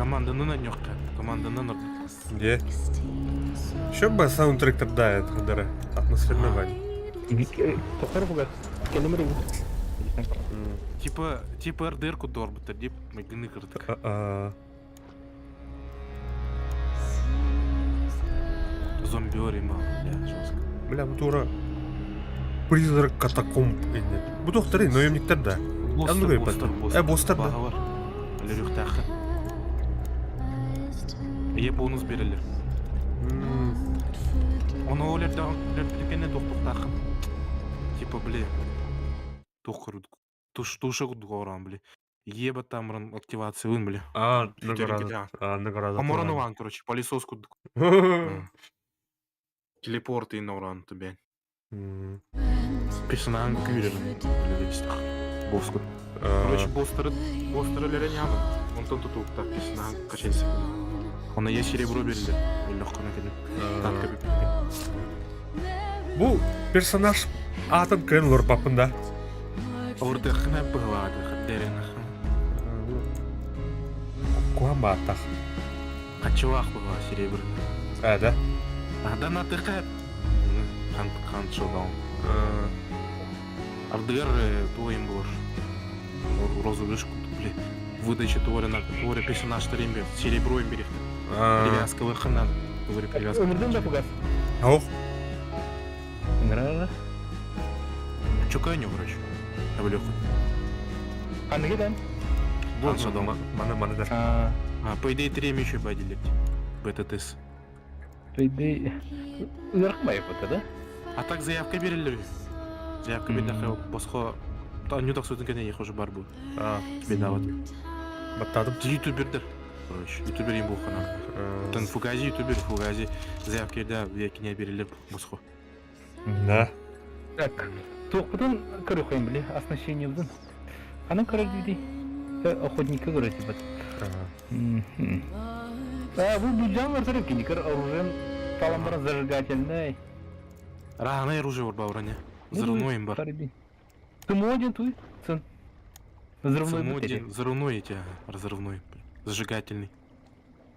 Команданан анньыахха, команданан ордук. Где? Еще бы саундтрек тогда это атмосферный вайб. Тохтор бугас. Келемер Типа, типа РДР кудорбуттар дип майгыны кырдык. Зомбиор има, бля, жестко. Бля, бу тура призрак катакомб инде. Бу тохтары наемниктер да. Бостер, бостер, бостер. Э, бостер да. Бар. Өлөрүөхтээххин. Ийэ бонус берелер. Ону өлөрдөҕүн тохтуохтааххын. Типа, бля, туох курдук. Туш туша курдук оҕороон, бля. Еба там активациялыын, бля. А, награда. А, награда. Оморон ылаан, короче, пылесос курдук. Телепорт иин оҕороон тубэн. Персонажын күүрэр босс Короче, босстары босстары өлөрөн яамын. Онтон тутулуктаах персонажын качайсы. Она я серебро берилер. Өллөххөнө кэлин. Танка бүппүн. Бу персонаж аатын кыайан олорбаппын да. Ордыххына быһылаады дэрин. Куһан бааттах. Хачылаах быһыла серебро. А, да? Да натыха хан хан шодаун. Ардыгар туойын булар. Розыгрыш бля. Выдача туорина туори персонаж таримбе серебро им берехте. Привязка ханан. Туори привязка. Өмірден да фугас. Ох. Нравится. Чуканю, короче. Аблеху. Аныгы да? Вон шадом. Маны маны да. А, по идее, три еще бадили. Бета-тест. По идее, ыарахмай это, да? А так заявка берилер. Заявка бердахы босхо не так сутын кене уже бар бу. А, Бедават. баттадым. Ютубердер. Короче, ютубер им бухана. Тан фугази ютубер фугази заявка да векине берилер босхо. Да. Так, туохпутун көрүөхөйүн били, оснащениебытын. Ханан көрөр дии Охотника көрөр типа. А, бу будьян бар киникер оружием талан зажигательный. Рано оружие бар баура Взрывной им бар. Ты моден туй, сын. Взрывной батарея. Взрывной эти, разрывной. Зажигательный.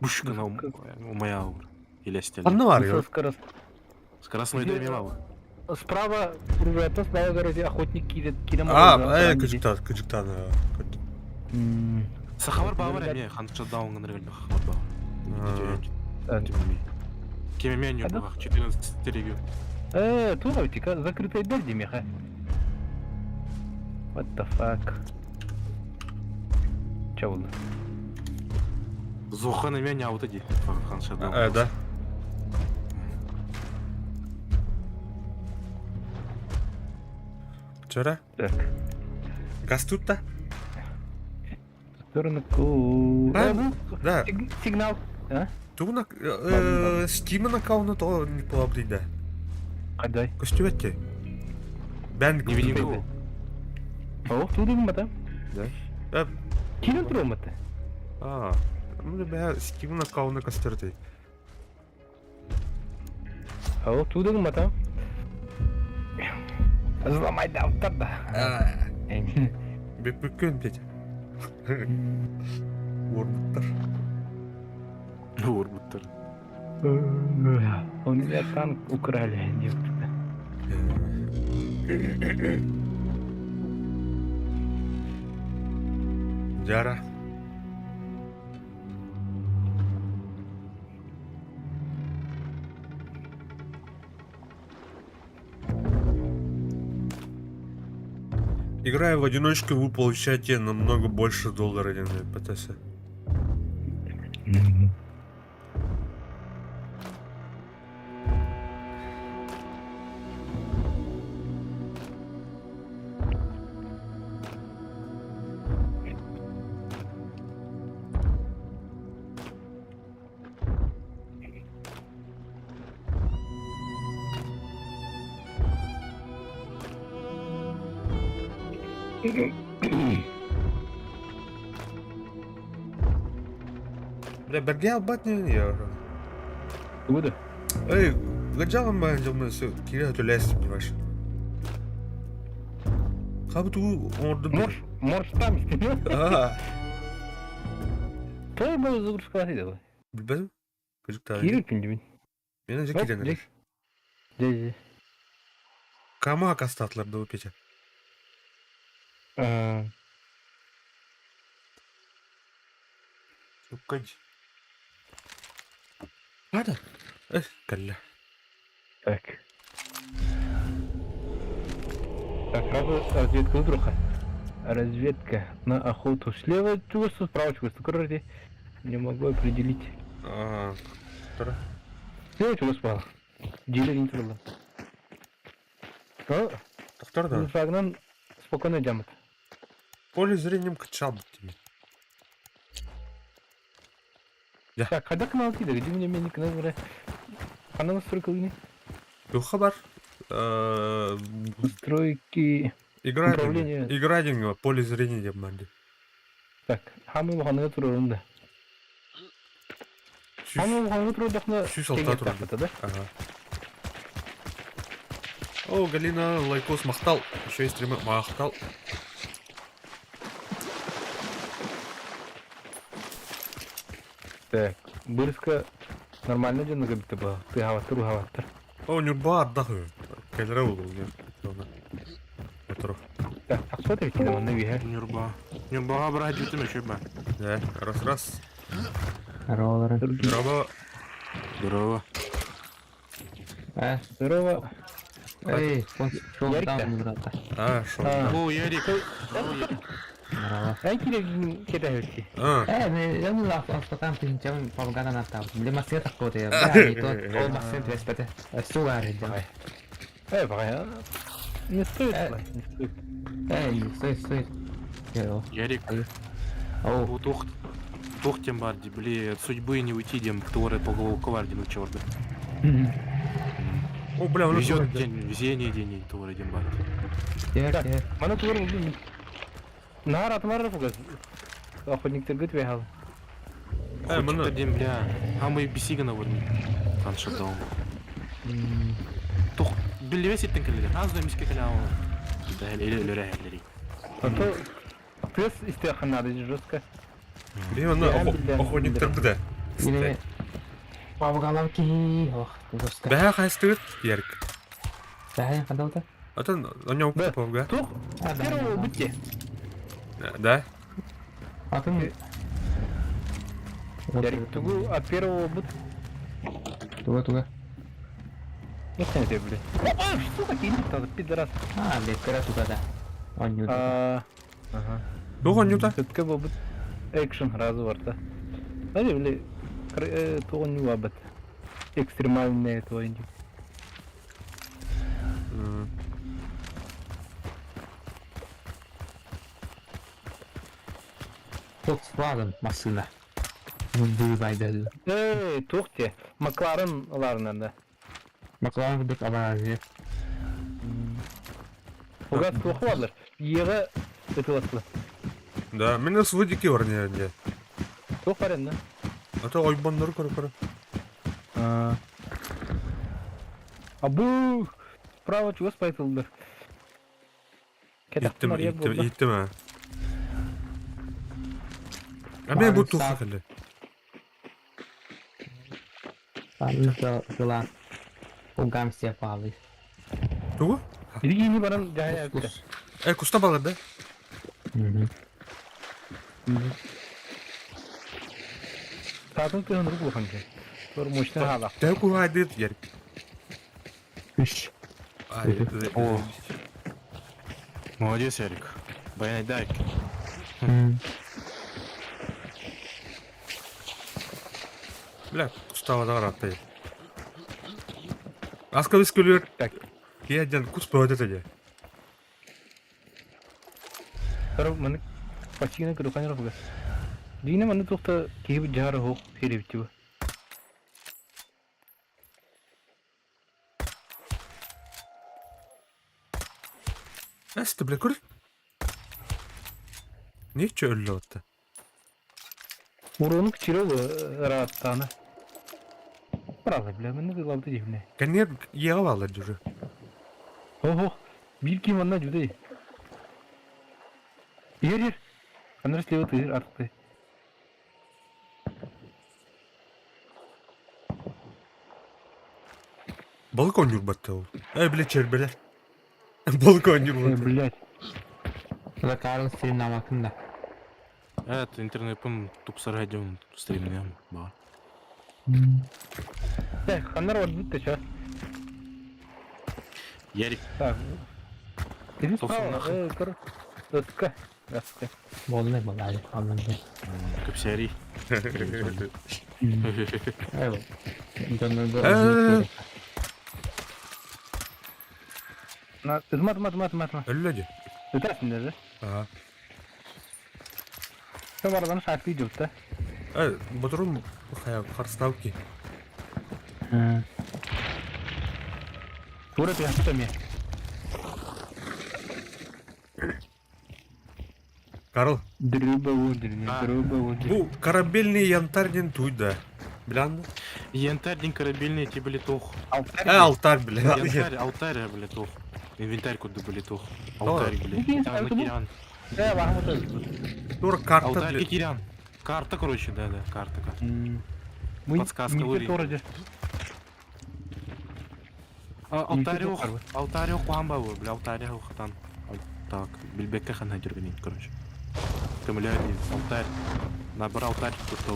Бушка на моя или стеля. Анна бар Скоростной дремелава. Справа оружие, справа короче охотник кидет, кидем. А, кыжыктан, кыжыктан. Сахабар бабар эме ханча даун гыныр хабар бабар. Кемемен yok 14 регион. Туга тика закрытая дверь демеха. What the fuck? Че было? Зохан эме не аута ди. Ханча даун. Да. Вчера? Так. Газ тут да? Сторону ку. Да. Сигнал. А? Тугуна Steam аккаунта то не плабдыйда. Кайдай? Көстүбэтти. Бен Невидимка. О, тудың мата. Да. Кирин туру мата. А, ну бә Steam аккаунта көстөрдү. О, тудың мата. Взломай да, да. Бүккөн бит. Уорбуттар. Уорбуттар. У меня танк украли, девушка. Жара. Играя в одиночку, вы получаете намного больше доллара, чем на ПТС. Бля, берге албат не я. Буду. Эй, гаджалам ба жамын все, кире төләс, понимаешь? Хабы ту орды Морж, морж там, А. Той бу загрузкалаах идэ. Билбэтим. Кырдьык Киирэр күндүбүн. Мен же киирэн эрэр. Дьэ дьэ. Кама акастаатылар да Петя? Уккадь. Ада. Эх, кэллэ. Так. Так, сразу разведка вдруг. Разведка на охоту. Слева чувство, справа чувство. Короче, не могу определить. А, Тора. Слева чувство. Дилер не турла. Тохтор да. Фрагнан спокойно дямат. Поле зрением качал тебе. Так, когда канал кида, где мне мне канал уже? Она настройка не? Туха бар. Настройки. Игра Управление. Игра деньги, поле зрения деп манди. Так, хамы уханга турурунда. Хамы уханга турурдахна. Сүүс алта турурда. Да? Ага. О, Галина, лайкос махтал. Еще и стримы махтал. Так, бырыска нормально дьону кэбитэ баа. Тыаһаабаттар уһаабаттар. О, Нюрба ардах үһү. Кэлэрэ буолуо Метро. Так, тахсыа эбит манна үөһэ. Нюрба. Нюрбаҕа быраһа дьүтүм үчүгэй ба. Да, раз раз. Здорово. Здорово. Здорово. Э, Здорово. эй, он шел Ярик, там, брата. А, шо. А. О, Ярик. Здорово, Ярик. Здорово. Эн киирэн кэтэһэбит. А, Э, мен я не знаю, что там ты чем помогала на там. Для машины такого-то я. Да, и то, ол машина твоя спэте. Сугар, давай. Э, баҕайа. Не стоит, Э. не стоит. Эй, стой, стой. Йо. Ярик. Оу. Бу туох туох тем бар ди, бли, от судьбы не уйти дем, который по голову коварди ну чёрт. О, бля, он Везет день, везение день, который дем бар. Тер, Так. тер. Мана тугар булдум. Наар атымар фугас. Охотниктер көт бэхал. Э, маны. Дем, бля, а мы бисигана вырни. Танша дом. Тух, билбес иттен келер. Аз да миске келе ал. Да, эле эле эле. А то тес истехан надо жестко. Бе, оны Я билем, охотниктер бі Или помогала ки. Ох, жестко. Бә, хайстыгыт, Ярик. Да, я ходил-то. Атын, оньон Да. куповга. Тух, А, да, первого да. бутте. Да. А ты... Ярик, тугу от первого бут. Туга, туга. Ну, ты, блядь. Опа, сука, кинет надо, пидорас. А, блядь, кара туга, да. Он не А, Ага. Тух оньюта. Сөпкө болбут экшн разы бар да. Али били тугун юабыт. Экстремальное твой. Volkswagen машина. Выбивай даже. Эй, тухте. Макларен ларынан да. Макларен бек абарази. Угас тух барлар. Ега өтүласлы. Да, мен сводики бар не. Тух бар энди. А то ойбоннору көрө көрө. А бу право чугас айтылды. Иттим, иттим, иттим а. А мен бу туха келе. Жила. Угамсия палы. Тугу? Илгини баран жая өттө. Э, куста балар да? Саатын тыгын рук улаханчы. Тор мощный хала. Дә куха дит Ярик. Үш. Ай, О. Молодец, Ярик. Баян дайк. Бля, кустава да рапты. Аска бис күлүр. Так. Кия ден кус бөдө теде. Тор маны пачигина күрүканыр буга. Дийне маны тухта киһи жары хок херебити бу. Эсте бля күр. Нече өллө отта. Уруну кичире бу рааттаны. Правда, бля, мені кылабды деймне. Кенер ега балар жүрү. Охо, бир ким анна жүдей. Ер, ер. Анар слева ты артыкты. Балык оонньуурбатта ол. Э, бile чэрбэлэр. Балык Э, оонньуурбатта. блядь. Закарын стримнамакын да. Это интернетпын тупсара дьон стримнем баар. Так, ханнар барбыт да чё? Ярик, Так. Иди справа, Тохсуннах. э, көр. Ытка. Ытка. Болнай болай. Аннан. Кэпсээри. Эй. Дьоннор Э. На, ытма, ытма, ытма, ытма, ытма. Өллө дии. Ытасың даже. Ага. Все бардан шахты идет, да? Э, ботурум хайа харсталки. Тура ты что мне? Карл, Дрыба удрина, А. дрыба удрина. бу корабельный янтарь диэн туй да. Билан? Янтарь день корабельный ти блитох. Э, алтарь, бля. Янтарь, алтарь, блитох. Инвентарь куда блитох. Алтарь, Ну, блин. А, Кирян. Да, вам вот Тура карта, Алтарь бля. Кирян. Карта, короче, да, да, карта, карта. Мы Подсказка не Лури. городе. А, Алтарь, Ничего алтарь, куамба, бля, алтарь, хатан. Так, бильбекке хана дергани, короче. Камляет, алтарь. Набрал алтарь, тут бля.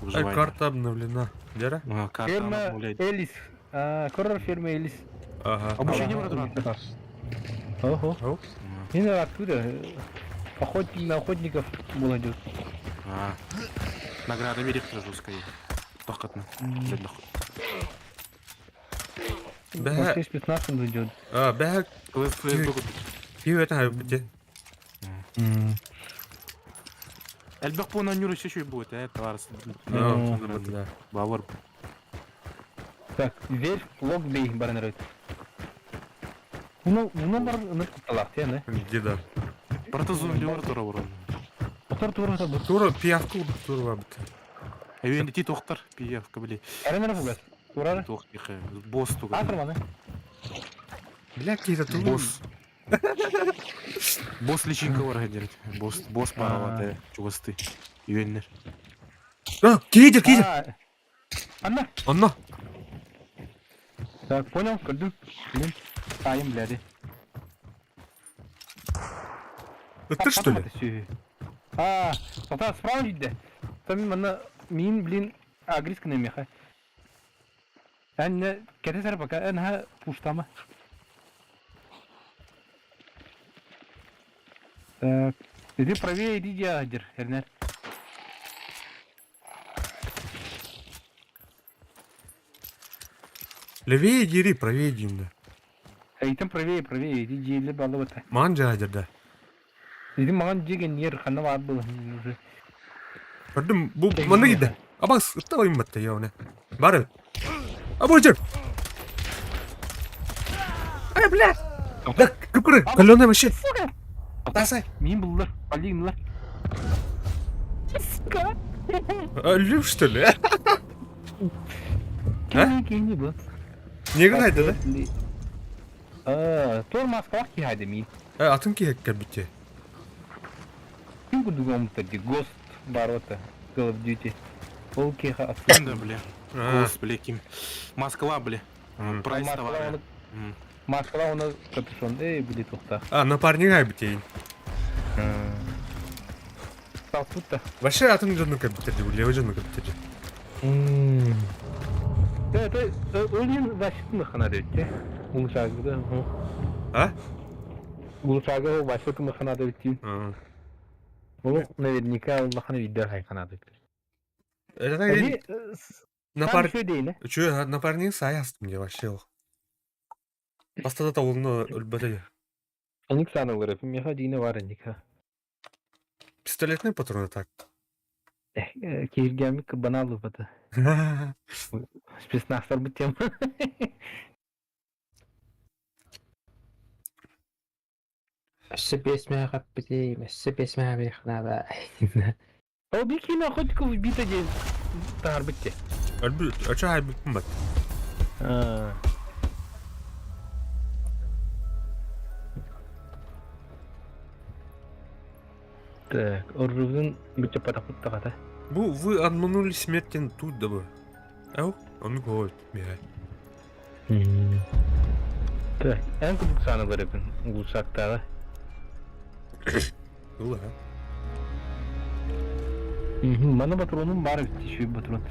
Э, Выживание. карта обновлена. Дера? А, карта Ферма обновляет. Элис. А, Коррор ферма Элис. Ага. Обучение вроде Ого. Ау. Не знаю, откуда. Охотник на охотников был идет. А. Награда директора жесткая. Тохкатна. Бә, Вообще спецназ он идет. а, бә, киви это хайбите. Элбэх пона нюры еще будет, товарищ. А, да. Бавар. Так, вверх лог бей баранырыт. Уну уну бар ны куталак те, не? Где да? Протозон левар тура урон. Отор тура та бу. Тура пиявку тура бит. Эвен ти тохтар пиявка, бли. Аренер бугас. Тура. Тох тихо. Босс туга. Атырманы. Бля, какие-то тура. Босс. Босс личинка бар хедерит. Босс, босс паралаты. Чугасты. Юеннер. А, кидер, кидер. Анна. Онно. Так, понял, көрдүм. Блин, тайым, бляди. Это что ли? А, тота справа жидде. Там мана мин, блин, агрисканы меха. Әнне кәтесәр пока, әнһә пуштама. Так, иди правее, иди дядер, Эрнер. Левее дери, правее димда. Эй, там правее, правее, иди дели балывата. Манжа да. Иди маған деген ер қана бар был уже. Көрдүм, бу манна кидде. Абас, ытта ойын батта яуне. Бар. Абы жер. Ай, бля. Да, күкүрө, каленый вообще. Тасай. Мин булдыр, полигнлар. Сука. Өлүм, что ли? Кені кені бұл. Неге қайда да? А, тор маскалақ ки хайда мин. Э, атын ки хеккер битте. Ким күдүгөн ұмытты, Гост бар ота, Call of Duty. Ол кеха Да, бля. А, Босс, бля, ким. Москва, бля. Прайс товара. Маскала оны капюшон, эй, били тоқта. А, напарник ай битейин. Салсутта. Вообще атын жонну кабиттерди, бу левый жонну кабиттерди. Это өлін защитны хана дейтте. Улушагы да. А? Улушагы защитны хана дейтте. А. Ол наверняка улахана видер хайхана дейтте. Это напар... Чё, напарник сай астым де вообще. Бастада та олны өлбөтө. Аник санылыр, меха дийне бар ника. Пистолетный патроны так. Киргәмик баналы бата. Спецназтар бу тема. Өссө бес мә каппити, өссө бес мә бихна Ол бикин охотников убито день. Тар битте. Өлбү, өчө ай бүппүн бат. Так, оружын бүтө патапут тагата. Бу вы обманули смертен тут да бы. Ау, он говорит, мигай. Так, эн курдук сааны барабын улуусаактааҕы. Ыл а. Маны патронум баар эбит, еще патрон.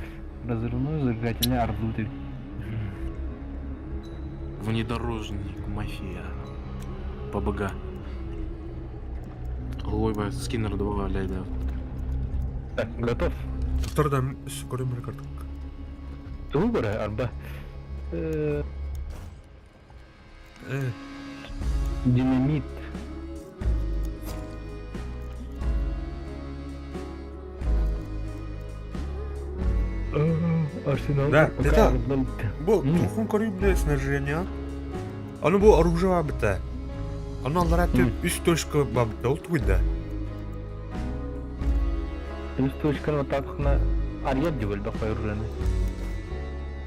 Разрывной зажигательный арбуз эбит. Внедорожник, мафия. ПБГ. Ой, бля, скиннер 2, блядь, да. Так, готов. Втордан көрөм рекорд. Тугу көрө, арба. Э, Динамит. Арсенал. Да, это бу тухун көрүү биле снаряжение. Аны бу оружие бар битэ. Аны аллара үс точка бар битэ. Ол тугуйда. Үс точканы атахна арьер деп өлбек қойыржаны.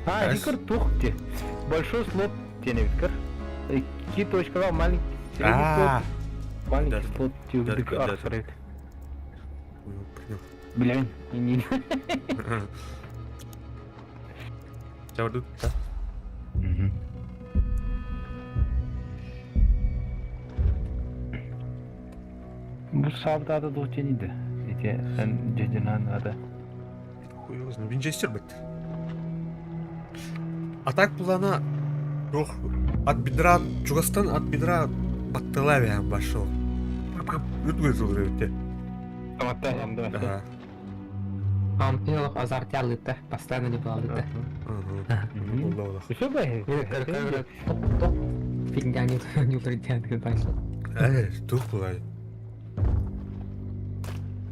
А, дикер тух те. Большой слот теневикер. Икки точкаға маленький средний слот. Маленький слот тюгдік арсырет. Блин, не. Чабырдык да. Бу саабытаата туох диэн иде? Ити эн дьэдьэнаан аата. Хуй его знает. Винчестер бит. А так плана Туох от бедра чугастан от бедра баттылавия башыл. Үтүгэй сылдыр эбитте. Ага. Ампилов азарт ялыта, постоянно не балыта. Все бай. Топ фигня не не утрдян Э, тух булай.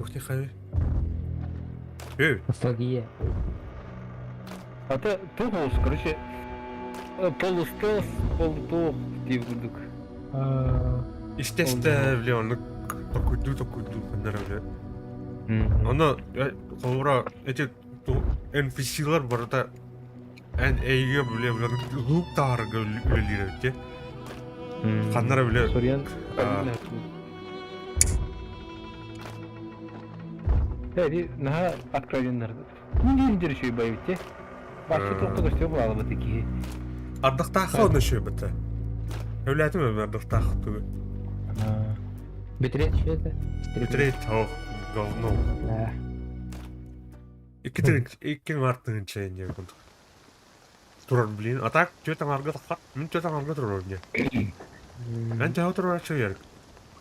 Ух ты хай. Эй. Ностальгия. А то тух короче, полустелс, полутух диир курдук. Истестэ били оннук токуйдуу токуйдуу ханнара били. Онно холобура эти NPC-лар барыта эн эйгэ били лук таарга үлэлиир эбит Ханнара били Соруйан Эди наһаа откровеннар. Мин диэн үчүгэй байбит Бачча туохта көстүө буолабыт киһи. Ардахтаахха онно үчүгэй Өлээтим эми ардахтаах тугу. Битрейт что это? Битрейт ох, говно. Да. Икки тыһыынча икки аҥаар тыһыынча инньэ курдук. Турар блин, а так түөрт аҥаарга таххар, мин түөрт аҥаарга турар инньэ. Эн төһө туруорааччы Ярик?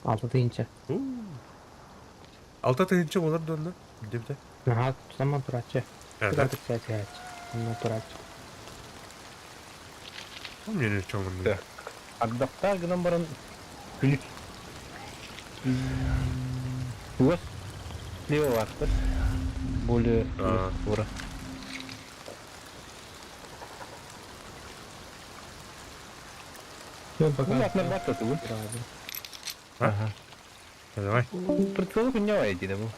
6 тыһыынча. 6 тыһыынча буолар дуонна? Диэбитэ. Наһаа саман турааччы. Это? Турааччы. Мне ни в чем Так. Ардахтаах гынан баран күнүс Тугас слева бааттар. Более тура. Ну, пока. Ну, атна батта тугун. Ага. Давай. Прицел хуйня иди да бу.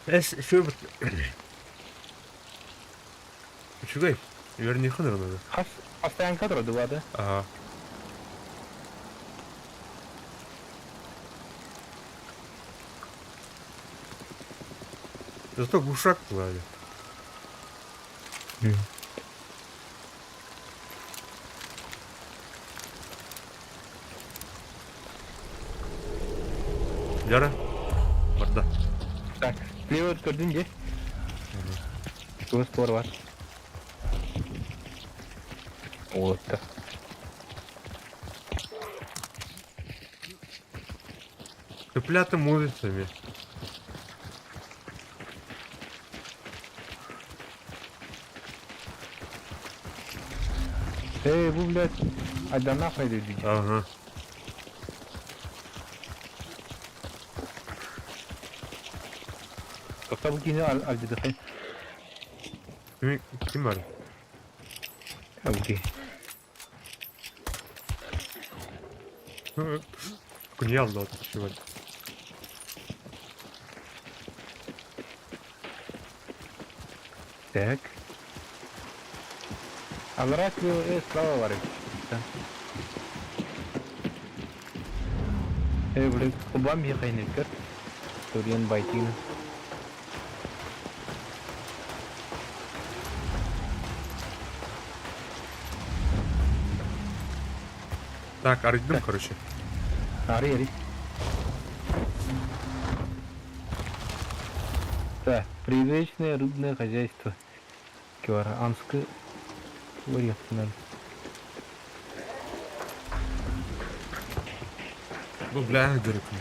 Эс шү Үчүгэй. Үөрниэххин эрэ надо. Хас постоянка турар да? Ага. Зато глушак клали. Яра. Барда. Так, слева көрдүң же? Тугас туар бар. Вот так. Цыплята мувицами. Эй, бу, блядь, айда нахуй иди. Ага. Тоқта бу киһини алдьатыхай. Ким ким бар? Окей. Күнье алды чувак. Так. Аллара слева, справа бар. Эй, блядь, кубам ехайнекер. Туриан байтина. Так, арыйдым, короче. Арый, арый. Так, привычное рыбное хозяйство. Кевара, Анскы вариантынан. Бу бля дырыкны.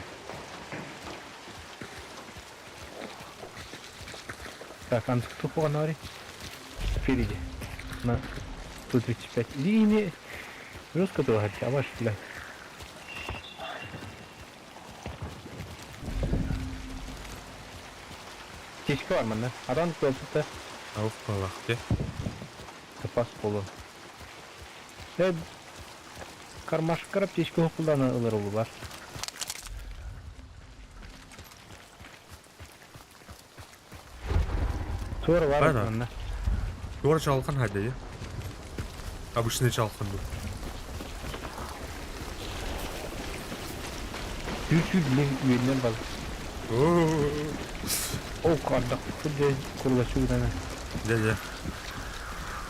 Так, Анскы тухуганари. Впереди. На 135. Иди жестко ты а ваш, бля. Течка бар манна. Адан куоппута. Ауф балах те. Запас болу. Э, кармашкар аптечка куллана ылар бар. Туора бар Бара. манна. Туора чалхан хадайы. Обычный чалхан был. Сүүр биле үөннэр бар. Ол кардак күдэ курлашу гына. Дядя.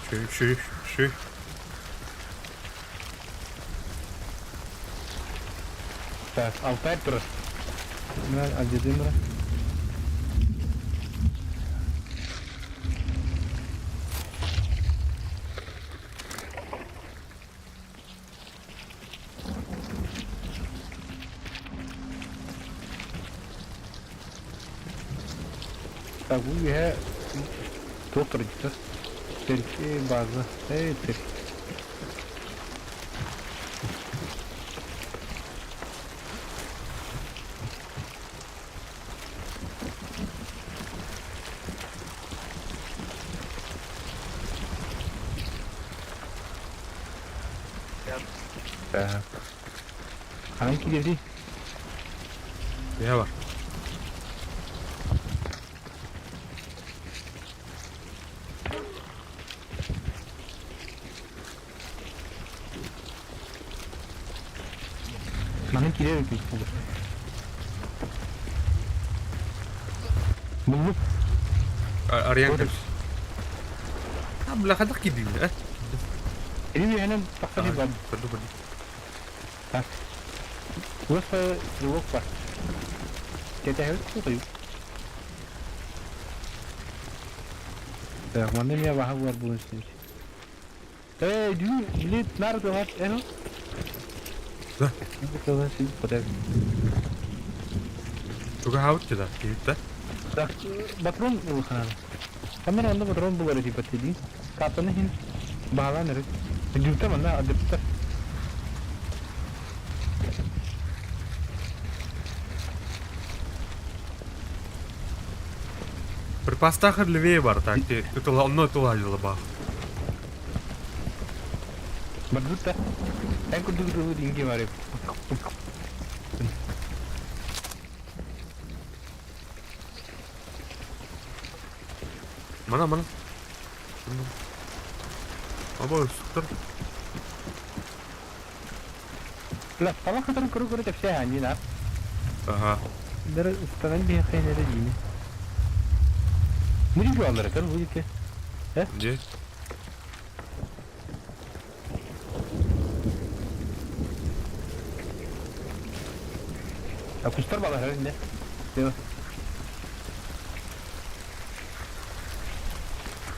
Шүй, шүй, шүй. Так, Алтай турар. Мына алдедым бара. Так, бу үһэ туох турдуктар? Терки база. Эй, терки. Так. Ханан киирди? Не бар. Манан киирэр эбит буолур. Буллук. Арыйан кэбис. А, бля, хадах киирдиҥ, э? Или энен тахсар бар. Көрдү, көрдү. Так. Туох стрелок бар. Кэтэһэбит тутуйу. Так, манна эмиэ баһа буолар буолан истибит. Эй, дүү, били нар тылат, эн Да. Тылат син потер. Туга хаут да, киирдэ. да? Так, патрон улаханан. Камера онно патрон булар типа тиди. Катаны хин баалан эрэ. Дүүтэ манна адептар. Припастахар левее бар, так, ти ытыла, онно ытыла дела бах. Бардутта. Эн курдук дылы динги барып. Мана, мана. Аба, суктар. Бля, талах кытарын көрө-көрө тэпсэ аньыы на. Ага. Дары ыстанан биһи хайнары диини. Мурин аллара көр будете. Где? А кустар балар инде. Йо.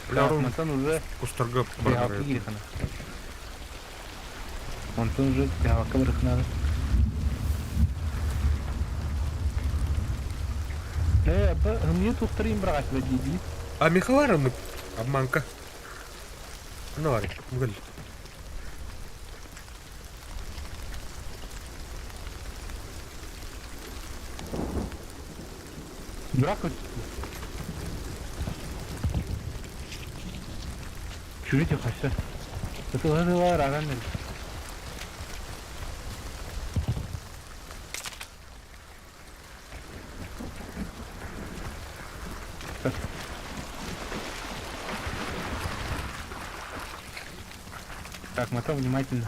Бля, ром Мантан уже кустарга биһалка бар. киирихана. Онтон уже биһалка барыхнады. Э, аба, хымйы тухтарыйын бирагас диди. А Михалара мы обманка. Ну, ларик, мгл. Дурак Чүрүтэ хасса. Ытылары раган Так, мотор внимательно.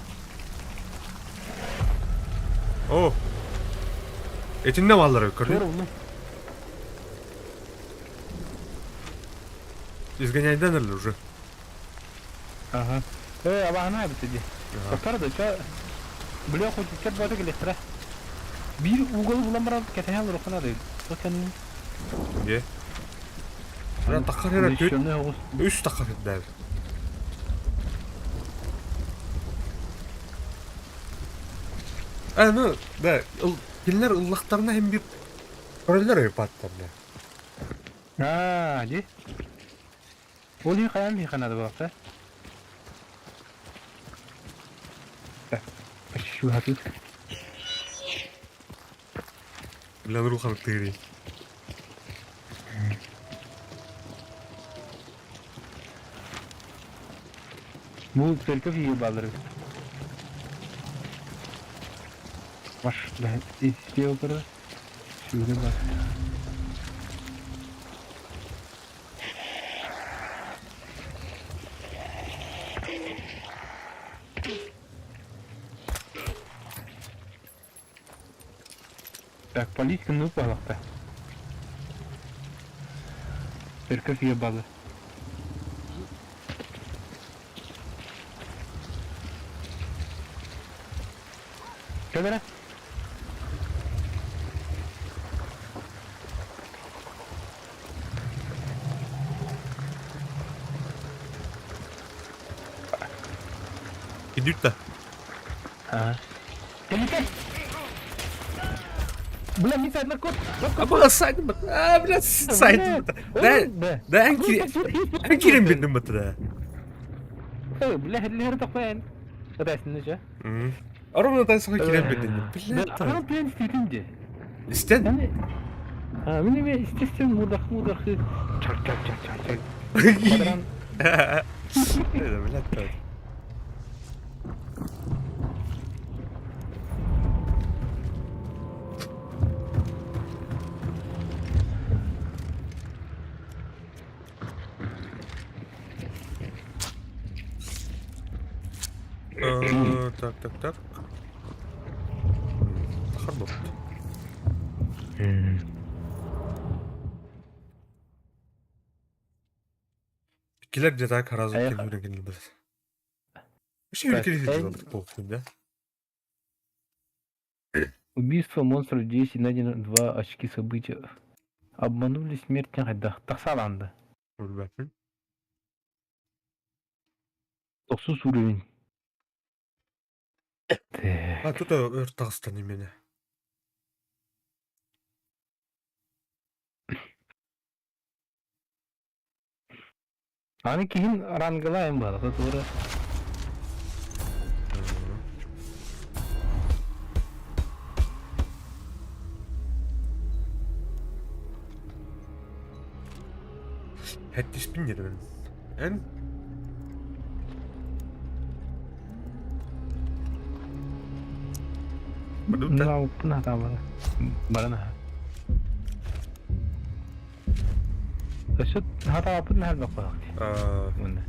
О! Этинне маллары көрдү. Тура улу. Изгоняйдан эле уже. Ага. Э, абаһана эбит ди. Ага. Тохтор да ча. Бля, хоть бата келестра. Биир угол булан баран кэтэһэн олороххо наада. Кэннин. Где? Бля, таххар эрэ түт. Үс таххар эрдээбит. А, ну, да, кинилэр ыллахтарына иһин биир көрөллөр өйпаттарына. Аа, ди. Ол иһин хайаан биһиэхэ наада буолуохта. Чуһатыт. Бля, рухан тыырый. Бу церковь ебалары. Маш, бля, истеолдары. Сүүрэ бар. Так, политика ну палахта. Церковь ебалы. Кэлэрэ? Идут да. Аа. Кэлитэ! Бля, мин сайдмар кот. А сайдым бат. А, бля, сайдым бат. Да, да, эн кирен билдим бат да. Бля, хэллэр тохпен. Атайсың же. Ровно тайсаға кирен билдим. Бля, арам плен истейтин де. Истен? А, мен эме истестен мурдах мурдах. Чак чак чак чак чак. Бля, Так, так, так. Тахар болыпты. Килер где-то харазы келмеген келді бір. Вообще үлкен да? Убийство монстров 10 найдено 2 очки события. Обманули смерть хайдах. Тахсаланды. Өлбәппін. Тохсус уровень. А, тут өр тағыстан емені. Аны кихин рангылайын бар, тура. Хэттиспин дедім. Эн? Бадута. На, там барана. Өсөт хатаапын хәлбек қойық. Мында.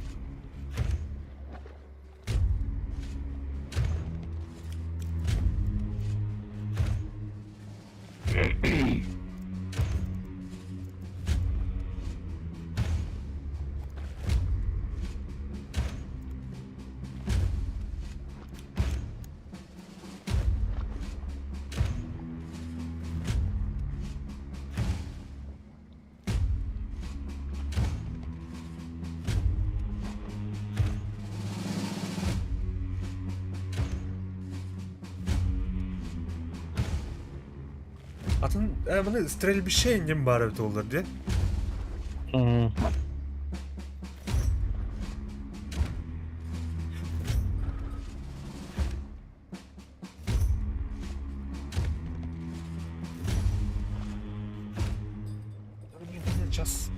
Атын мына стрельбище инем бар эбит олар де. Час.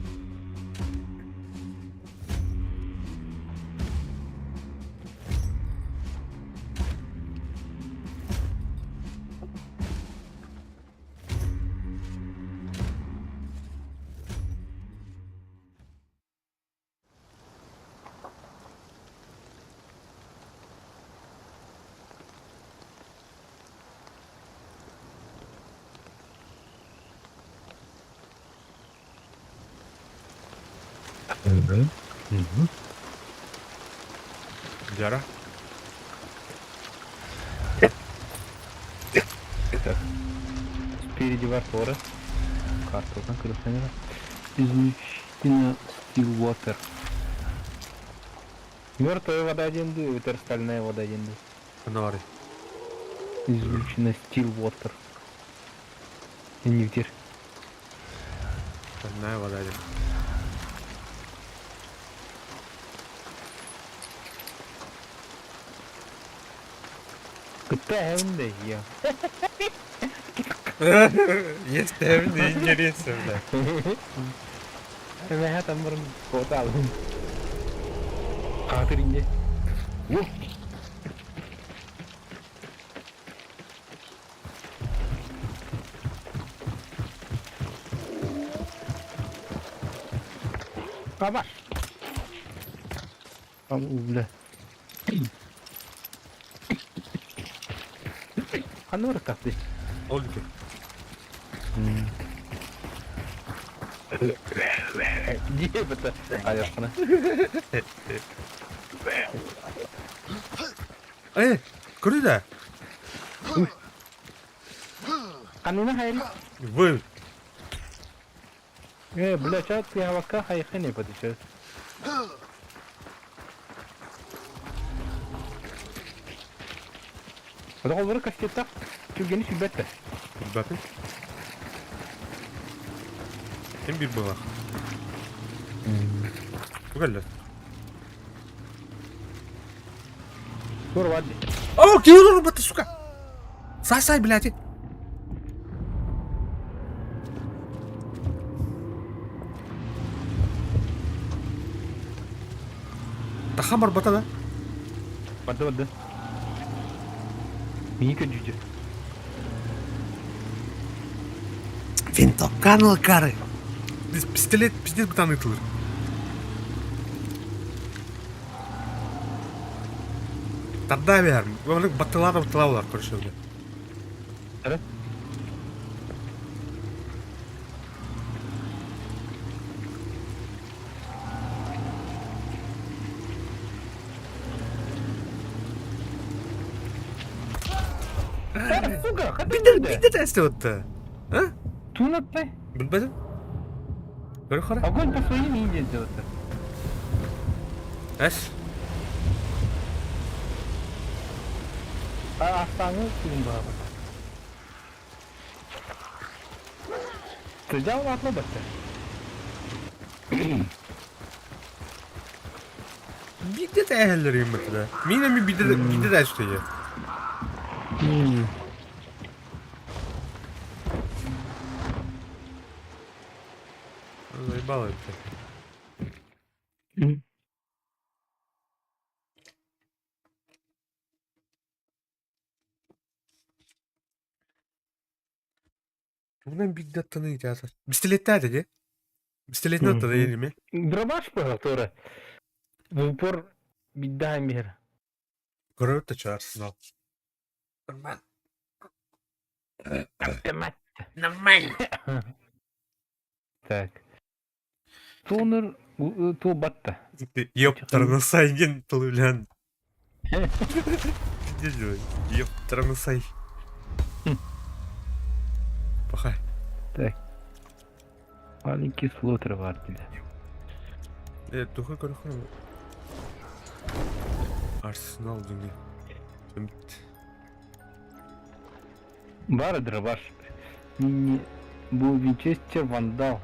Жара. Так. Спереди варторы. Картотан көрүөхтэн Излучина Stillwater. Мертвая вода диэн дуу, эбэтэр стальная вода диэн дуу. Ханна Излучина Stillwater. Иннибитир. Стальная вода диэн. Кытта эһэбин да я. Есть эбин интересно, бля. Эмэһэ таммырын кота алын. Хаатыр инде. Баба. Бля. Ханна барыктаахтый? Ол ити. Диэбэтэ айаххына. Э, көрүй да. Ханына хайрый? Вы. Э, бля, ча тыһабакка хайхын эпэти чэ. Доҕоллору кастеттах түргэни сүлбэттэр. Билбэппин. Ким биир быһах? Бу кэллэ. Тур бар дии. О, киһи олорбут, сука! Сай-сай, блядь. Таха барбата да? Барда барда. Мини көрдүүчү. Винтовканы алкары. Пистолет, пиздец бытан ытылыр. Тарда бер. Баттылар баттылар короче. Эрэ? Сука, Бидер, бидер тесте А? Тунаттай. Билбэтим. Көрө Огонь по своим индиям делать. Эс. А астаңы күн баҕа. Сылдьан улаатла батта. Биирдэ тээһэллэр гыммытыра. Мин эми биирдэ биирдэ тээстэйэ. Заебало это. Тугунан биирдэ аттаныы театр. Пистолеттээ дии. Пистолетин аттана еми. Дробаш пыһал туора. В упор биддаһан биһэр. Көрөр да Арсенал. Нормально. Автомат. Нормально. Так. Тонер ту батта. Ёптарнасай диэн тылы Ёптарнасай. Пахай. Так. Маленький слотер бар диде. Э, туха көрөхөр. Арсенал дүнге. Үміт. Бар дробаш. Не, был Винчестер Вандал.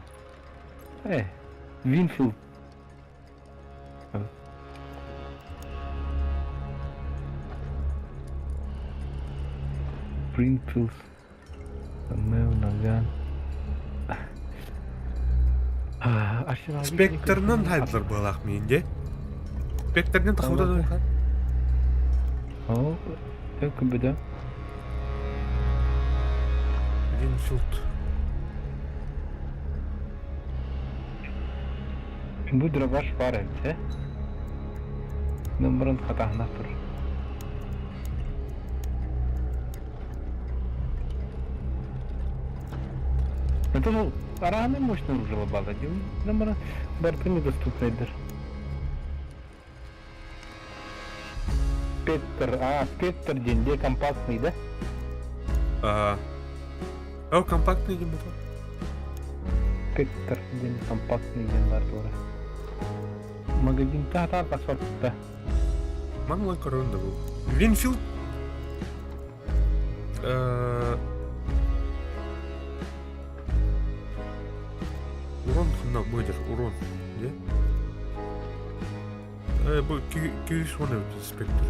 Э, Винфилд. Спрингфилд. Ромео, Наган. Арсенал. Спектрнан хайдлар буолаах миинде. Спектрнен тахуда да. О, так беда. Винфилд. Бу дробаш бар эбит, э? Номерын хатаһына тур. Это же араны мощно уже лобала. Номера барты недоступны дыр. Петр, а, Петр денде компактный, да? Аа. Ол компактный диэн буолуо. Спектр диэн компактный диэн баар туора. Магазинта хатаар тахсарта. Манла көрөн да бу. Винфилд э Урон ханна быдыр, урон. Де? Э, бу күүс уон эбит спектр.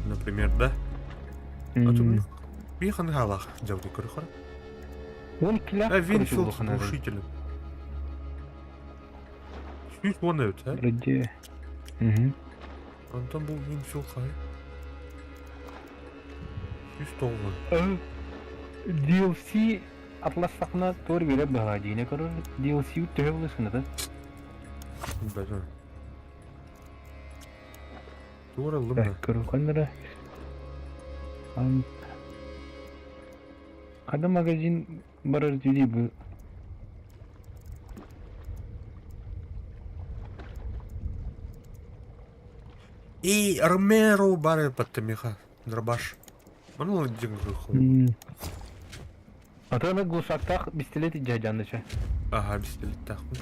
Например, да? А то би ханна хаалаах дьалды көрөхөр. Он килях Э, Винфилд с глушителем. 110 эбит, э? Вроде. Угу. Онтон бу Винфилд хай. 109. DLC атластахна туор биэрэ быһаа диине көрөр DLC төһө булысыната? Бэдэ. Туора ыллым да. Көрүхэннэрэ. Хада магазин барар дии бу. И Ромеро бары паттамиха. Дробаш. Маныл дьиҥ Атана гусактах пистолет дьадьаныча. Ага, пистолеттаахпын.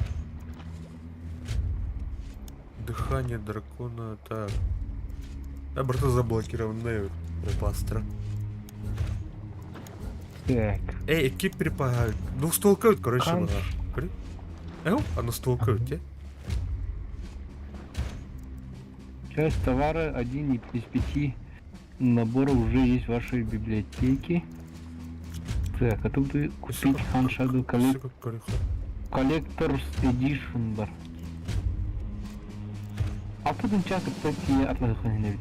Дыхание дракона, так. А барыта заблокированная пастра. Так. Эй, экип припагают. Двухстволка, короче, Хан- была. Көрү? Эу, ана стволка те. Часть товара один из пяти наборов уже есть в вашей библиотеке. Так, а тут и купить Hunt Shadow Collect Collector's Edition бар. А потом час, кстати, атлаханина ведь.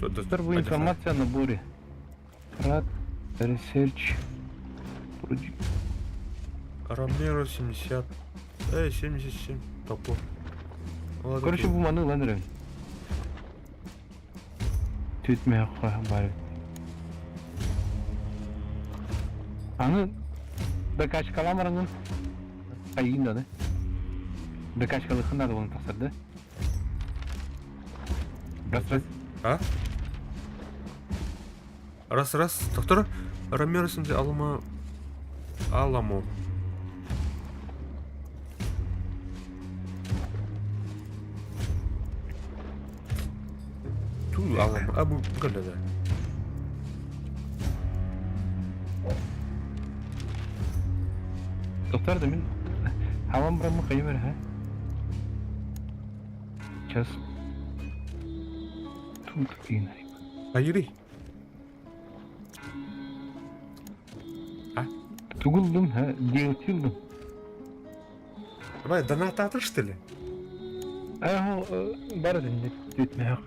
Да. Первая информация о наборе. Крат, Research, Project. Ромеро 70. Эй, 77. Топор. Ладно, Короче, бу маны ылан эрэн. Түт мехха бар. Аны докачкаламарыңын айын да, Докачкалыхын да болын тахсар да. Раз раз. А? Раз, раз. Доктор, Ромеро 70 Алама... Аламо. Ту Аламо. А, бу да. Доктор да мин хавам брамы кайбер ха. Сейчас. Тут и Айри. Тугулдум ха, DLC Давай, донататор, что ли? Аһо бар дэннэ түтмээх.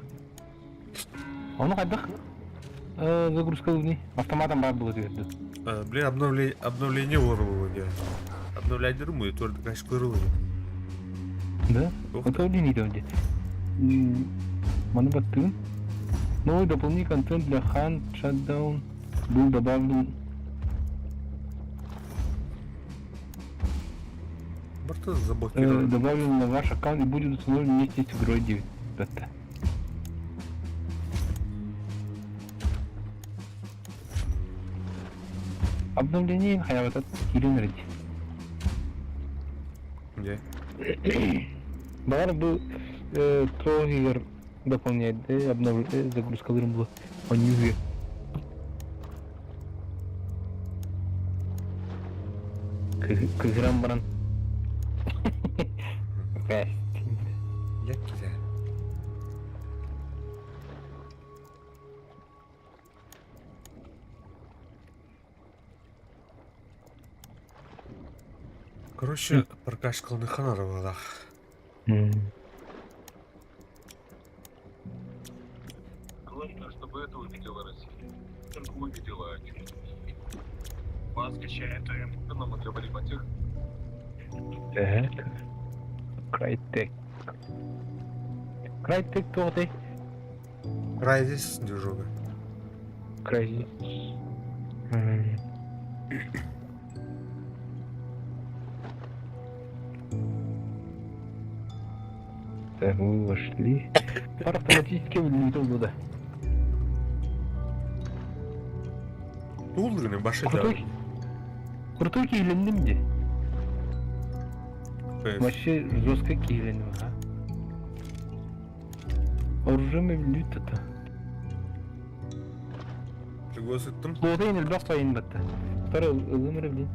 Ону хайдах загрузка автоматом бар было түһэрдэ. Блин, обновление, обновление было, не. Обновлять мы, только кашкырылы. Да? Это не там где. Маны баттыгын. Новый дополнительный контент для Hunt Shutdown был добавлен. Барта заблокирован. Добавлен на ваш аккаунт и будет установлен вместе с игрой 9 бета. Обновление хаябатат кирин реди. Где? Бар бу тоогигер дополняет, да, обновление загрузкалырым было. Онюге. Кыгыран баран. Бәс. Я киля. Короче, прокачкалны ханарывалах. Главное, чтобы это увидела Россия. Только увидела, а не Вас качает но мы говорим о тех, Так. Крайтек. Крайтек тоҕотой? Райзис движуга. Крайзис. Так, вы вошли. Пар автоматически вылетел туда. Тугул гына башы Крутой, крутой киһилэнним ди. Вообще жестко киһилэнним, ага. Оружие мүнүүт это. Чего сыттым? Лота элбэх сайын батта. Второй ылым эрэ блин.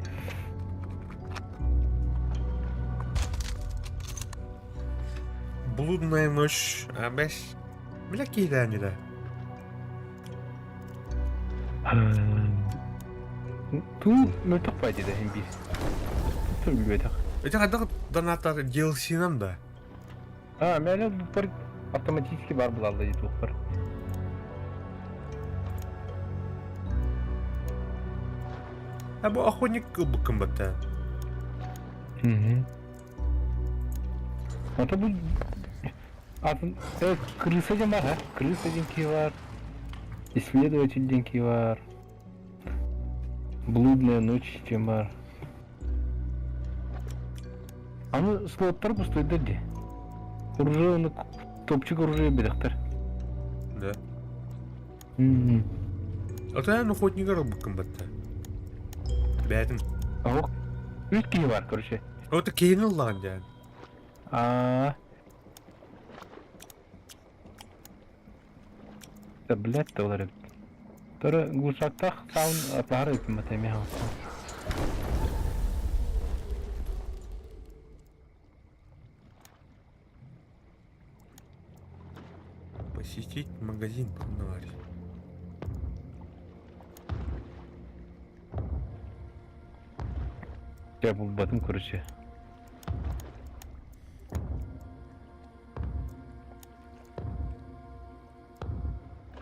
Блудная ночь. А бэс. Бля киһилээнилэ. Туу мөлтөх бай диде хин биир. Туу билбэтэх. Эти хайдах донаттар DLC-нам да? А, мэлэ буппар автоматически бар булалла дии туохпар. А бу охотник ылбыккын батта. Мгм. Ото бу атын крыса диэн бар, Крыса диэн киһи бар. Исследователь диэн киһи бар. Блудная ночь диэн бар. Аны слоттар пустойдар дии. Оружие оны топчик оружие бирэхтэр. Да. А то охотнигар ылбыккын батта. Бээтин. Ох. Үс киһи бар, короче. Ото киһини ыллаҕын диэн. А. Да, блядь, доллар эбит. Тора гусактах саун атлаһар эбиппин бата эмиэ хаҥастан. Посетить магазин Наварь. Дьэ булбатым короче.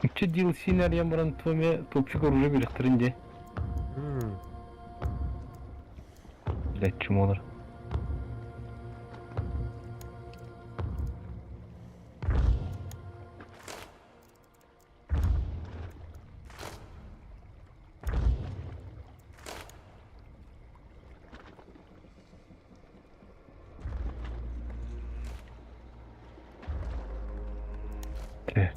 Үччэ DLC-ни арыйан баран туом эмэ топчик оружие биэрэхтэрин дии. Блядь, чумолар. Так.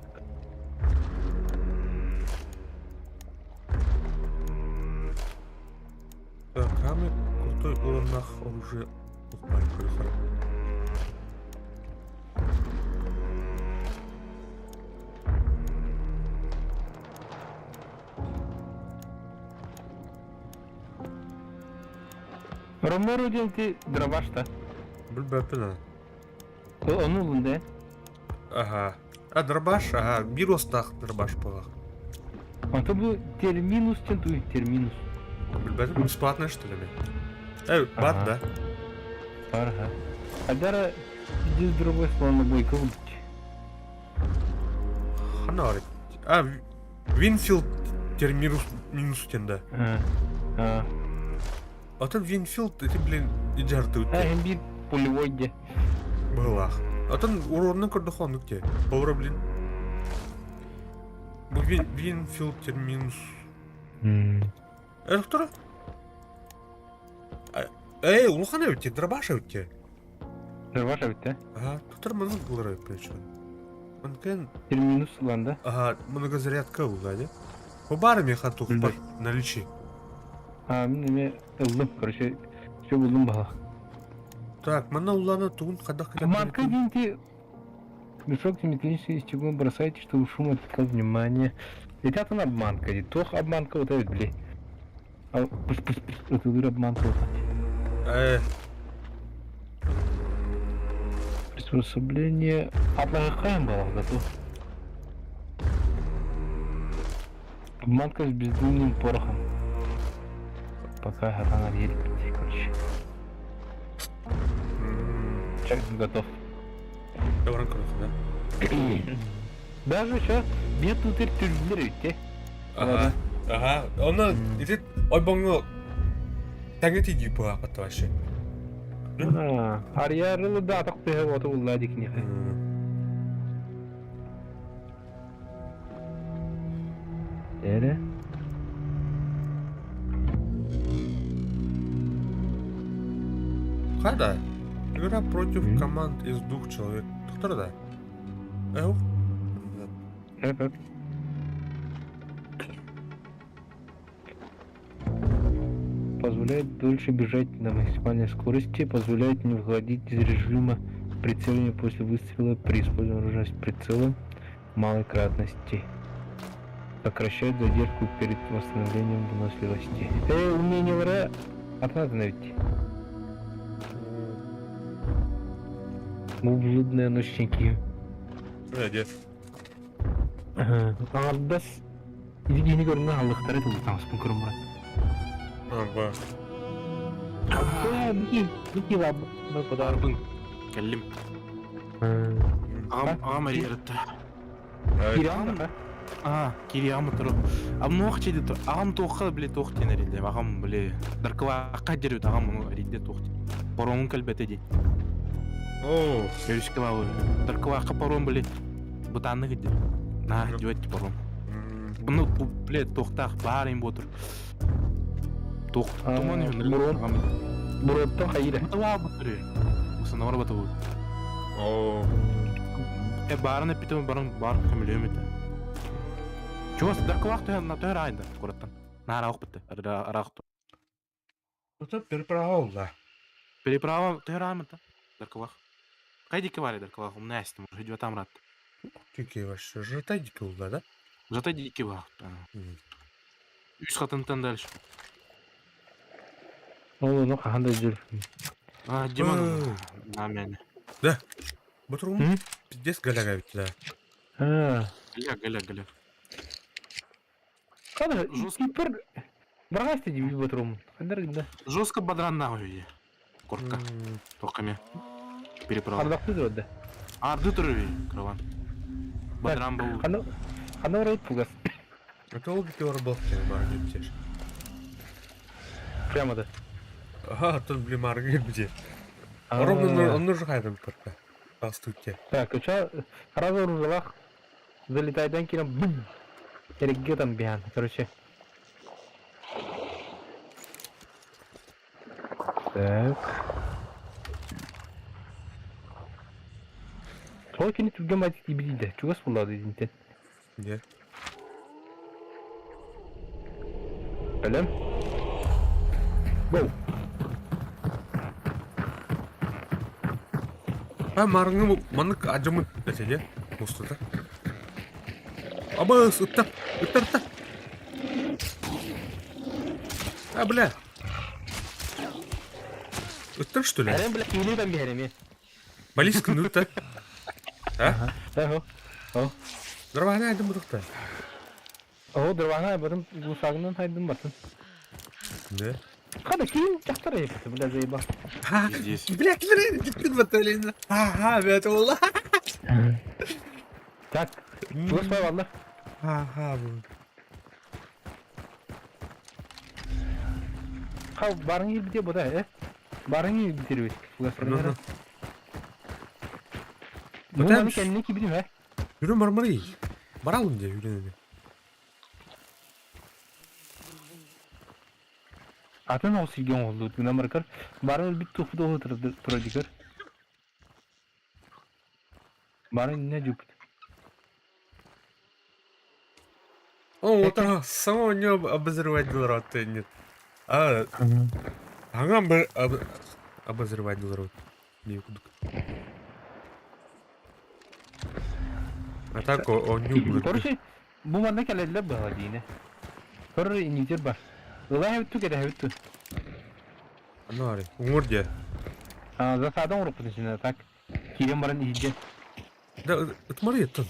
Так, самый крутой уровнах оружие упали. Ромеро диэн ити дробашта. Билбэппин Ону ылын да. Ага. А дробаш, ага, биир уостаах дробаш буолар. Онто бу терминус диэн туй терминус. Билбэтим, бесплатно что ли? Эй, бат, да? Ага. Адара иди с другой слонобойка будь. Ханна А, Винфилд терминус минус да. А. Атын Винфилд, эти, блин, иджарды А, биир пулевой де. Былах. Атын уронны көрдөх оннук те. Повра, блин. Бу Винфилд терминус. Эр, Эй, улахан эбит, дробаш эбит. Дробаш эбит, да? Ага, тут маннык булар эбит, короче. Манкен... Терминус ылан, да? Ага, многозарядка ылла, да? Бу баар миэхэ туох наличии. А, мин эмиэ ыллым, короче, все буллум баҕа. Так, манна уллана тугун хайдах Марка деньги Мешок металлический стекло бросайте, чтобы шум отвлекал внимание. Это атын обманка, туох обманка вот этот, бли. А, пусть, пусть, пусть, это обманка вот Э. Приспособление. Атлахаем было готов. Обманка с бездымным порохом. Пока она едет, короче. Чек готов. Добро, да? Даже сейчас бет утыр түрүллэр үтте. Ага. Ага. Онно ити ойбоҥҥо тэҥэ тиийдии буһааппат вообще. Арыйарылы да атах тыһа оту булла дикнихэ. Эре. Хада. Игра против команд из двух человек. Кто да? Эу. Эп. Позволяет дольше бежать на максимальной скорости, позволяет не выходить из режима прицеливания после выстрела при использовании оружия с прицелом малой кратности. Сокращает задержку перед восстановлением выносливости. Умениелара атынан ведь. Бу блудные ночники. Дьэ. Аҥардас ити киһини көрүҥҥэ халлыктара тылытаҥаспын көрөн баран. Арба. Бики Барбын. Кэллим. Аҕам аҕам эрийэритте. Кириаҕын Аа, кириаҕым туру. Амнуох чиди аҕам туохха били туох диэн эрийдэ. Аҕам били Даркылаахха дьэрүт аҕам ону эрийдэ туох Паромун кэлбэтэ дии. Оо. Өрүскэ баабы. Даркылаахха паром били бытааннык идэ. Наа дьүөт паром. Ну, били туохтаах баар им буотур. Туох туман үһүн. Бурун. Буруттан хайыра. Бутуа бутур. Усанор батыбы. Оо. Э баарын эппитим баран бар көмөлөм этэ. Чугас Даркылаах төһөн на төһөр айда кураттан. Наараах бытты. Араах Это переправа улла. Переправа төһөр аамыта. Даркылаах. Кай дики бар Даркылаах умна эстим. Идиот амрат. Тики вообще жатай дики улла, да? Зато дики бар. Үс хатынтан дальше. Ол ону хаһан да жүр. А, Димон. На мен. Да. Бутурум пиздец галяга ведь, да. А. Галя, галя, галя. Када Жестко. ипер Баргасты диби батрум. Хандар гында. Жестко бадран нахуй. Корка. Токами. Переправа. Ардакты да. Арды туры крыван. Бадран был. Хана хана орайт пугас. Это ол дики бар был маргы битеш. Прямо да. Ага, тут блин маргы бите. Ровно он нужен хайдам только. Астуте. Так, уча сразу оружалах залетает кирам бум. Эрге там биан, короче. Так. Той кини түргэн байтик ибидиде. Чугас булады динтен. Не. Бэлэм. Гоу. А маргы манык ажымы десе Мустута. Абыс, ытта, ытта, ытта. А, бля. Ыттар, что ли? Әрем бля киили там биһэреми. Баллистика ну ытта. А? Ага. О. Нормально айдым бұдықта. О, дырвана батын гусагынан хайдым батын. Да. Када кийин жактар епти, бля заеба. Ха, Здесь. бля, килер, гиттин баталина. Ха-ха, бля, это والله. Так, чугас бай валла. Ха-ха, бу. Ха, барың ел бите буда, э? Барың ел битер бит. Чугас Ну, Бу Бутан- маны кенне ки билим, э? Жүрі мармары. Баралым де, жүрі. Атын ол силген олду. Гына маркар. Барың ел бит туху долу тура дикер. Барың не жуп. О, вот ага, само не обозревать рот нет. А, ага, обозревать рот. Не кудук. А так он не будет. Короче, бу манна келелер бала дейне. Көрөр инитер бар. Ылай хәбитту кере хәбитту. Ну, ари, уңыр де. А, засадан уруп içine так. Кирен баран иһиджен. Да, ытмары еттін.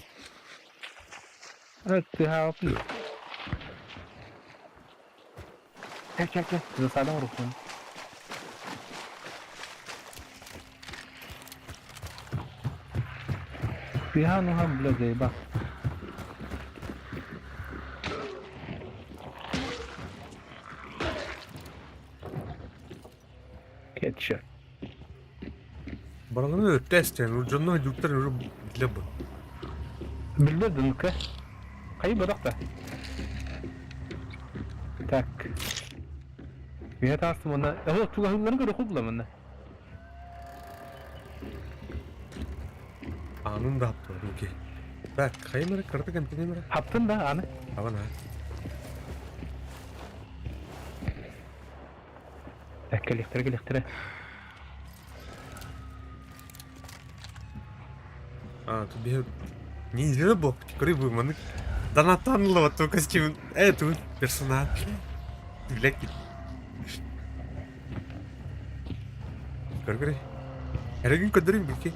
Evet, тыха апны. Кел кел кел. Засадан уруп. Тыха ну хам бля заеба. Кетчуп. Бараланы тестен, уже жүктер уже для бы. Билде дынка. Кайы бодақта. Так. Мен тастым оны. О, туга көрө хубла мына. Анын да апты, окей. Так, каймара, карта контейнера. Хаптын да аны. Авана. Кэлиэхтэрэ, кэлиэхтэрэ. А, тут бе... Нельзя было рыбу, маны... Донатанлова только с чем эту персонаж. Блядь. Көр-көр. Эрегин көрдөрүм бики.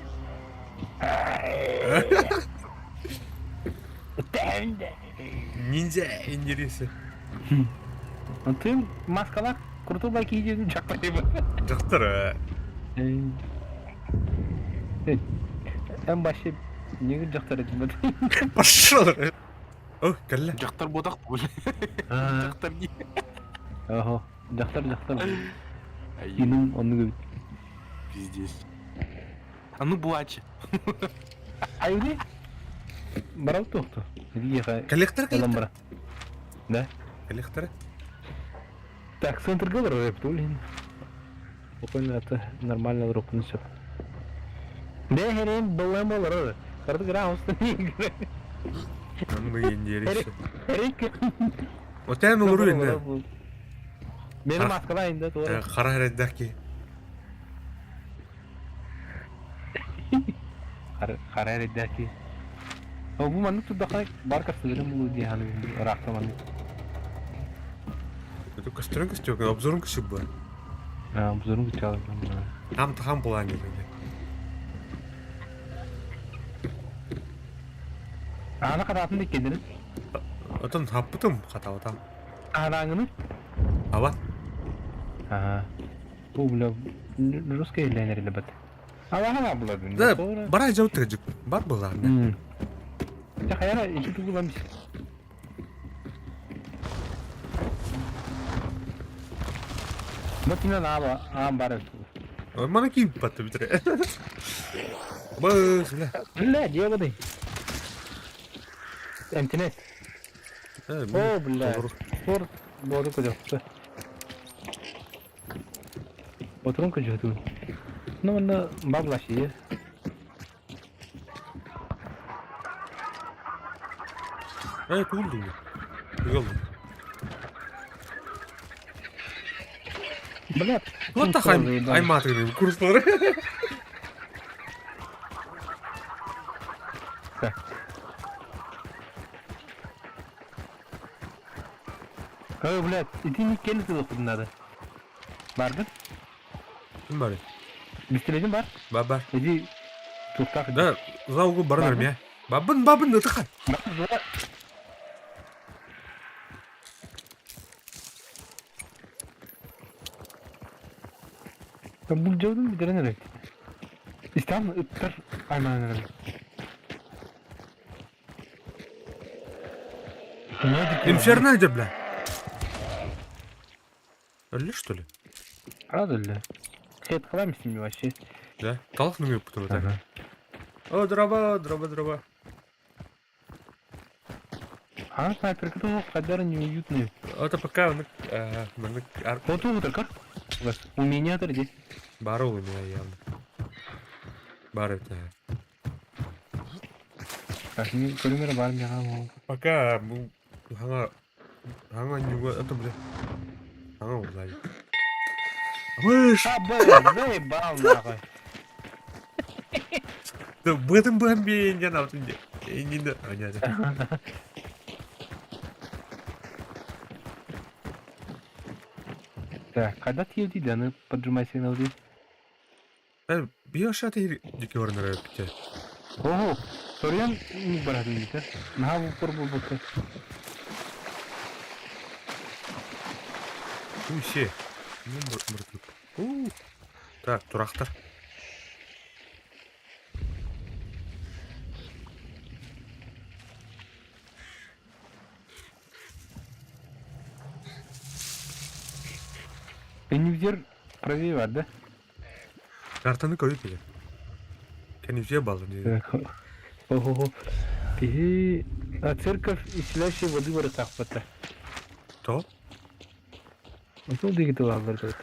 Ниндзя интересы. Ты маскалар крутой байки диэн дьахтар Дьахтар. Эн вообще не дьахтар этим. Пошел. О, кэллэ. Дьахтар буотах бу. Дьахтар дии. Ого, дьахтар дьахтар. Инум оннук эбит. Пиздец. А ну плачь. Айуни? Барал туохту. Видеха. Коллектор, коллектор. Да? Коллектор. Так, центр говорю, блин. Спокойно, это нормально друг несет. Да, херен, была болар. Карты грамотно не играет. Анны индиерisi. Рик. Отен олору инде. Мени маскала инде туора. Хара херендәки. Хара херендәки. Бу маннык турдахха бар кастыгырым булуу дии ханыгын ыраахта маннык. Это костерын костер, обзорун кышып бар. Обзорун кычалар. Там тахам булан Аана хатаатын да иккеннэрин. Отон хаппытым хатаатам. Аанааҥыны? Ава. Аа. Бу бля русская илээнэр илэбэт. Алаһа буладын. Да, бара жау тыжык. Бар была. Ча хаяра ики тугулам. Матина наава аан бар. Мана ким патты битре. Быс, бля. Бля, дьиэбэдэй. Эмтинес. О, бля. Спорт боду көдөхтө. Отрун көдөхтү. Ну, манна баблашия. Эй, кулду. Йолду. Бля. Вот так айматы курслары. Так. Ой, блядь, иди не келді оқудың надо. Бардың? Ким бар? Бистеледин бар? Бар бар. Иди туқтақ. Да, заугу барар ме. Бабын бабын ытыха. Бұл жаудың бідерін әрек. Истам ыттар айманын әрек. Инферно где, бля? Өлле, что ли? Правда ли? Хет қалам с ними вообще. Да? Талах на потом это. О, дроба, дроба, дроба. А, снайперка то кадары неуютные. Это пока Вот тут как? У меня здесь. Бар у меня явно. Бар это. Так, не көрүмөр бар мега. Пока хаңа хаңа нюга это бля. Хаңа улай. Выш! А, бля, заебал нахуй. Да в этом бомбе не надо. Не не а нет. Так, когда ты да, ну поджимай сигнал здесь. Биоша ты дикий нравится. Ого, Сорян не баратын дейді. Наға бұл пор бұл бұқты. Усе. Ну, Так, турақтар. Энивзер правее бар, да? Картаны көріп келе. Кенивзе балды. Так. Ого. И а церковь исцеляющей воды бар тақпаты. То? Сол деген алар деп.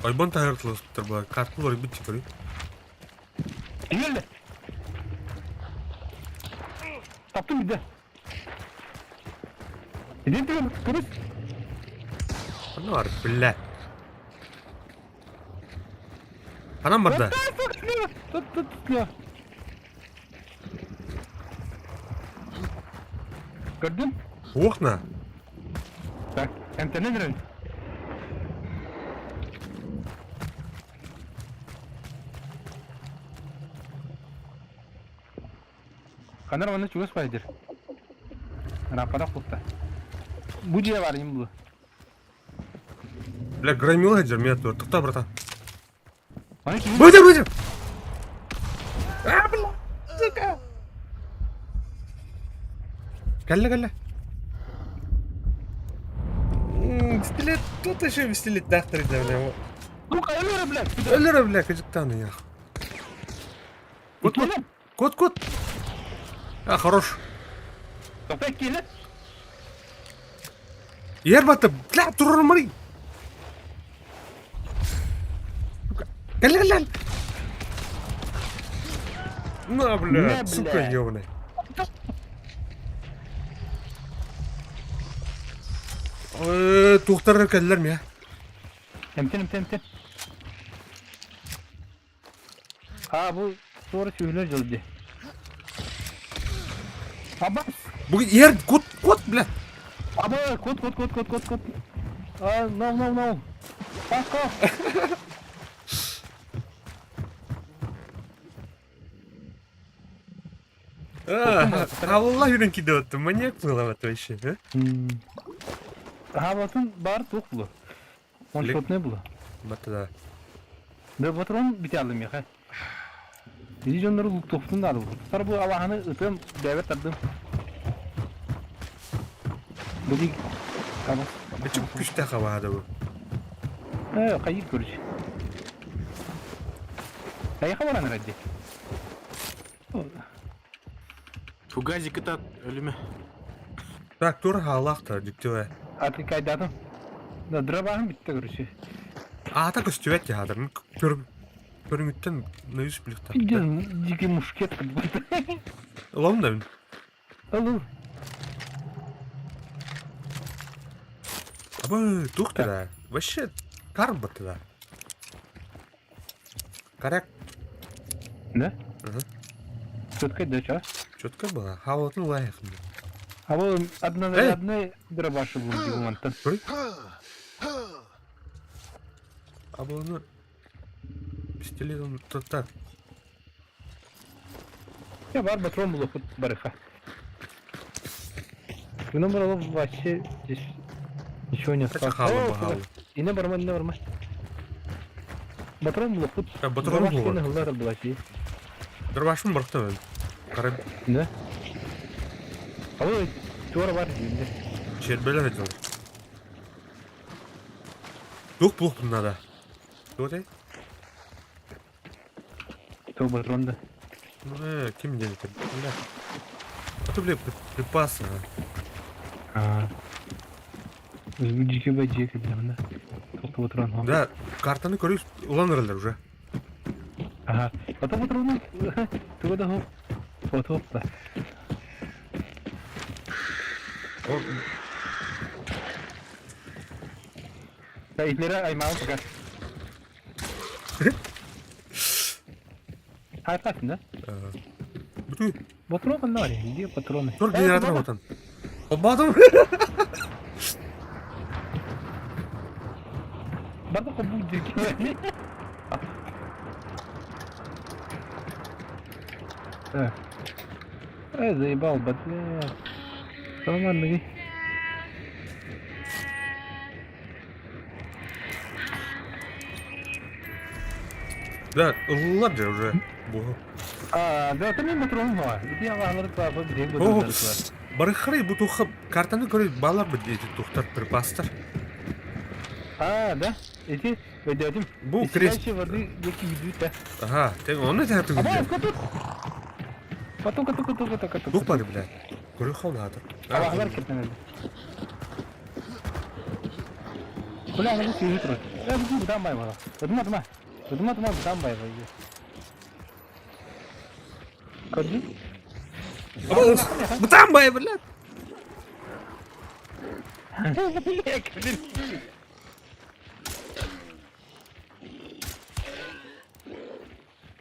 Айбан тайыртылып бар. Картны бар бит көріп. Келді. Таптым бізді. Идем деген көріс. Ханна бар, бля. Ханан барда? Тут, тут, тут. Көрдүм? Окна. Так, эмтэнэн эрэн. Ханар манна чугас байдыр. Раппадах кутта. Бу дьиэ бар им бу. Бля, громила сылдьар, меня тут. Тоқта, братан. Аны киһи Быдыр, быдыр! А, бля, сука! Кэллэ, кэллэ. Пистолет, тут еще пистолеттаахтар да, бля. Сука, өлөрө, блядь! Өлөрө, бля, кыжыктааны я. Кот, кот, кот, кот. А, хорош. Тоқтай келе. Ер бата, бля, турар Кэллэ, кэллэ. На, бля, На, сука, бля. ёбаный. Туохтар кэллэр мия. Эмтен, эмтен, эмтен. А, бу туора сүүһүлэр дьыл дии. Аба! Бу ер, кут, кут, бля. Аба, кут, кут, кут, кут, кут, кут. А, no, no, no. Fuck off. Алла үрэн кидеотты, маньяк был это вообще, а? Хаабатын баар туох булу. Он шотный булу. Бата да. Да патрон бите алдым меха. Иди дьоннору луктуохпутун да алыбыт. Тар бу алаһаны ытым, бэйэбэр тардым. Били табас. Бачык күстээх абаада бу. Э, хайыр короче. Хайха баран ради. Фугазик это өлүмэ. Так, тур хаалаахта дьиктивэ. Аты кайдатым. Да дробаһым битте короче. Аата көстүбэт дьаһадар. Көр көрүҥүттэн нойус билихтар. Дикий мушкет как будто. Ылам да мин. Алло. Абы туох да. Вообще карбаты да. Коряк. Да? Ага. Четко да, чё? Четко было. Хаалатын лайық. А вот однозарядный дробаш был димонтан. Абыланы пистолетом то так. Я бар патрон был хоть барыха. Ну, брало вообще здесь ничего не Хотя осталось. хаалы О, бахалы. Ине барма, ине барма. Патрон был хоть. А, патрон был. Дробаш была Дробашым барықта мен. Қарай Да? А вот тура бар деймде. Чербелер айтылды. Тух булук надо. Тух эй? То патрон да. Ну, ким день это? Бля. А то, бля, припасы. А. Жеке жеке бля, Тоқты патрон. Да, картаны көрүс уланыралар уже. Ага. Потом патрон. Туга да хоп. Фото да. Да, итлere аймаҕын пока. Хайпатын да? Бүтү. Патрон ханна бар? Где патроны? Тур генератор отан. Обадым. Барда кобу дирки. Так. Эй, заебал, бля. Нормально, Да, ладно уже. Бу. А, да, это мен патрон бар. Иди алар тапы бир О, Барыхрай бу туха картаны көрүп балар бу эти тухтар припастар. А, да? Эти, өйдөдүм. Бу крест. воды деки видут, да. Ага, ты оны та А, тугу. тут. Потом, потом, потом, потом, потом. Дух бар, бля. Көрү холнатыр. Аллахлар киртен Бля, аны сүйү турат. Э, бу будан бай бала. Ыдыма дыма. Ыдыма дыма будан бай бай. Көрдүң? Бутан бай, бля.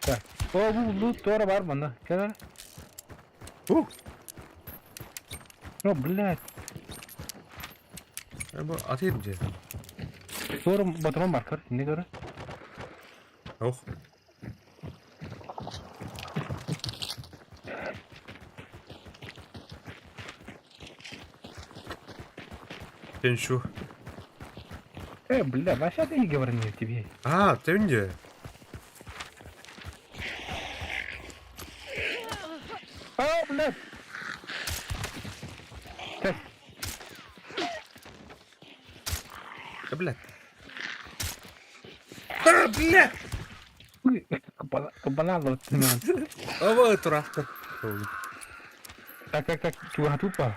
Так. О, бу лут туора бар манна. Кэл Ух! О, блядь. Бу атыыр дьэ. Туора батарон бар көр. Не көрө? Ох. Теншу. Бля, вообще ты не говори тебе. А, ты где? А, блядь! Так. Да, блядь. А, блядь! Кабана Ова, турахта. Так, так, так, чуга тупо.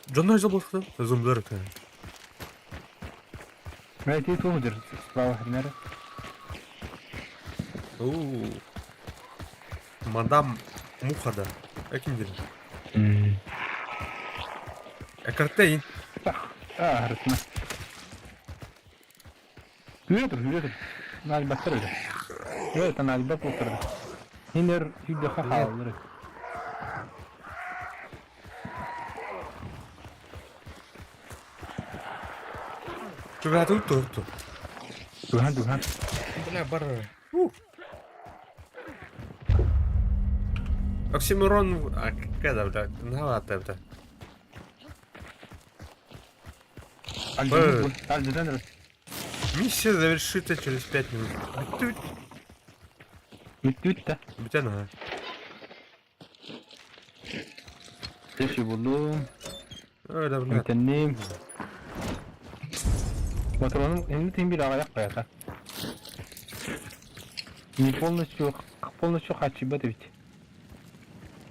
Дьонно забыл, зумдер это. Найти ту держится справа, примеры. Уу. Мадам Мухада. Экиндер. Экартейн. А, рытма. Yürü dur, yürü dur. Nalbatlar öyle. Evet, nalbat oturdu. Hiner hüddeha хааллары. Чугату торту. Духан, духан. Бля, бар. Ух. Оксимирон, а когда, бля, навата, бля. Миссия завершится через 5 минут. Бүтүт. Бүтүт да. Бүтэн аа. Тэши буллум. Ой, да, бля. Бүтэнним. Патроным эмне бир аҕыйах байата. Не полностью полностью хачыбат эбит.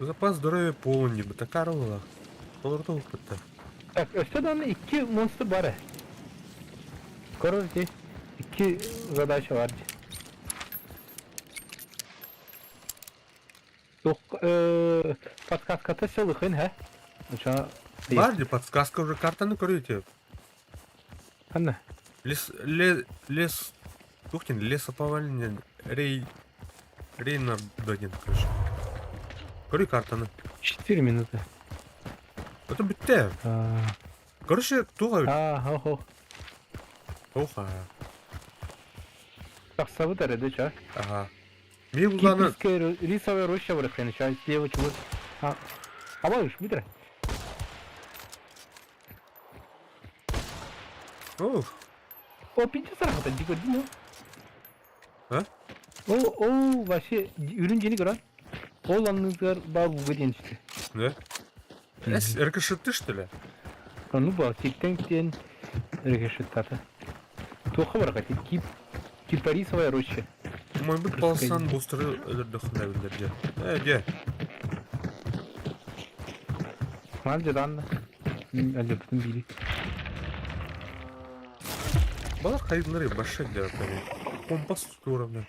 Запас здоровья полон, не такая Толордол кытта. Так, өссө даҕаны икки монстр бар ээ. Көрөр дии. Икки задача бар дии. Туох подсказката сылыхын һэ. Оча Бар дии, подсказка уже картаны көрүтэ. Ханна? Лес, лес, лес, Тухтин, лесоповальня, рей, Рейна Додин, короче. Көрүй картаны. 4 минуты. Это бүттэ. Короче, туға Аа, хо. Оха. Тахсабыт эрэ дэ ча. Ага. Мин буланы... Кипрская рисовая роща барахен, ча, слева чего. А, абалыш, бүтэр. Ох. О, пинче сарахата, дико дино. А? О, о, вообще, үрүн дьиэни көрөн. Ол анныгар баар ууга диэн түстэ. Да? Эс, рикошеты, что ли? Ну ба, сиртэн диэн рикошеттата. Туохха барахати, кип, кипарисовая роща. Может быть, полосан бустеры өлөрдөхүнэ биллэр дьэ. Э, дьэ. Мал дьаданна. Әллэбитин бири. Балар хайдылары башша дьэ Компас уровня.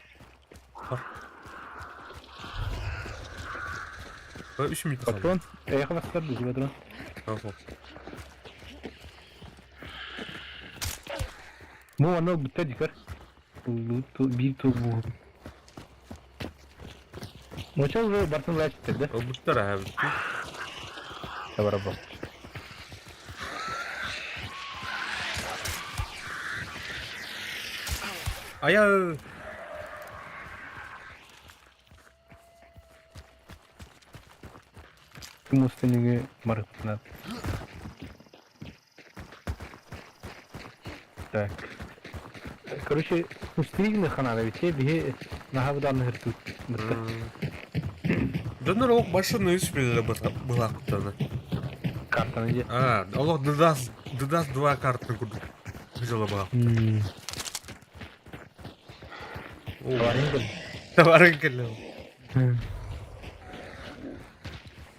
Үс минут Патрон. Эйхэ бастар дуу, патрон. Бу анал бүттэ дикар. Биир тыл бу. Моча уже бартын лачтыр да? Бүттэр аа бүттү. Табара Ая Мустыныгы марыппына. Так. Короче, устыригны ханада ведь биһи наһабыдан тут. Донор олох башын үс биле былактаны. Картаны же. А, олох дыдас дыдас два картаны курдук. Взяла была. Товарын Товарын кэллэ.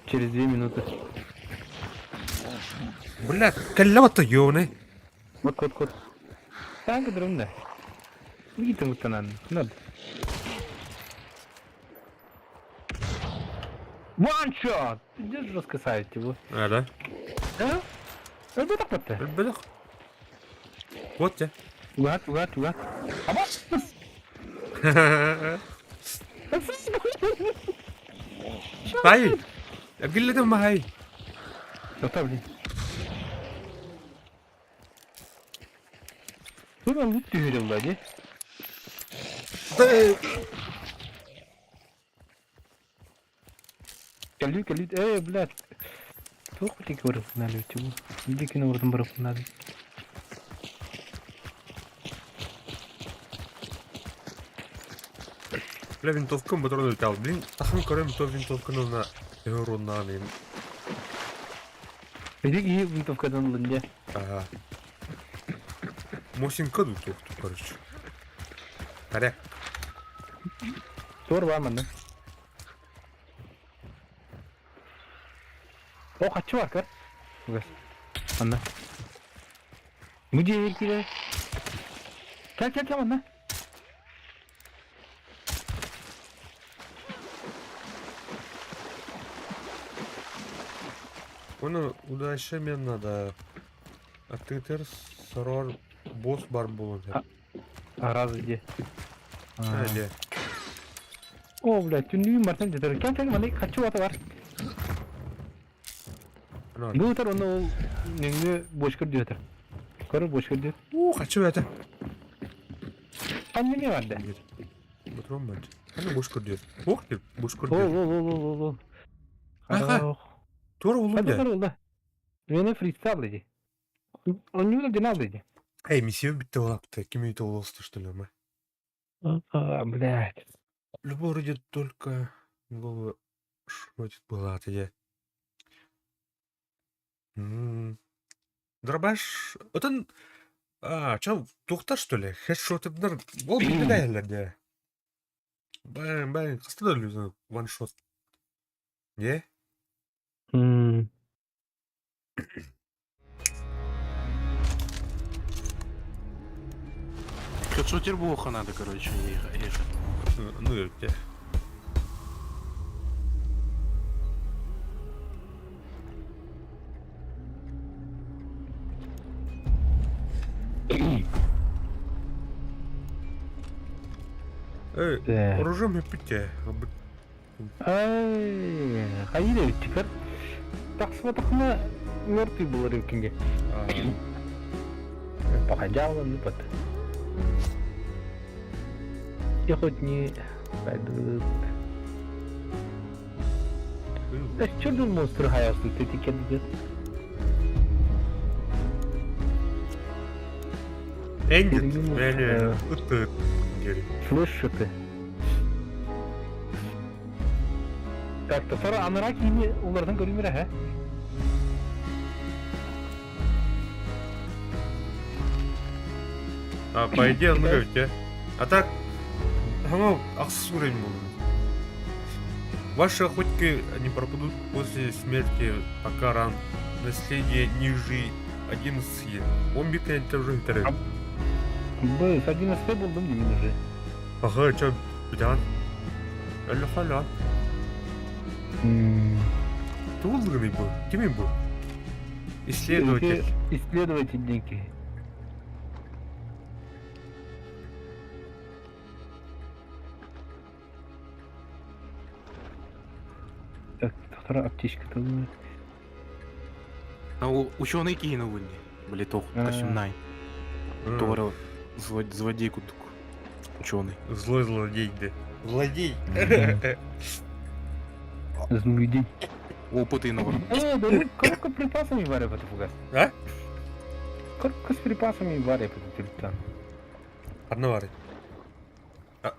Через 2 минуты. Бля, кэллэ ёбаный. Вот, вот, вот. Так, дрымда. Гитин гуттанан. Надо. One shot! Ты жестко ставить его. А, да? Да? Өлбөтөх батта. Өлбөтөх. Вот те. Угат, угат, угат. Тай! Эргиллэтим маһай! Тота, блин. Тура лут түһэриллэ дии. Кэлүү кэлүү ээ блядь. Туох битик барыппын чугу. Биир күн ордун барыппын Бля, винтовкам патрон улетал. Блин, тахан көрөм то винтовканы на уруннаан Ити киһи винтовкадан ылын дьэ. Ага. Мосинка тут тухту, короче. Порядок. Туор баар манна. О, хаччы бар көр. Үгэс. Манна. Бу дьиэ киирэр. Кэл, кэл, кэл манна. Оны удача мен надо. Атытыр сорор босс бар болон. Раз где. Де. О, блядь, түннүгүн бартан жетер. Кэл, кэл, манна хаччы бата бар. Бу утар оны ол нөҥүө бочка үрдүөтэр. Көрөр бочка үрдүө. У, хочу это. Ханна не барда? Патрон бар. Ханна бочка үрдүөр. Ох ты, бочка Ол, үрдүөр. ол, ол, ол, ол, ол. Аха. Тура улум Ханна да. бар ол да. Мені фристайл диди. Онньуу динал диди. Эй, миссия битте олапты. Ким үйті олосты, что ли, ма? А, блядь. Любой вроде только голову шотит была, а я. Дробаш... Отын... А, чё, тухтар, что ли? Хедшотыбнар... Ол билбедәйлер де. Бән, бән, қысты да люзі ваншот. Не? Хедшотер буоха надо, короче, ехать. Ну, өтте. Эй, Так. оружие пите. Ай, хайыр теперь. Тахсыбатахна мертвый был рыбкинге. Походял он, вот. Я хоть не пойду. Да что тут монстр хаялся, ты тикет где? Эндит, Перегнул. мені ыты Слышишь ты? Так, то sonra анара кийини улардан көрүмүрэ, ха? А, по идее, ну как А так, оно ахсыз уровень был. Ваши охотники не пропадут после смерти, пока ран. Наследие ниже 11. Он битый это уже второй. Б, с 11 болдум деймин уже. Ага, чё, битан? Алло, халя. Ты улганный был? Кем был? Исследователь. Исследователь некий. Так, вторая аптечка тут. А у ученый киһини булни. Били тох костюмнай. Туора злодей кудук. Ученый. Злой злодей, да. Злодей. Злой день. Опыт иного. Э, да ну, коробка с припасами варя это фугас. А? Коробка с припасами варя это тюльпан. Одна варит.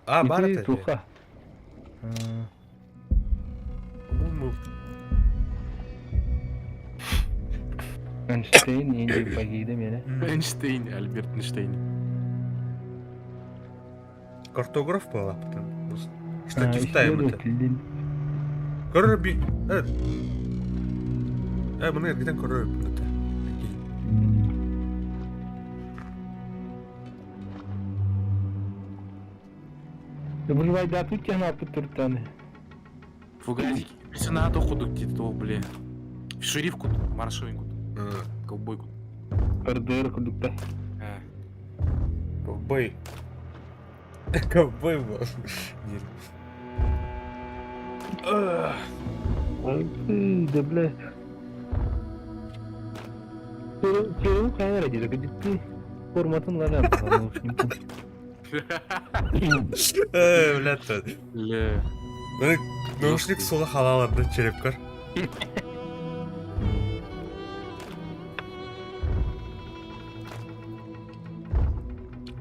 А, бар это? Туха. По-моему, Эйнштейн, Индия, погида меня. Эйнштейн, Альберт Эйнштейн. Картограф была потом. Штатив тайм это. Көрөр би... Э, э, мына эргитен көрөр это. Бывает, да, тут тебя на туртаны. Фугазики. Сенату худук тито, бля. Шериф кут, маршевый кут, ковбой кут. РДР кудукта. Э. Ковбой. Ковбой был. Да бля. Кирилл хайа диир, ты форматын лана. Э, блядь. Ле. Наушник сула халаларды черепкар.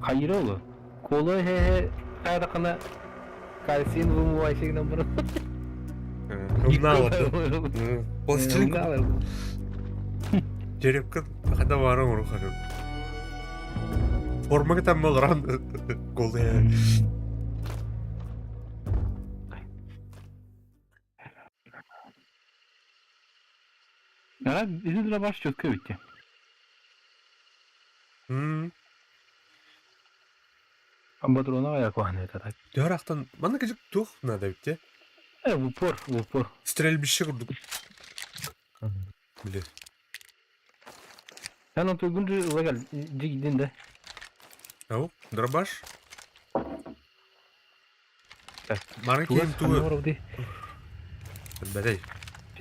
Хайыр олу. Кола хе хайдакана кальцин вымывайсыгынан бұрын. Умналарды. Пластилин черепка хада бары уру харым. Формага там болран голы. Ага, изи баш четко битти. Патрона аякуан это так. Дөрахтан манна кэжик туох надо битте. Э, в упор, в упор. Стрельбище курдук. Бile. Sen o тугунжу лагал дигдин да. Ау, дробаш. Так. Мары кем тугу. Бәдәй.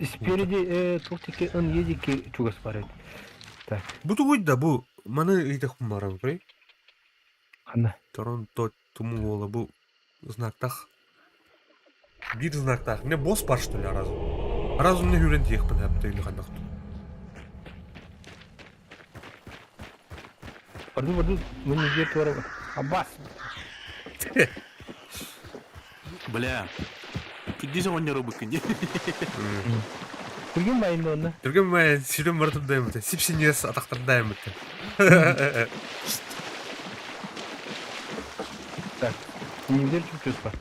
Спереди туктики ын едики чугас барет. Так. Бу тугуй да бу маны ыйтах барам прей. Ханна. Торонто туму бола бу знактах. Бир знактах. Не босс бар что ли разум? Разум не хүрен тиехпин хәпте или хандак. Барду барду мы не где туара. Аббас. Бля. Кидиз оҕонньор ылбыккын дии. Түргэн байында онно. Түргэн мэ сирен бартырдайым бите. Сипсинес атахтырдайым бите. Так. Нигдер чуп бар.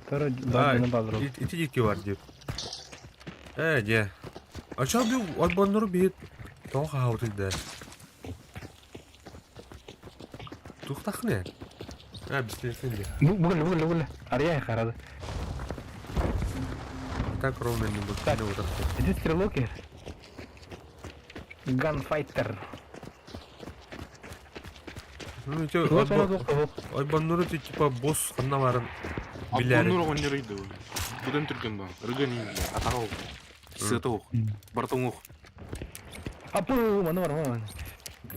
Тара бардына балдыр. Ити дики бар дип. Э, де. А чё бу отбоннору бит тоҕо хаабытый да. Тухтахны. А, бистелсен де. Бүгүн бүгүн бүгүн. Ария харады. Так ровно не будет. Так. Иди стрелок. Ганфайтер. Ну, ити Ойбоннору ты типа босс ханна барын билер. Отбоннор оҕонньор ыйды. Будан түргэн баа. Рыган иин атаҕа ох. Сыата ох. Бартың ох. Апу, маны бар, маны.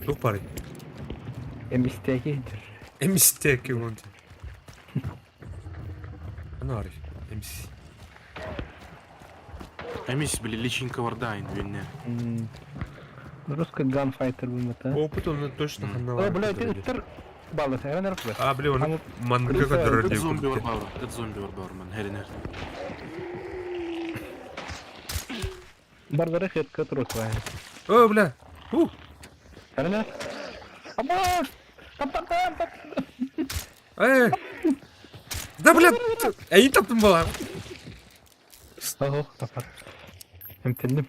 Тух бары. Эмистеки. Эмистеки он. Ана бары. Эмис. Эмис, били, личинка вардайн, винне. Русский ганфайтер был это. Опыт он точно ханна О, барын. бля, ты тыр балды, сен арып. А, бля, он манга Это зомби варбаур. Это зомби варбаур, ман. Херинер. Бардары хетка тротвай. О, бля. У. Херинер. Аббас! Там там там там. Э. Да, бля. Әйин таптым бала. Ого, тапар. Эмтендим.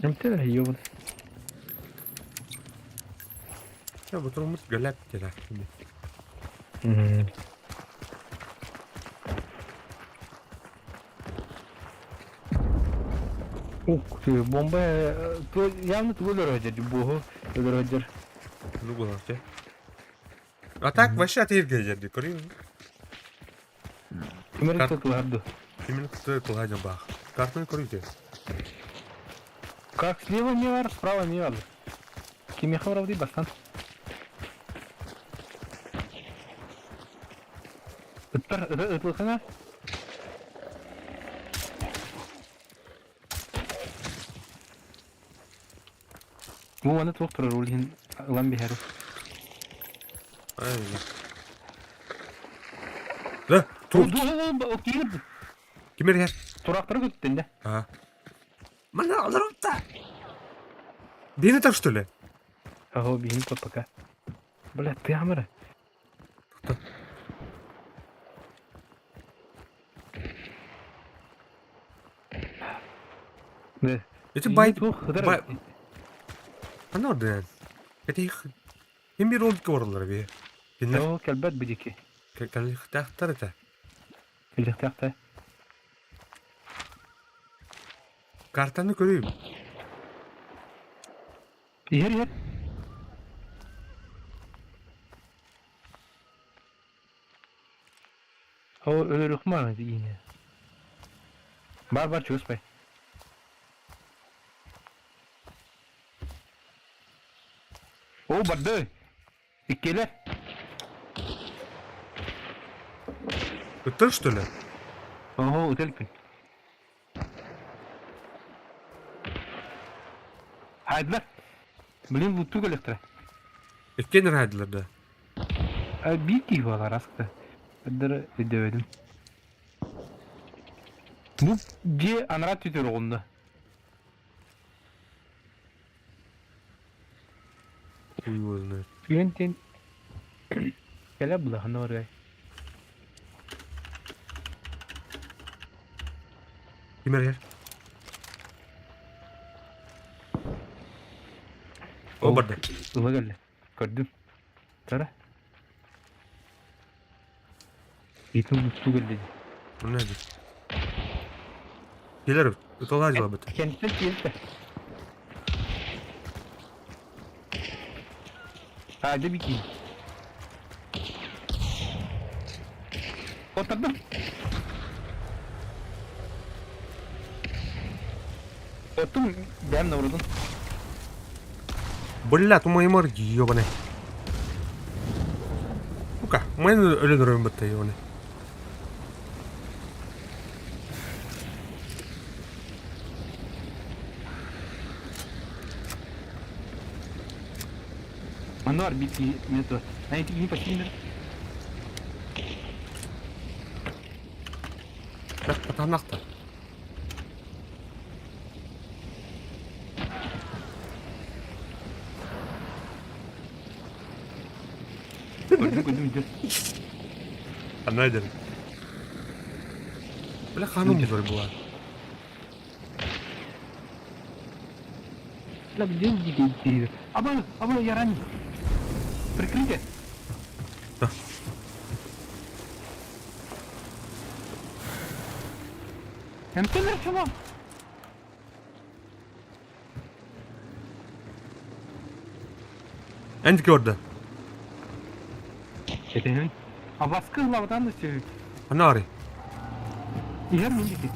Эмтенер ёбан. Я бу турмут галап дела. Ух ты, бомба. То явно өлөр өжер, бугу өлөр өжер. Ну булар те. А так вообще атыр жерди көрүң. Кимер тутуларды. Кимин кыты кылган бах. Картаны көрүң те. Как слева не бар, справа не бар. Киме хабар бастан. Ыттар, ытлыхына. Бу аны туох турар ол иһин ылан биһэр. Ай. Да, тут. Кимер хер? Турактары көттүн да. А. Мана алырым-та. Бени так что ли? Ого, биһин тот пока. Бля, ты амара. Да. Эти байт Бай. Ана орден. Это их Им бир олдик оралар би. Кинер О, келбет бидики. калихтахтар это. Келдихтахта. Картаны көрейм. Ер ер. О, өлөрүхмаан иине. Бар бар чугаспай. О, барды. Иккилэр. Ыттар что ли? Ого, үтелпин. Хайдылар. Блин, лутту кэлэхтэрэ. Иккиэн хайдылар да. Биир киһи буолар аскы. Өддөрө өйдөбөтүм. Бу дьиэ анараа түтөр оҕунна. Хуй его знает. Түгэн кэлэ булахына барыай. Ким эрэр? О, барда. Ыла кэллэ. Көрдүм. Тара. Итин лутту кэллэ дии. Мына дии. Келер, ыталаа дьылабыт. Кэнтэн тиэлтэ. Hadi бики. Oturdum. Оттум, бэм наврудун. Бля, тумаймар ёбаный. Ну-ка, мен өлөн өрөм бытта ёбаный. Манна бити метод. А эти не почти Потанахта. Көрдүм, көрдүм, идет. Она идет. Бля, ханым уже была. Бля, где дикий Аба, аба, я ранен. Прикрытие. Да. МТ начало. Энд көрді. Этен. А баскы лавдан да сүйүк. Ана ары. Иһэр мин дики.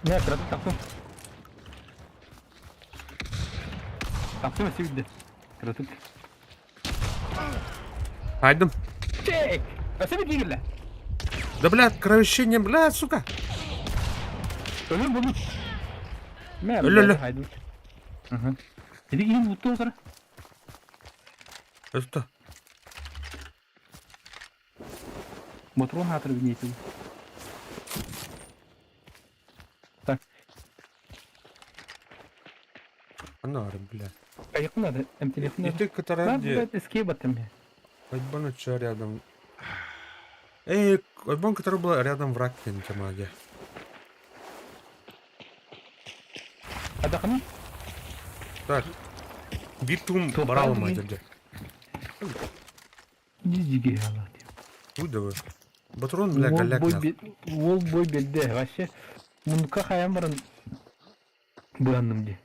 Не, кыратык тахсым. Тахсым өссө Кыратык. Айдым. Чек! Өссө бит Да, бля, кровощение, бля, сука. Өлөр булбут. Мэ, Өлө, өлө. Айдым. Ага. Иди киһин бутту олар. Это. Мотрон хатыр билнейтин. Так, Ана ары, бля. кайыкын надо, МТЛ И надо. ты, которая Да, где? блядь, эскейп аттым. Айбан что рядом? Эй, Айбан, который был рядом враг магия. Адақыны? Так. Битум Тоқтай барал деген. мадерде. Дизиге ала. Уй давай. Батрон, бля, голяк нахуй. Ол бой белде. Вообще, мунка хаям барын быанным ди.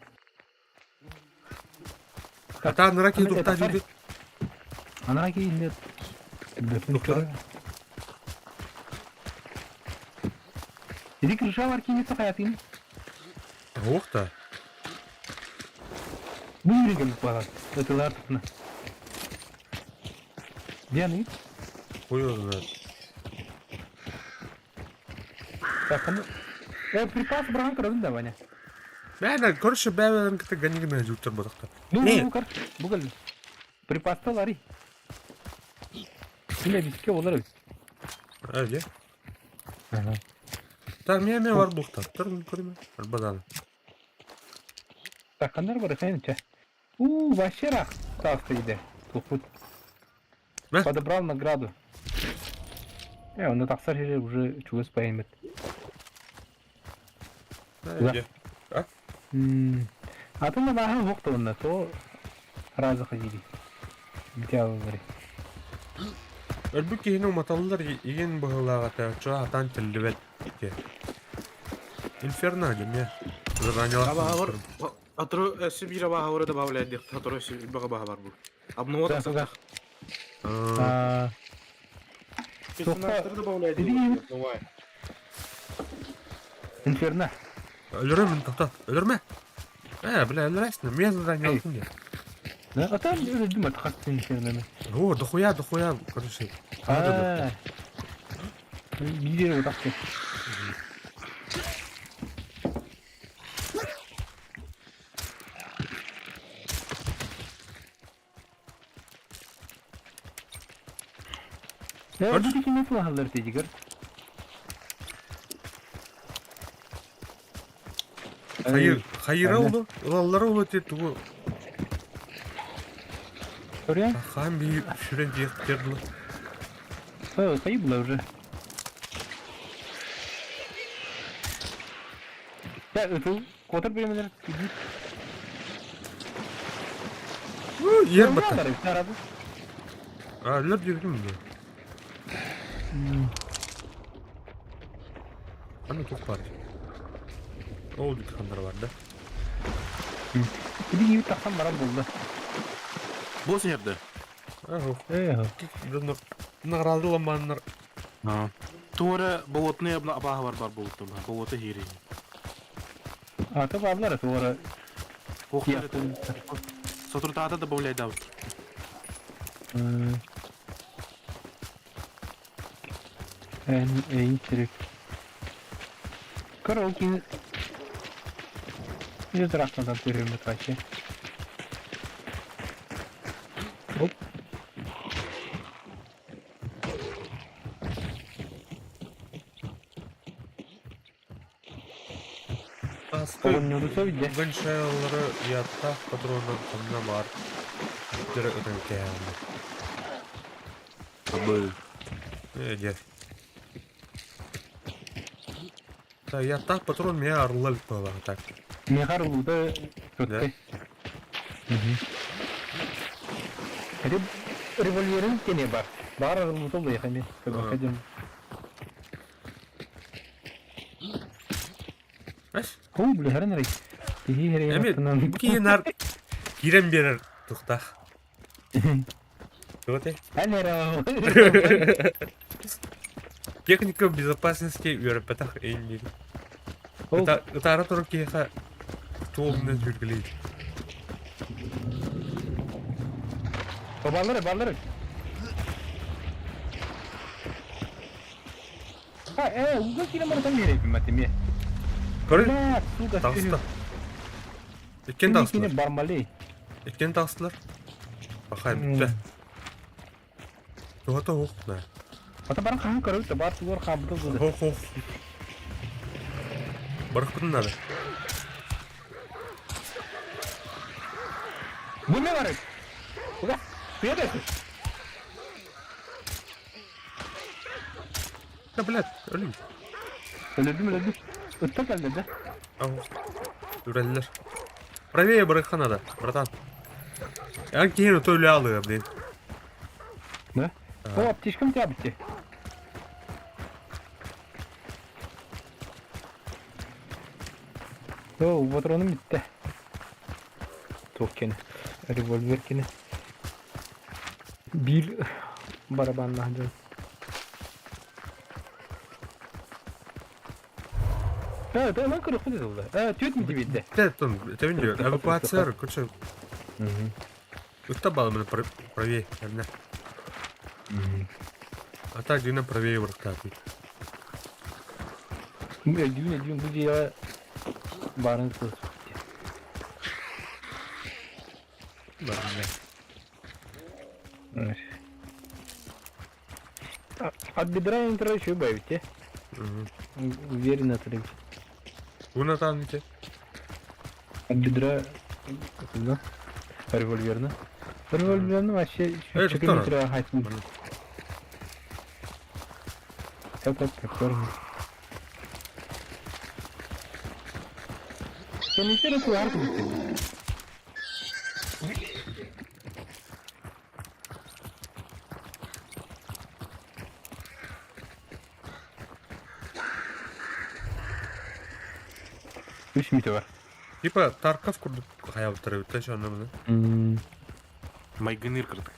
Ата нараки Это тухта фарь. диди. Ана кейінде Тухта. Иди крыша бар кейінде хаятын. Ох та. Бұл үйренген балар. Өтілер тұқына. Дианы, Хуй его знает. тақыны. Э, припас браған көрдім да, Ваня. Бля, да, короче, бля, ката ганигна жуттар батақта. Ну, Не. ну, кар, бүгіл. Припасты лари. Міне бізге олар өз. А, где? Ага. Так, мен мен бар бұқта. Тұр, көрме. Арбадан. Таққандар бар, қайынша. У, вообще рах. Тақты иде. Тухут. Мә? Подобрал награду. Э, он тақсар жері уже чугас поймет. А, где? А? А то на нахал вокта он на то раза ходили. Где вы Өлбүт киһини уматаллар иген быһылааҕата чо атаан тиллибэт. Инферно дьэ Заранее Абаһабар Атры өссө биир абаһабары добавляй диэхтэ атры өссө элбэх абаһа бар бу. Обнова Да, тахсар. А, Персонажтары добавляй Иди. диэхтэ. Давай. Инферно. Өлөрөмүн тоқтат. Өлөрмө. Э, бля, өлөрөсүн. Мен задание алдым я. Да, а там өлдүм атқас инферно. О, дохуя, дохуя, короче. А. Биир утак. Э, Короче. бу кими туһаллар тегер. Хайыр, хайыра улу, улаллара улу те тугу. Көрө? Хаан би сүрен диэх тердылы. Э, хайы була уже. Я ытыл, котор биремелер. Ер бата. А, өлөр диэбитим дии. Аны тух бар. Ол дикхандар бар да. Иди кийip тахсан баран булду. Босс нерде? А, Э, награды ламаннар. А. Туора болотный абаһа бар болуттум. Болоты хири. а то барлар туора. Охтар Сотрутата добавляй дав. Эн эйнтерик. Королки. Не страшно там перемет вообще. Оп. Оҕонньору виде. Гоншайлары яттах патронан ханна бар. Дөрө өтөн кэһэллэр. Абы. Э, дьэ. Та яттах патрон меня арыллар буолла так. Мехар улута Да. көттө. Револьверин кене бар. Бар улута улуйхами. Көбөкөдүм. Эс? Ху билерин рей. Тихи херей Эми аттынан. киинар кирен берер тухтах. Туоте. Алера. Техника безопасности үөрөппэтэх иннир. Ытаара турар киһиэхэ туолунан сүргэлиир. Баллары, баллары. А, э, уга киле маратан берейин матеме. Көрүн Бля, сука. таҕыста. Иккиэн таҕыстылар. Бармалей. Иккиэн таҕыстылар. Пахай бүттэ. Туһата уох да. Ата баран хаан көрөбүт бар тугар хаабыта буду. Хоох хоох. Барахпытын надо. Бу не бар? Уга. Пиэдэ. Да, блядь, өлүм. Өлөдүм, өлөдүм. Ытта кэллэ да. Ау. Үрэллэр. Правее барыхха надо, братан. Эн киһини төлө алыа, блин. Да? О, аптечкам тябите. О, патроным битте. Туох кини. Револьвер кини. Биир барабаннаах дьон. Э, да, ман көрөх күнү Э, түөт ми дибидде. Тэ тон, тэбин диyor. Эвакуация, короче, ытта балымын правее, эрнэ. А так дьиҥэ правее барыктаатый. Дүүнэ дүүн бу дьиэҕэ баарын сыл. От бедра интер еще бавите. Уверенно отрыв. Уна таан ити. От бедра да? Револьверно. Револьверно вообще Э, 4 второй. метра хайтын. Это прикольно. Я не верю, что арку Үс мүтэ бар. Типа Тарков курдук хайабыттар эбит да онно маны. Майгыныыр кырдык.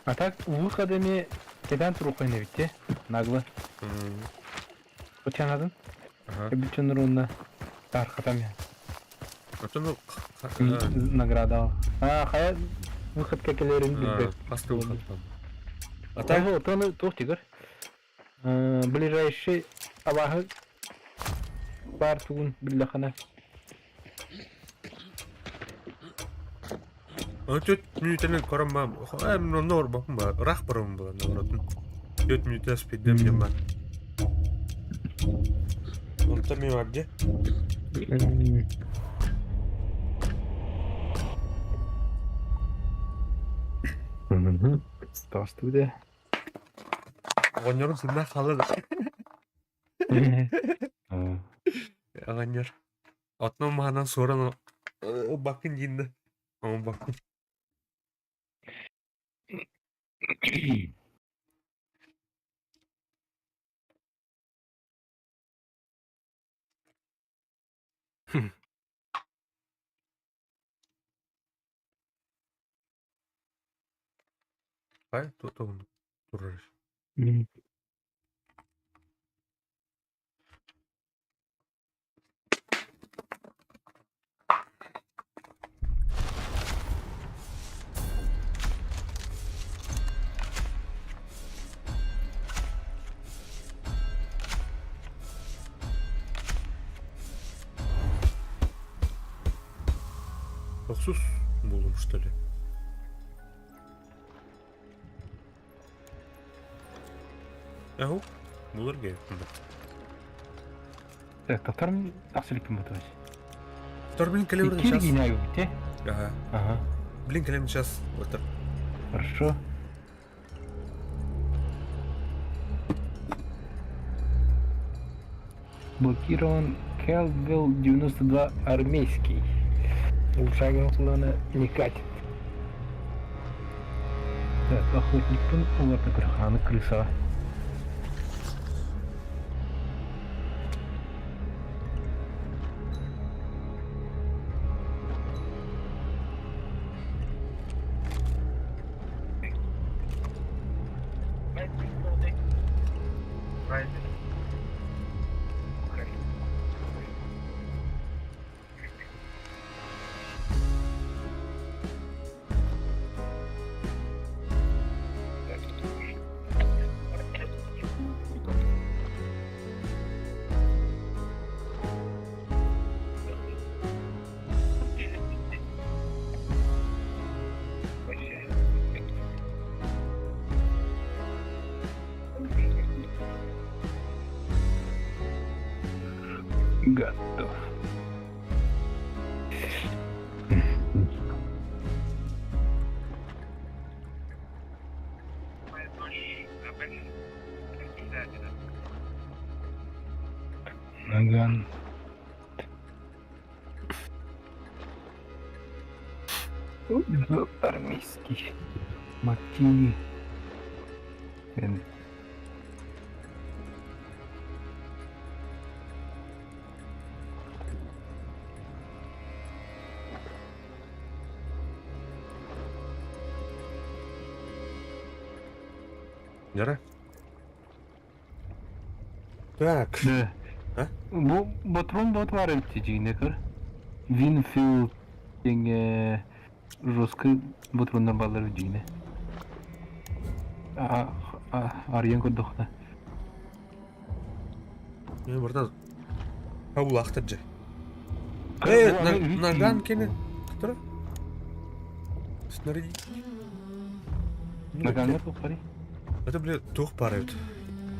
А так выхода эми кэтээн туруоххайын эбит те нагло. Утянадын. Эбитчен уонна тархатам я. Оттон Награда. А, хайа выходка келерин билбет. Хаста выход там. А так отону туох тигэр. Ближайший абаһы баар тугун биллэххинэ. Аны төрт мүнүүтэнэн көрөн баам, ээ мин онно олорбоппун баа, ыраах барабын буолан наоборотун. Төрт мүнүүтэ спиддем диэн баар. Онтон мин бар дии. Здравствуйте. Оҕонньорум сыннаах хаалла да. Оҕонньор. Отно маһынан суоран ылбаккын диин да. Ылбаккын. Хай, тугун турар. Тохсус буоллум что ли? Эһу, булар киһиппин Так, Вторым абсолютно мотовать. Второй блин калибр сейчас. Кирги Ага. Ага. Блин калибр сейчас. Вот так. Хорошо. Блокирован Келвилл 92 армейский. Улучшаемый плана не катит. Так, охотникпын олорно кырхааны крыса. Готов. Наган. Армейский. Мартини. Нера? Так. Да. А? Бу ботрон бот бар эбит дьиҥнэ көр. Винфилд диэҥҥэ жесткий ботроннар бааллар эбит дьиҥнэ. Арыйан көрдөххүнэ. Мен братан, Хабулахтар дьэ. Э, наган кини. Который? Снаряди. Наганнар тухпари? Это, бля, туох пара эбит.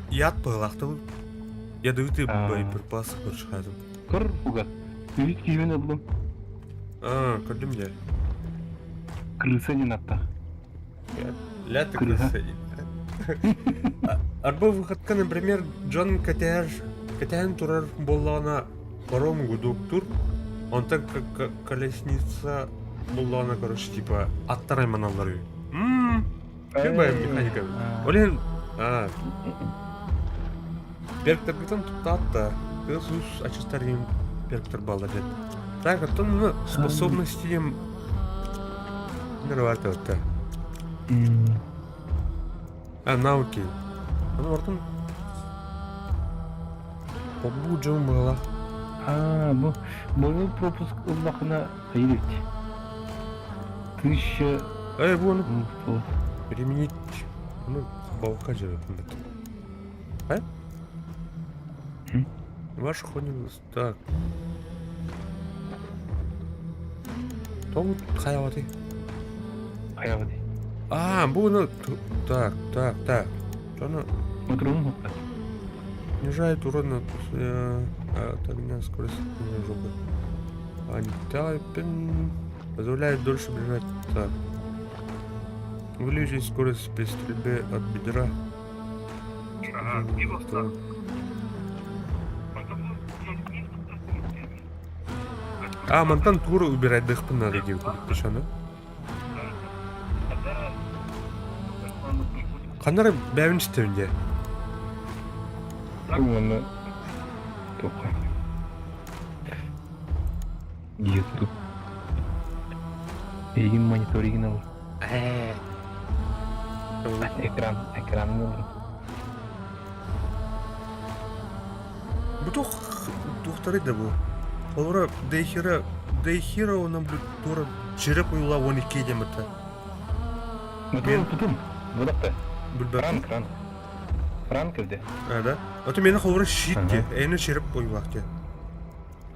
Яд пыһылаахтабын. Ядовитый боеприпас көрүшхатым. Көр угат. Үһүс киһибин ыллым. А, көрдүм дьэ. Крыса не натта. Ля ты крыса. Арба выходка, например, Джон кэтэһэр кэтэһэн турар буоллаҕына паром гудоктур. Онтон колесница буллаҕына, короче, типа аттар айманаллар үһү. Мм, Ким механика эбит. Ол иһин перктаргытын туттаат да, кыыс уус ачыстар иһин перктар баллар диэн. Так, оттон ну, способности им нервата вот А, навыки. Аны ортон Бу дьон быһалаах. А, бу боевой пропуск ыллахына хайыр эбит. Тысяча... Эй, бу ону применить. Ну, балка же А? Ваш хонин так. Тоҕу хайаҕатый? Хайаҕатый? А, бу ну так, так, так. Ону Отыруым хоппа. Снижает урон от, от огня скорость жопы. Антайпен позволяет дольше бежать. Так. Увеличить скорость при стрельбе от бедра. Так. А, мантан туры убирать дыхпын надо диэн курдук Ханна эрэ бэйэбин истэбин дии. Уонна туохха YouTube Эйигин мониторигин ыл. Экран, экран ыл. Бу туох туохтарый да бу? Холобура Дейхира Дейхира уонна бу туора череп уйула 12 диэн бытта. Мен тутум. Будакта. Билбэппин. Ранг, ранг. Ранг кирде. А, да? А то мени холобура щит ди. Эйне череп уйулаах ди.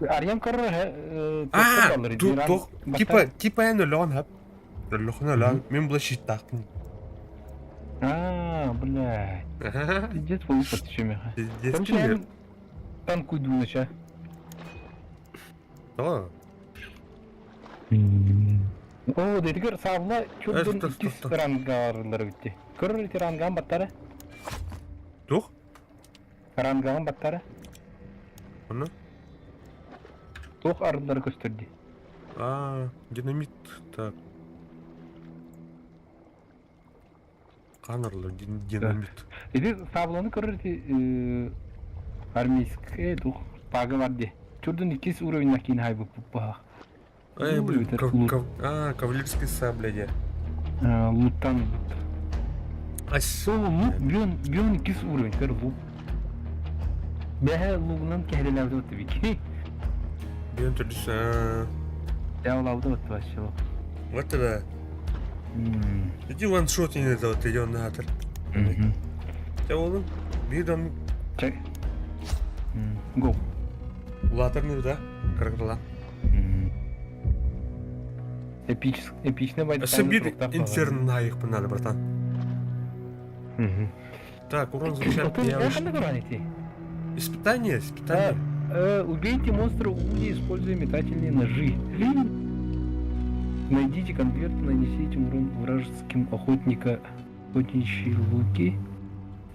Арьян көрөр А, туох типа типа эн өлөҕүн хап. Өлөхүнэ өлөөн мин була щиттаахпын. А, блядь. Пиздец полупа түшемеха. Пиздец. Короче, танкуйдунача. Да. О, дедигер саабла чурдун иккис рангалар битти. Көрөр ити ранган баттара. Тух? Ранган баттара. Оны? Тух арылары көстөрдү. А, динамит. Так. Хаан арылар динамит. Ити сабланы көрөр ити армейская тух пага бар ди. Чурдун иккис уровень кин хайбы пуппаха. Эй, блин, а, кавалерская сабля де. Луттан. Ас. Лук бион бион иккис уровень көр лук. Бэһэ лугунан кэһэлэлээбит отты бики. Бион төрдүс. Явлабыт отты вообще. Вот да. Иди ваншот не это вот идёт на атор. Те oğlum birden Чек. Го. Улаатар да? Кыргыла. Эпич, эпичный байт. Өссө биир инферно айыкпын надо, братан. Так, урон звучат Испытание, испытание. Убейте монстра ули, используя метательные ножи. Найдите конверт, нанесите урон вражеским охотника охотничьи луки.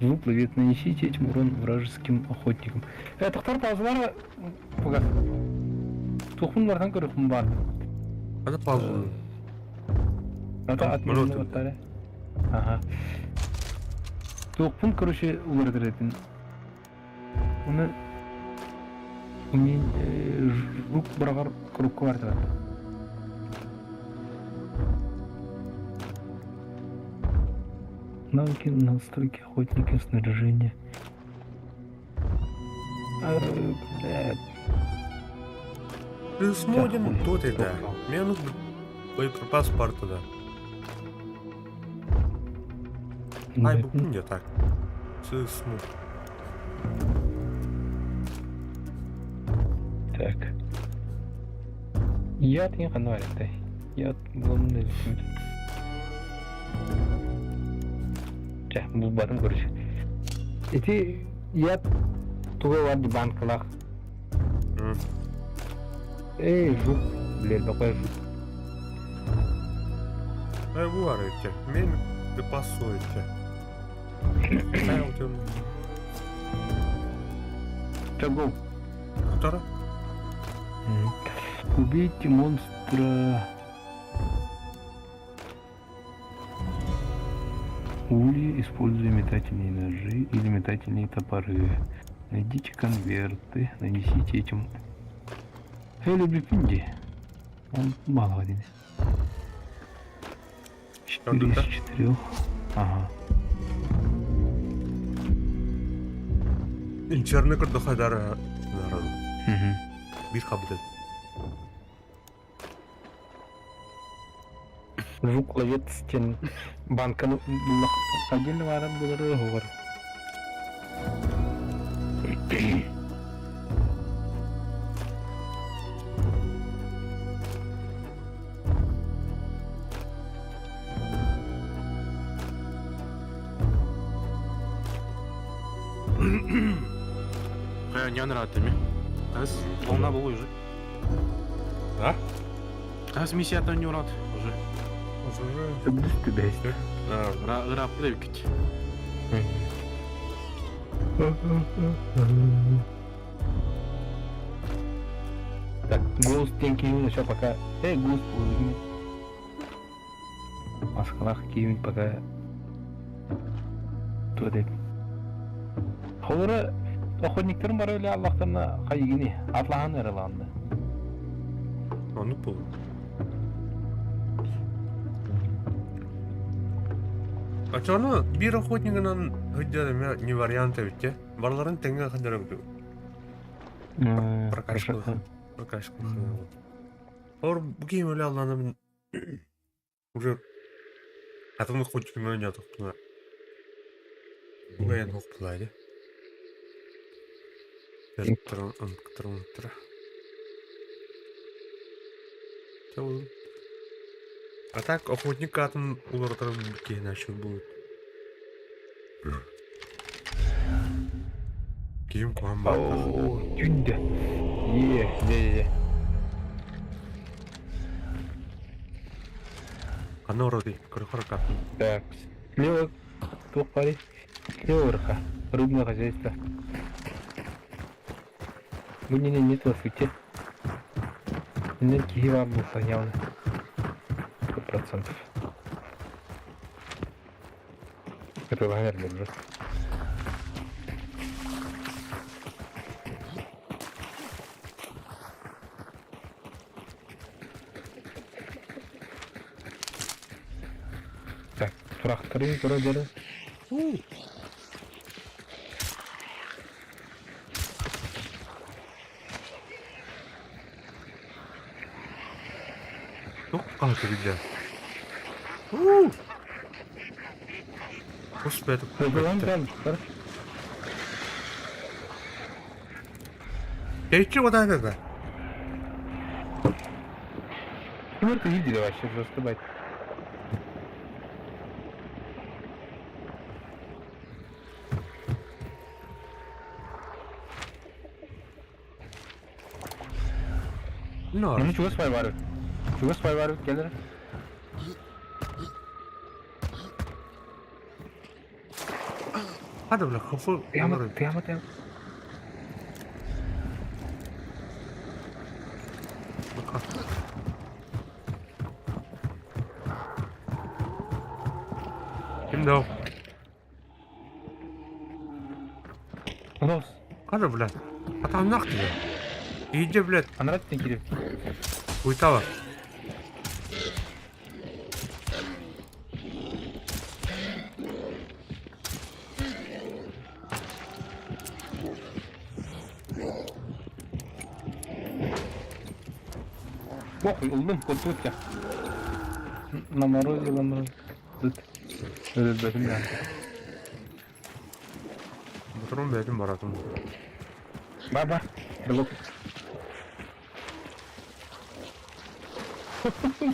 Звук ловит, нанесите этим урон вражеским охотникам. Тохтор паузалар пугас. Тухун бархан көрөхүм бар. Аны пауза. Ата отменный баттары. Ага. Тухпун, короче, улардыр этин. Уну умение жук бырагар курукка бар деп. Навыки, настройки охотника, снаряжение. Блядь. Ты смотрим, кто ты, да. Мне нужно боеприпас парта, да. Ай, бу не так. Сысму. Так. Я не канале, Я главное. Чэ, булбатым короче. Ити я туга бар банкалах. Эй, жук, блядь, какой жук. Эй, бар эти. Мен депасуете. Чё, го? Второй? Убейте монстра. Ульи, используя метательные ножи или метательные топоры. Найдите конверты, нанесите этим... Элли Пинди. Он мало один. Четыре из четырех. Ага. Инчерны көрдөхө дара. Биир хабыт. Жук ловец тен банканы отдельно варан булары оҕор. Хайа, не нравится Тас, волна была уже. А? Тас миссия не урат уже. Өбүс түбэс. Ра бит. Так, голос тен киюн еще пока. Эй, голос половина. Маскалах киюн пока. Туа Холора охотниктарын бар эле Аллахтан хайыгини атлахан эреланды. Ону бул. А чону бир охотнигынан хыдда не вариант битте. Барларын теңге хыддара бу. Прокачка. Прокачка. Ор бу кийим эле алланып уже атын охотникын ойнатык. Буга хокпулайды. А так охотник атын улартар киһи будет. Киим куһан бар. Түндө. Е, е, е. Аны ороди, көрөхөр катын. Так, слева туох пари? Слева вверха. Рыбное хозяйство. Бу не не то сути. Не киһи бар булса явно. 100%. Это наверное уже. Так, тракторы вроде. Тук калты билде. Кус бәтіп. Кейчи вода это. Ким это видели вообще просто бать. No. Bunu чугас бай бар. Чугас бай бар келер. Hadi бля, хапы. Тыямат, тыямат, тыямат. Ким дау? Хос. Hadi бля. Атамнак диye. İyice бля, Анрат тен кирип. уйтала. Похуй, улдум, кутут я. На морозе, на морозе. Тут. Тут, да. Моторун бәдим баратым. Баба, блок.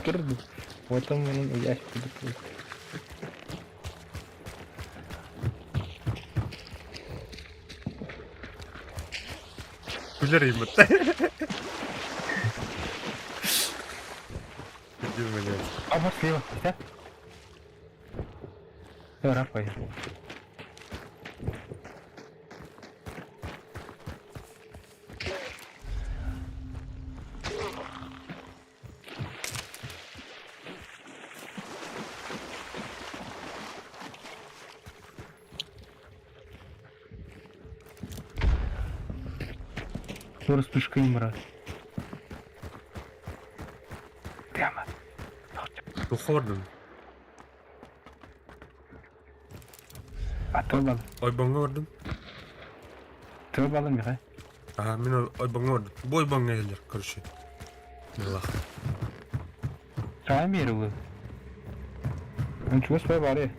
Кирду. Вот он ящик. Күлер имит. Күлер А вот слева, да? Все, Рафаэль. Вспышка имра. Прямо. Туохха бардым? А то бал. Ойбоҥҥо бардым. То балым Михай. Аа, мин ойбоҥҥо бардым. Бу ойбоҥҥо иһэллэр, короче. Милах. Саа мерилы. Он чугас бай бары.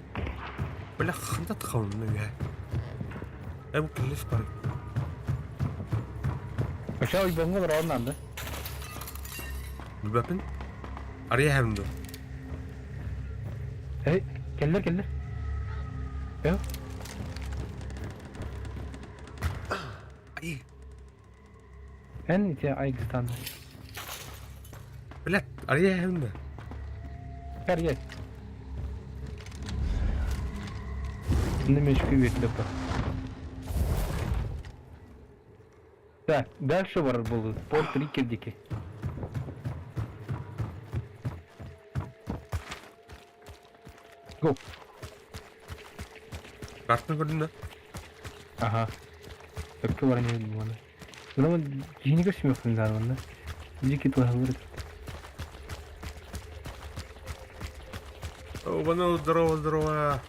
Бля, ханта тахалын үһэ. Эм киллис бар. Вообще ойбоҥҥо бараҕын наада. Билбэппин. Арыйа иһэбин дуо? Эй, кэллэр кэллэр. Э? Ай, Эн ити Айгыстан. Блядь, арыйа иһэбин дуо? Кэр Инде мешки үөтлеп бар. Так, дальше барар буолбут. Порт Рикер диэки. Го. Картаны көрдүн да? Аха. Өккө баран иһин буолла. Мына дьиэни көрсүмүөхпүн наада манна. Дьики туһаллар. Оба, здорово, здорово.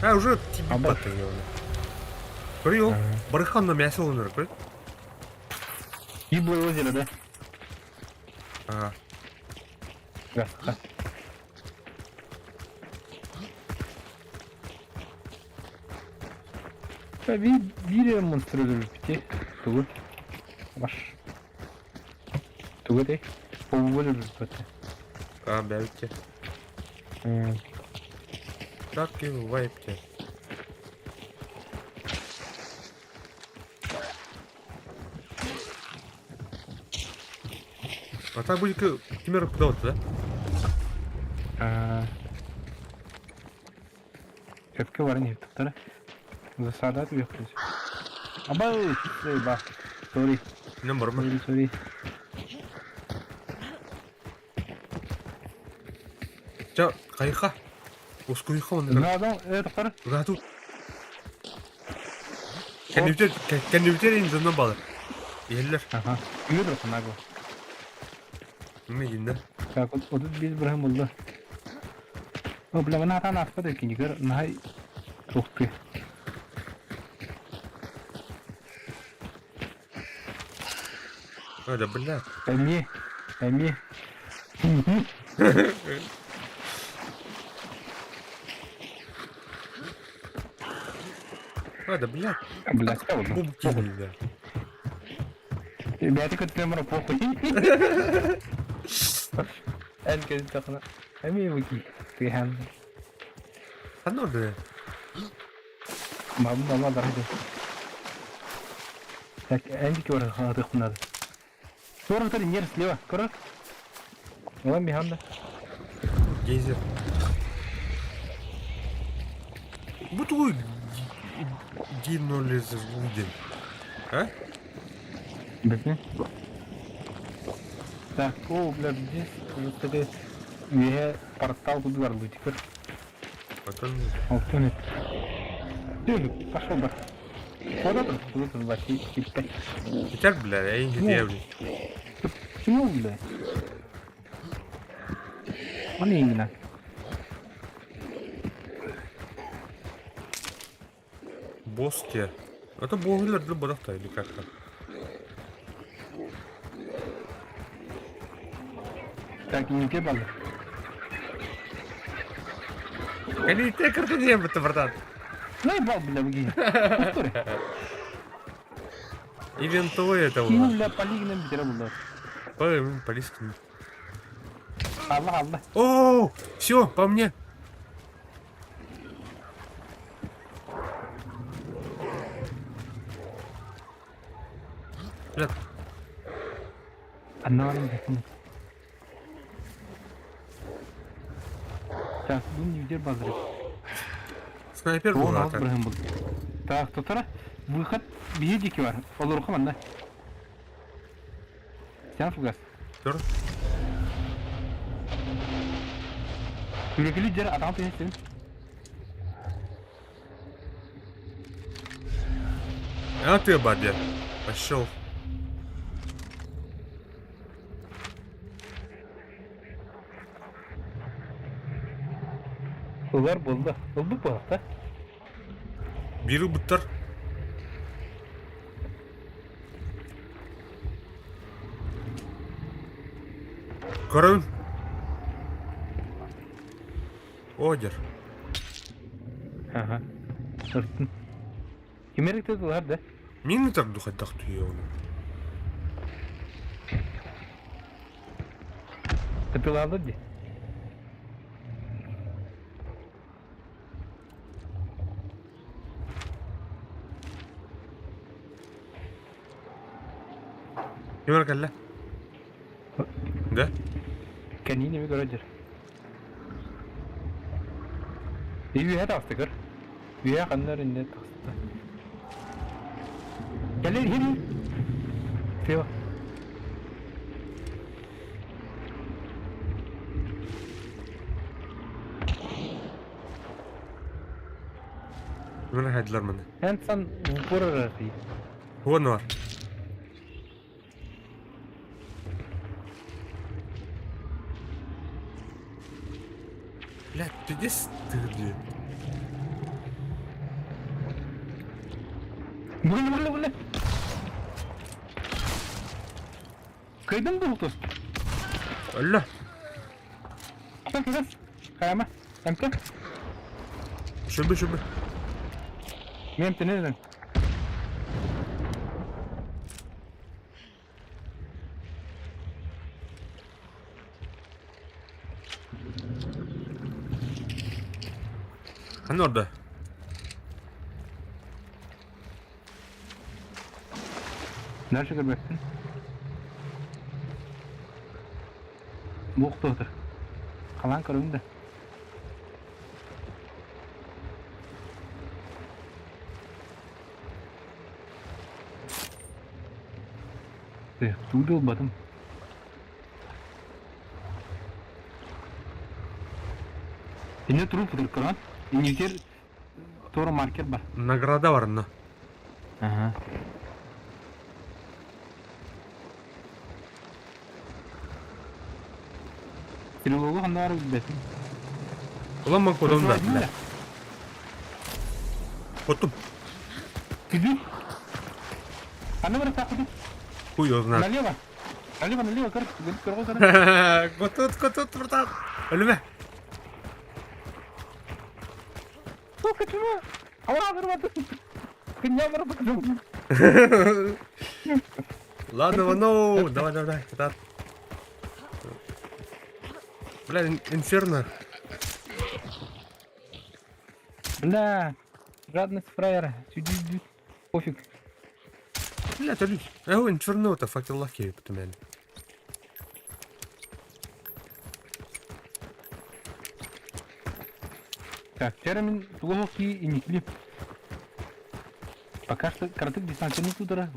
А, уже тебе Аба. батарея. Көрүө, барыхан на мясо ылынар, көр. Гиблое озеро, да? Ага. Да. Да, биир монстр өлөрбүт Тугу? Баш. Тугу этэй? Полугу өлөрбүт. А, бэбитте. Так и вайпте. А так будет Кимер куда да? Сөпкө баран иһиттэр. Засада түһүөхпүт. Абай, ба. Sorry, Мен барма. sorry, sorry. Ча, кайха. Ускуйха он. Надо, это тохтор. Рату. Кэннибитер, кэннибитер инзанна балы. Иһэллэр. Аха. Үөр ханагы. Мин гиннэ. Так, вот вот биир бырахым булла. О, бля, мана атан аспат экини көр, наһай тухты. А, да, бля. Эми, эми. А, да, бля. Бля, сказал. Бум кинули, да. Бэйэтэ көттүм похуй. Эн кэлтэххинэ эмиэ бу тыаһаан Ханна ордуга? Мам мама дарайды. Так, эндики бар хаатык надо. 43 нер слева, көрөр. Улан биханда. Гейзер. Бу тугуй гинолез диэн? А? Билбин. Так, о, бля, здесь вот это үөһэ портал кудугар лутикер. Потом Алтын Ты, пошел бар. Куда тут? Куда тут вообще? Типа. Итак, бля, я не Ну. блин. Почему, бля? Он именно. Босс те. Это боглер для барахта или как там? Так, не пебал. Кали те картинем это, братан. Наебал, бля, бги. Ивентовый это у Кину, нас. бля, полигнем битера булдар. Ой, полиска. Алла, алла. О, все, по мне. Бля, Аннарын бекин. Так, бу нигде базыры. снайпер был Он алып так. бирген булды. Так, тотара. Выход биһи бар. Олорго манна. Сен фугас. Тур. Үрекили жер адам тенесин. А ты бабе. Пошел. Ылар буолла. Ылбыт буолта. Биир ылбыттар. Көрөбүн. Одер. Ага. Сыртын. Кимерик тылар да? Мин ытар духайдах түйе оны. Тылалар ди. Кимер кэллэ? Да? Кэннини ми көрөдүр. Үөһэ таҕыста көр. Үөһэ ханна эрэ иннэ таҕыста. Кэлэр иһин. Все. Кимер хайдылар маны? Эн сан упор арахи. Вон var. Бля, пиздец ты где? Була була була. Кайдан бултус? Алла. Хайама. Эмте? Шөбө шөбө. Мен эмтенерин. Ханна орда? Дальше көрбөппүн. Буох туотар. Халаан көрөбүн да. Туу да ылбатым. Инне труп көрөн. Иннитер туора маркер бар. Награда бар онно. Ага. Стрелогу ханна бары билбэтим. Улам ман кодом да. Бля. Хотум. Күдү. Ханна бары саакыды? Хуй его знает. Налево. Налево, налево, көр, көр, көр, көр. Котут, котут, братан. Өлүмэ. Сука, чего? Ала, вырваты. Коня вырваты. Ладно, ну, давай, давай, давай, да. Бля, инферно. Бля, жадность фраера. Сюди, иди. Пофиг. Бля, ты Эу, инферно, это факел лаки, потом Так, термин глубокий и не клип. Пока что кратык дистанционный удара.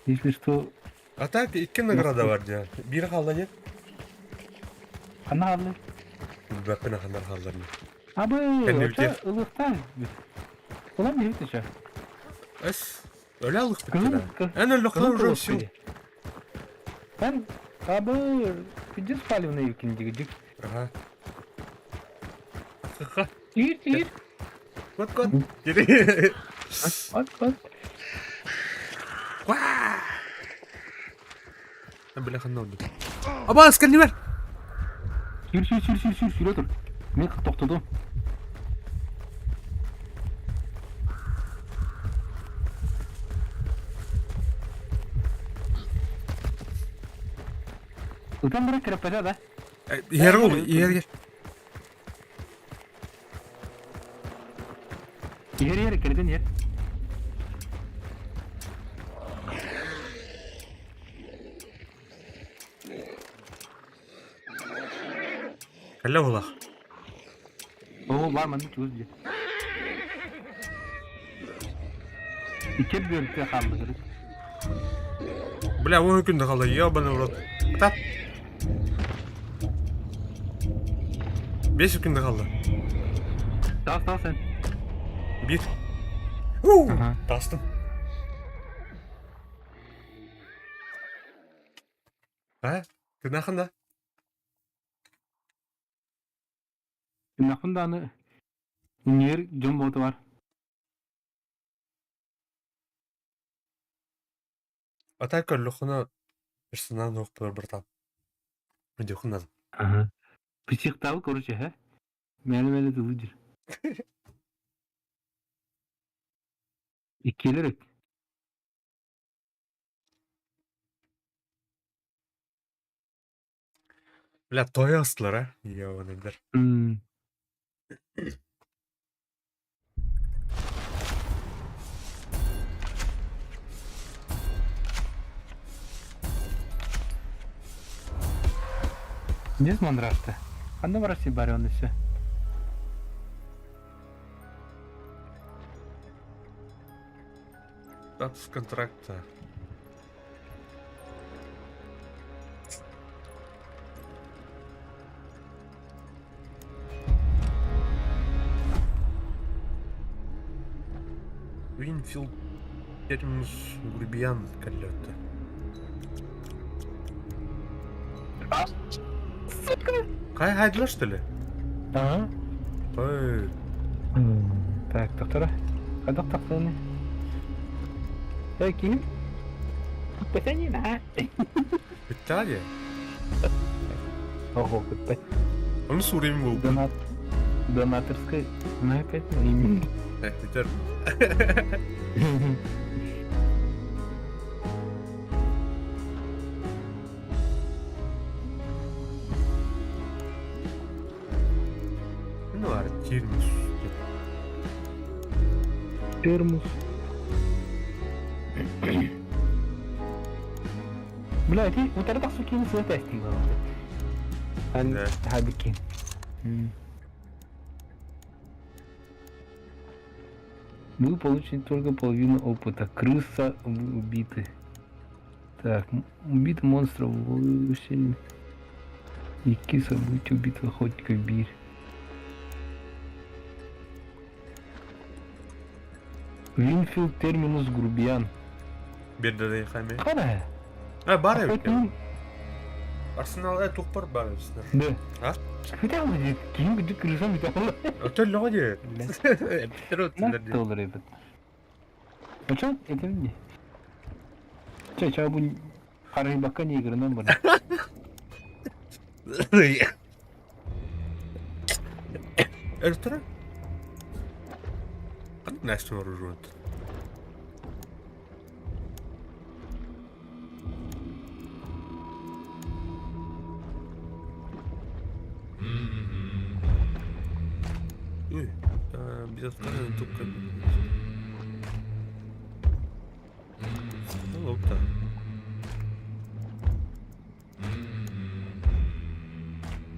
Если что, А так, икки награда бар дия. Биир хаалла нет? ханна хааллы. Билбэппин ханнар хаалларны. Абы, Кэннибитигэр. ылыктан. Улам не еще. Эс, өлө алыхпыт Кызыл, да. Эн өлөххө уже все. Эн, абы, пиздец палевный юкин дик. Ага. Тир, тир. Кот, кот. Тири. Вот, вот. Бля, ханна oldu. Аба, сканер! Сүр, сүр, сүр, сүр, сүр, сүр отур. Мен тоқтодум. Ытан бара киреппэтэ да? Иһэр ол, иһэр иһэр. Иһэр иһэр кирдин иһэр. Кэллэ буолах. Оо, бар маннык чугас дии. Икки бөрүккэ хааллыгырыт. Бля, 10 күн да хаалла, ебаный в рот. Тап. 5 күн да хаалла. Таас, таас эн. Бир. Тастым. А? Тынахын да? Тынахын да аны Үнүөр дьон буолта бар. А так көрлөххүнэ персонал нуох братан. Өйдүөххүн наада. Ага. Психтабы короче, ха? Мэли-мэли тылы дир. Иккилер эт. Бля, тойо астылар, а? Ебаныйдар. Здесь мандраж-то? А ну в России барен и все. Статус контракта. Уинфилд Терминус Грубиян кэллэттэ. Сука! Хай хайдылар что ли? Ага. Ой. Так, доктора. Хайдах тахсыны? Эй, ким? Петенин, а? Италия? Ого, кыппат. Onu sorayım bu. Донат. Донаторская. Ну опять имя. Битер. Ну, Артемис. Термос. Бля, ти утары тахсу киин сыа тестинг Ан хабикин. Вы получите только половину опыта. Крыса вы убиты. Так, убит монстров 8. И киса будете убит охотника бир. Винфилд терминус грубиян. Биэрдэ хайме. Хана. А, бар эбит. Охотник. Арсенал э тухпар бар эбит. Да. А? Хотя бы ким где крыса металла. Өтөллөҕө дии. Эппиттэр өттүлэр дии. Доллар эбит. А чё это не? Чё, чё бу харыйбакка не игрынан бар. Өлтөрө? Ханнык Настя оружуут? Ui, безотказно только... Ну, лопта.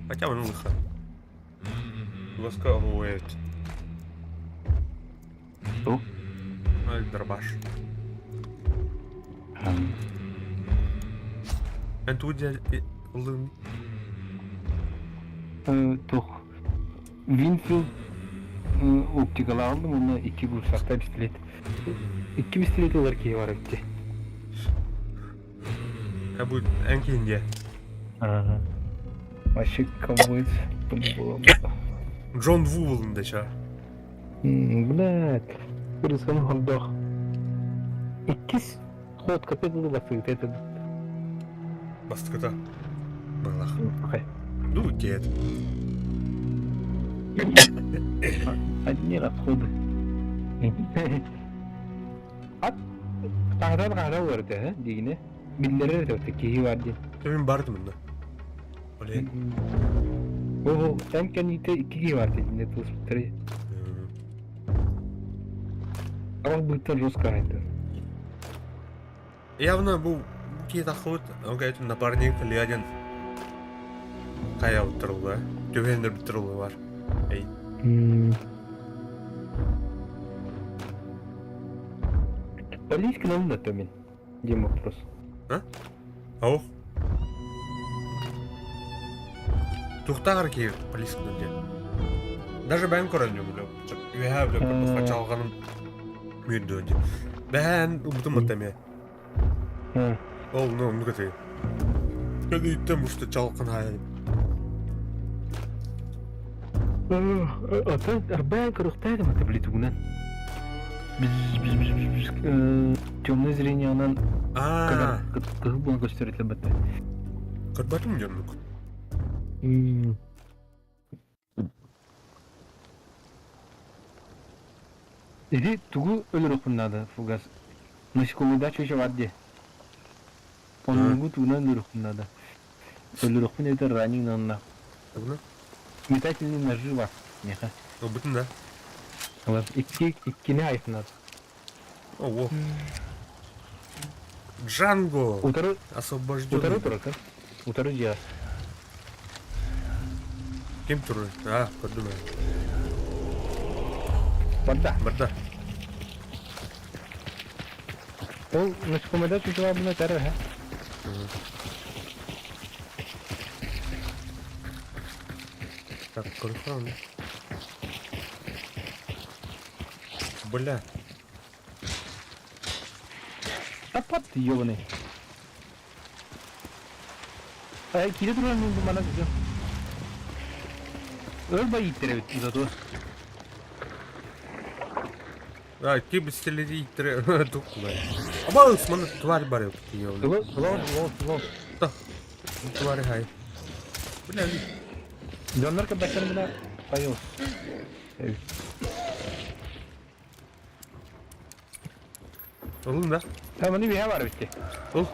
Хотя бы ну лыха. Ласка уэт. Что? Ай, дробаш. Эн тудя лын. Тух. Винфилд оптикала алдым, уонна икки курсахта пистолет. Икки пистолет ылар киһи бар эбит. А будет эн кинде. Ага. Вообще ковбойц было. Джон Ву деча. Блядь. Кырысан хордох. Иккис ход капет было это. Бастыката. Балах. Ну, дед. Одни расходы. Ат таҥарар хаара олорду дигине. Биллэрэр да киһи бар диэн. Мен бардым мында. Оле. Оо, эн кэнниитэ икки киһи бар диэн тылыспыттары. Ол быттан жестко айды. Явно бу киһи таххыбыт, ол кайытын напарник Леодин хайа уттарылла. Түбэһиннэр бүттэрулла бар. Эй. Полиска нам да мен. Дем вопрос. А? Ау. Тухтагар ки полисканы де. Даже бэйэм көрөн бля. Үөһээ бля көрдөххө чалҕаным мүрдүө дии. Бэһээн ылбытым ытта эмиэ. Ол ну оннук этэ. Кэлииттэн муста чалкын хаайан. Атын арбаан көрүөхтээх ата били тугунан. Темное зрениянан кыһыл буолан көстөр этилэр бата. Көрбөтүм дьоннук. Ити тугу өлөрүөхпүн наада, Фугас? Насекомыйдаах чүөчэ бар дии. Оннугу тугунан өлөрүөхпүн наада. Өлөрүөхпүн эбэтэр раннинг нанна. Тугунан? Метательный ножи бар миэхэ. Ылбытын да? Ылар. Икки, иккини айфнат. Ого. Джанго! Утары, Освобожденный. утары турар, Утары дьиэ. Ким турар? А, көрдүм ээ. Барда. Барда. Ол насекомыйда чучелабына тәрі, ха? Так, көрүххэ Бля. Таппат ты, ёбаный. Э, киирэ турар мин манан сытыам. Өр байыттар эбит зато. А, ким стилери иттер тук бай. Абалыс маны тварь бар эбит ёбаный. Лол, лол, лол, лол. Тварь хай. Бля, Дьоннор кырдактар бына поел. Ылын да. Там они бия бар битти. Ыл.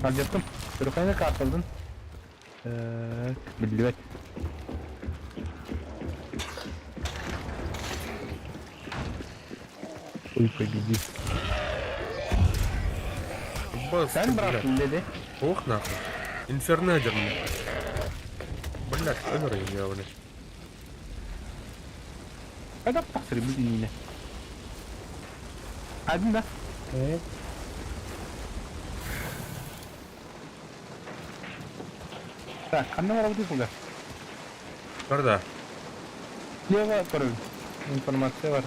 Алдьаттым. Түрхайны карталдын. Так, биллибэт. Ой, победи. Бас, Sen бля. bıraktın dedi. Ох нахуй. Инфернадерный. Блядь, өлөр ёбаный. Хайдах тахсар бу иннинэ? Один да? Так, ханна барабыт сылга? Барда. Слева көрөбүн. Информация бар.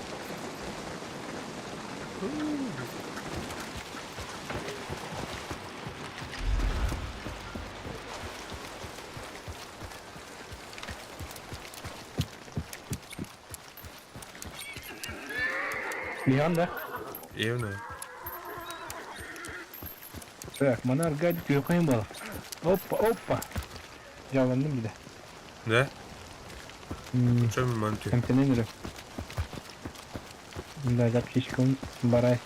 Лиан да? Евно. Так, маны аргадик үйқайын бала. Опа, опа. Жаландым бile. Да? Чем манты? Кемтенен үрі. Да, запчичкам барай.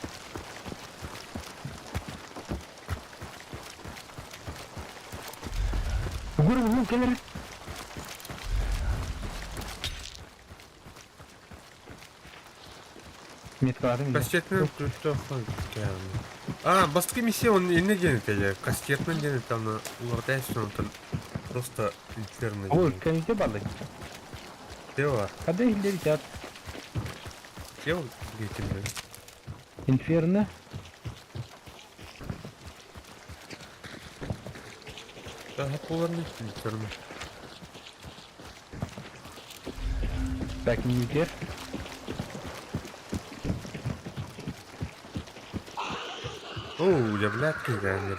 Угур булун келер. Меткаларын биле. Кастетный А, бастакы миссия он инне диэн этэ кастетный диэн там уларытайсың онтон просто инферно Ол диэн. кәнде барды. Тео, Када хиллер ят. Тео диэтим Инферно. Да, поларный инферно. Так, не Оу, я блядь, кидаем.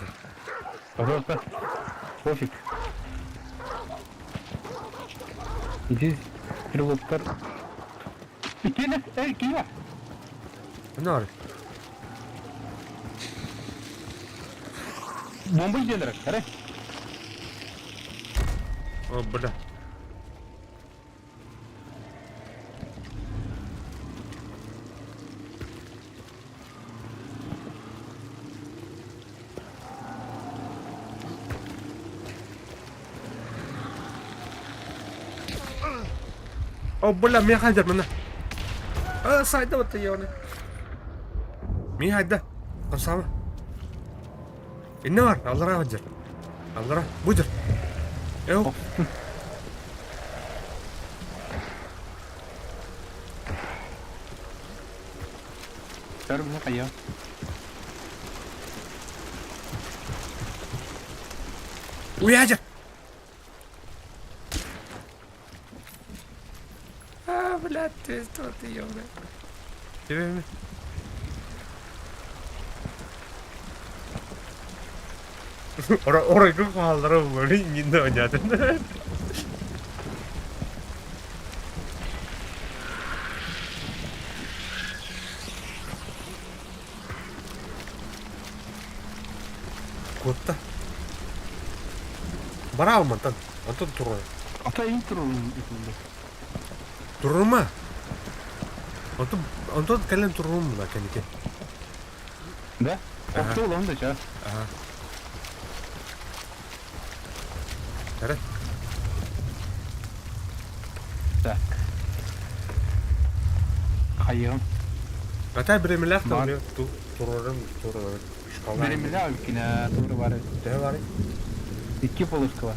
Пожалуйста. Пофиг. Иди, стрелоктар. Киля, эй, киля! Нар. Бомба иделер, қара. О, бля. О, бля, мен хайдар мына. А, сайда вот ёны. Мен хайда. Қамсама. Инне бар, аллара баджар. Аллара, бужар. Эу. Көр, бұны қая. Уйаадьа! А, блядь, ты что ты, ёбля. Тебе Оройгун хааллара булары иннинэ оонньоотун. Куотта. Бараал мантан. Антон турар. Ата интро итинде. Турума. Антон Антон кэлэн турурум мына кэники. Да? Ага. Охто улам да ча. Ага. Эрэ. Так. Хайыгым. Ата биремилээх Бар. тылы турарым турарым. Биремилээх үккүнэ тууру бар. Төһө баарый? Икки полоска бар.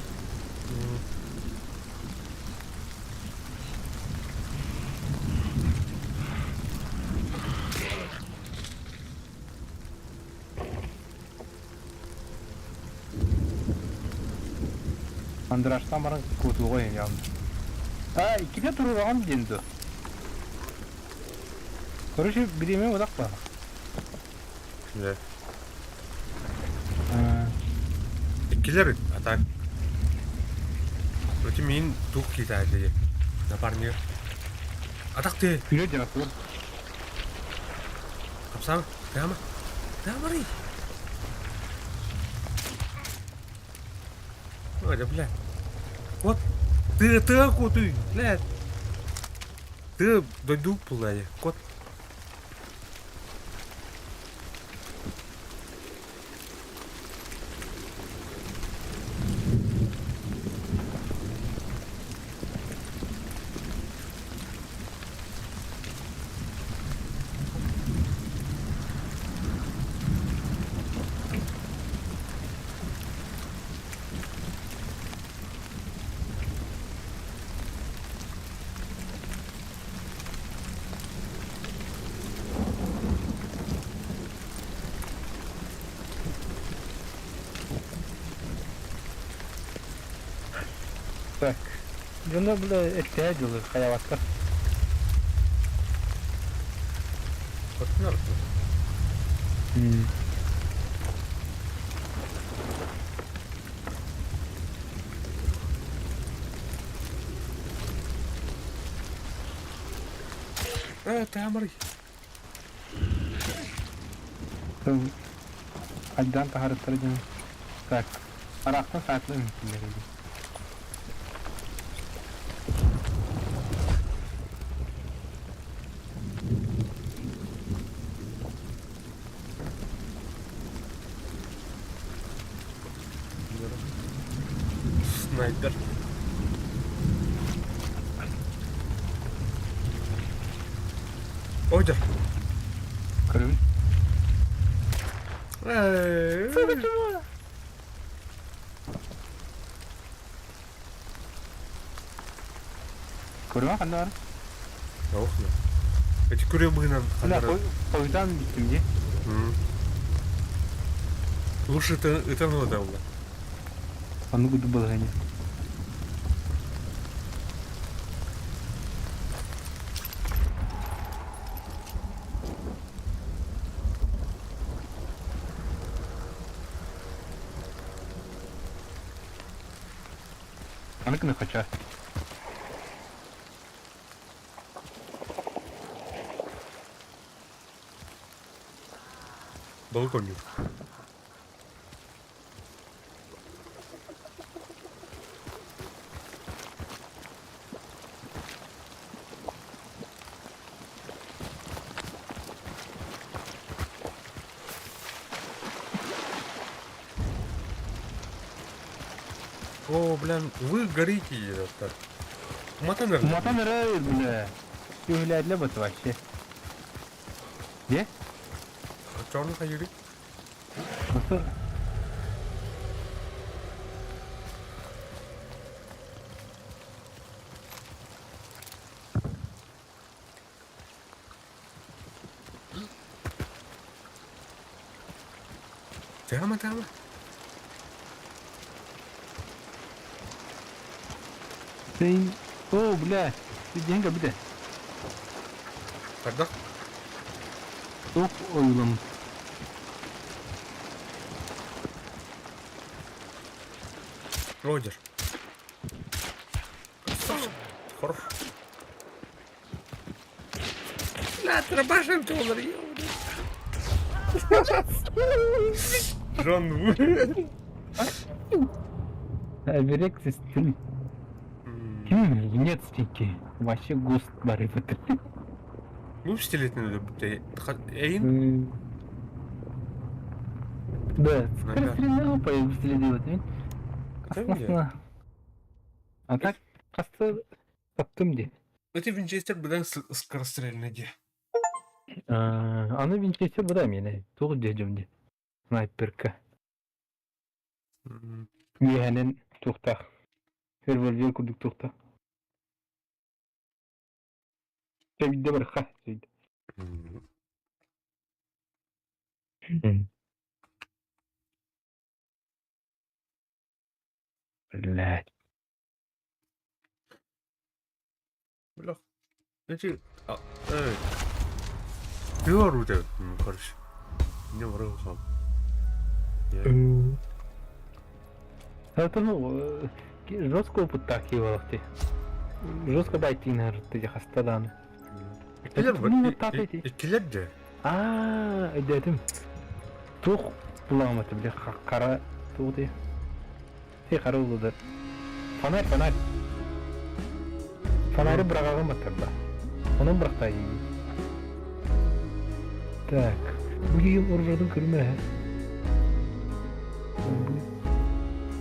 Андраштан баран куотуга иһиэҕим. А, иккитэ туруораҕын диэн дуо? Короче, бириэмэ удах баар. Да. Иккилэр а так. Против мин тух китайды. Напарник. Атах ты. Күлэ дьарахтылар. Хапсаан, прямо. Прямо рый. Ой, да бля. Вот. Ты, ты, ты, бля. Ты дойду пулай. Кот. Так. Дьоно бля эттэһэ дьылы хайабакка. Хотунар. Э, Тамарый. Айдаан таһаарыттара дьон. Так. Араактан саатла үҥкүллэр Снайпер. Ойдер. Көрөбүн. Көрүмэ ханна бар? Ох, Эти күрүө быһынан Бля, ханнара. хойутаан бүттүм дии. Лучше это это надо было. Оннук курдук балаһыанньа. Аны гына хоча. Балконник. О, блин, вы горите, так. Матан Матан эрэ бля. Үһүлээдилэ бот вообще. Де? Черный хайыри. Просто Тама, тама. Ты... О, бля, ты деньги бите. Хайдах? Туох ойуулам. Роджер. Красавчик. Хорош. Бля, трабашим доллар, Жон Оберег систем. Нет стики. Вообще густ бары бытыр. Бу пистолетini de Эйин? Да, скорострельного пистолет делать, ведь? А так, хаста таптым де. Эти винчестер быдан скорострельный де. Аны винчестер быда мені. Туғы дедім де. Снайперка. Үөһэнэн туохтаах, револьвер курдук туохтаах. Чэйдэ барха чэйдэ. Блядь. Бля. Эти э Беларусь, короче. Не враг. Это ну жестко опыттаах киһи буолуох Жестко байтыынар хаста даҕаны. Иккилэр дьэ. Аа, өйдөөтүм. Туох булаҕым били хара туох дии? Хара улудар. Фонарь, фонарь. Фонары быраҕаҕым аттарда. Онон бырахтаа дии. Так, бу киһим оружиятын көрүмэ.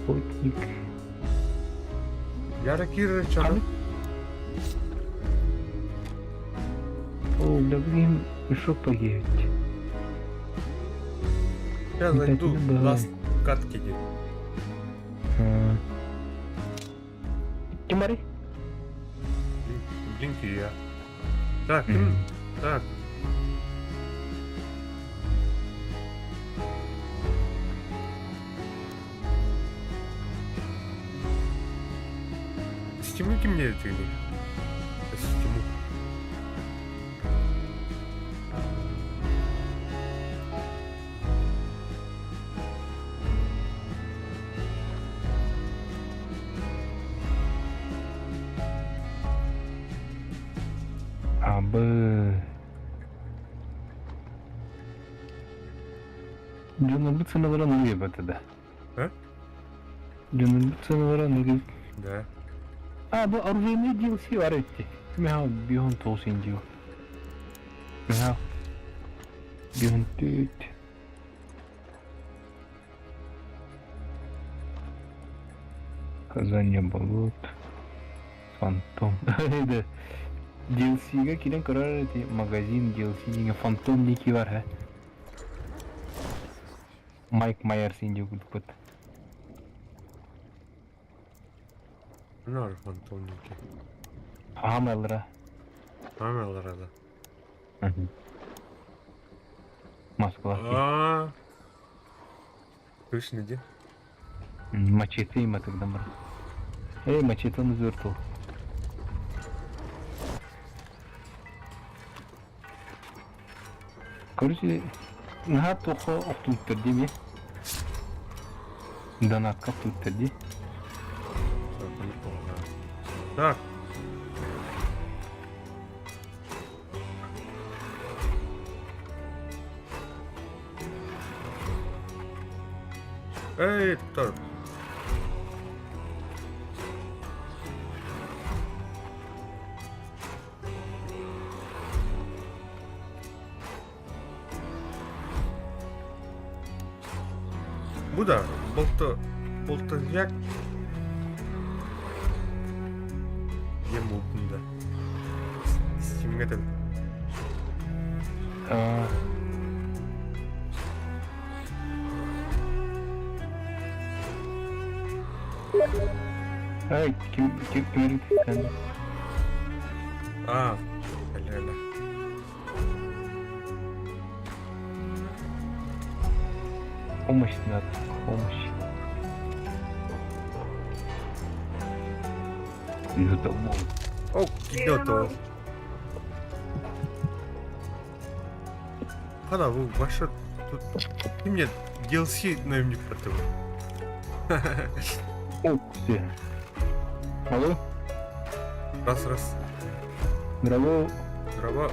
Охотник. Яра киирэр чаны. О, бля, бу киһим мешок погибет. Я зайду last катки ди. Ким барый? Блинки я. Так, ким? Так. Стиму ким не ты? Стиму. А, Б. Дьоннорбут сыаналара нугуйа да. А? Дьоннорбут сыаналара нугуй. Да. А, бу оружейный DLC бар эбит. Миха бихон толсин дио. Миха бихон түт. Казанье болот. Фантом. Да. DLC-га кирен көрөр эти магазин DLC деген Фантом ники бар ха. Майк Майерс инди курдук. Нар фантомники. Хамелра. Хамелра да. Москва. А. Точно где? Мачете има тогда бар. Эй, мачете звертул. Короче, наһаа туохха охтубуттар дии эмиэ. Донатка охтубуттар дии. Так. Эй, так. Бу да, болта, болта як. Ем болтун да. Стимге да. А. Ай, ким ким ким sen? А, ля ля. Помощь надо, помощь. О, кидото. Хана, вы ваша тут... Ты мне DLC наемник против. Ух ты. Алло, Раз, раз. здорово. Здорово.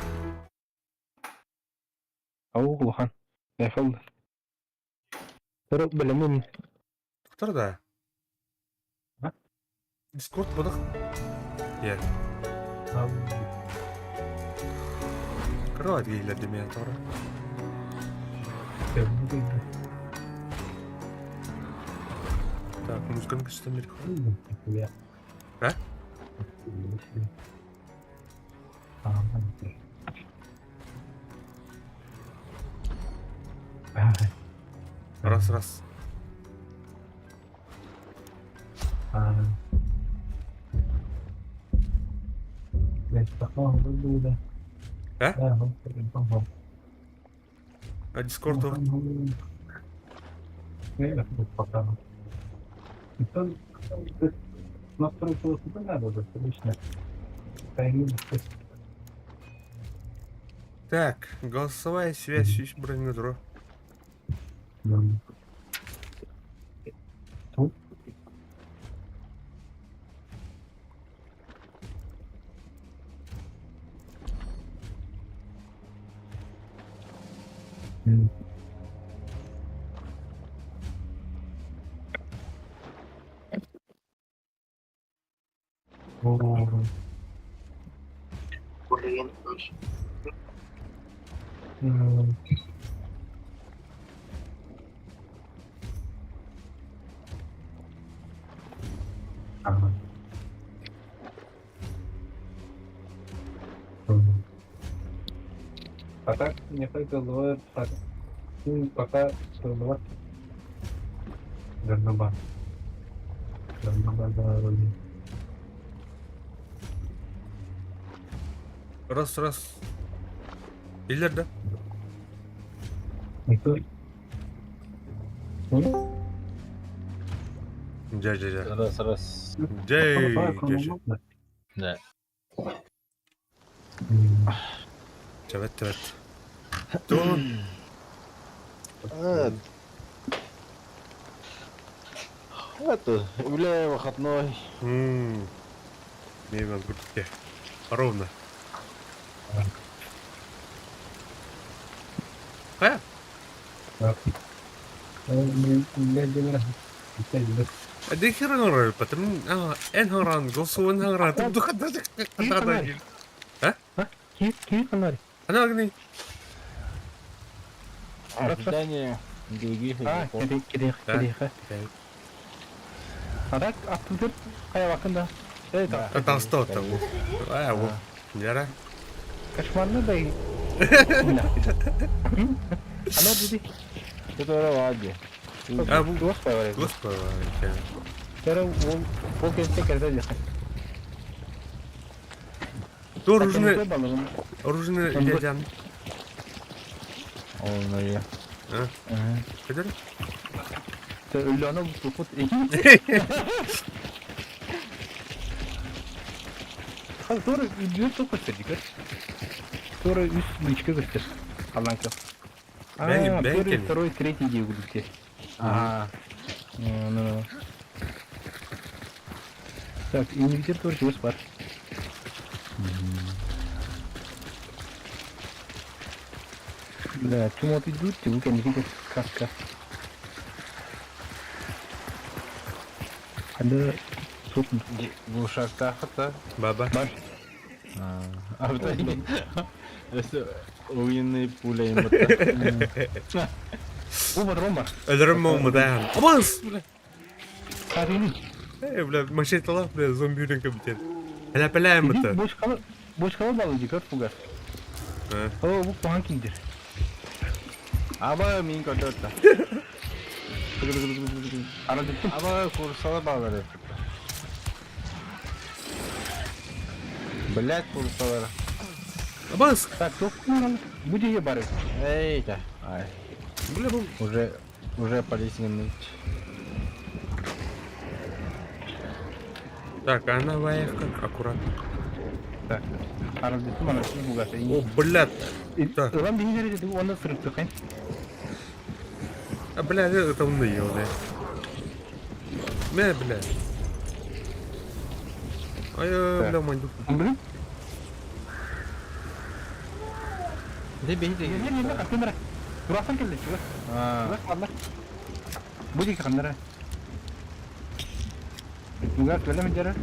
Ау, улахан. Айхал. Сорок бэлэмин. Доктор да. А? Дискорд бодох. Я. Кровать гейлер деме тора. Так, музыканы кычтан бери. А? Раз, раз. А? А Дискорд Так, голосовая связь ищ бронедро. А так, мне так так. Ну, пока голова. Дарнаба. Дарнаба, да, вроде. Раз, раз. Илер да? Никто? Дьэ, дьэ, дьэ. Раз, раз. Дьэ, дьэ, дьэ. Да. Чэбэт, чэбэт. Туон. Это, бля, выходной. Мин гуртке. Ровно. Хайа? Дехера норал, потому эн харан, госуэн харан, А? Киһи канари. Ана агни. Ожидание других А, игроков. кири кири кири. Арак аттыдыр кая да. Это Толсто там. А, вот. Яра. кошмарно да и. Ана диди. Это лади. А, бу. Господи. Господи. Pero ол ол кезде кірді. То оружие, оружие дядям. Он на я. А? Кадыр? Өлөні бұқыт. Тура үдүр тоқ көстер Тура үс лычка көстер. Алланка. А, первый, второй, третий дей гудукте. А, Ну. Так, инвитер тоже чего бар. Да, чему ты идут, ты не видишь каска. Анда сотын. глушак тахата. Баба. Бар. А в итоге... Это огненные пули им вот Бу бар бар. Өлөрөм моңмудан. Абас! Карини. Эй, бля, машина бля, зомби үрен кабитет. Әлә пәләм бит. Бошкалы, бошкалы балы дикер фугас. О, бу кухан киндер. Аба мин көрдөртө. Ана диттим. Аба курсала балары. Блять, курсалар. Абас! Так, тоқ бу деге бар. Эй, да. Ай. Бля, бу. Уже, уже полезный. Так, она воевка, аккуратно. Так. Аралдытым аралдытым бугаса. О, блядь. Так. Ылан биһин эрэ уонна сырыттыхын. А, бля, это он наел, да. Мэ, бля. Ай, бля, мандюк. Блин. Де бейді. Не, не, не, каттынара. Турасан келди, чугас. Чугас қаллар. Бу диэки ханнара. Мугас бэлэм дьара.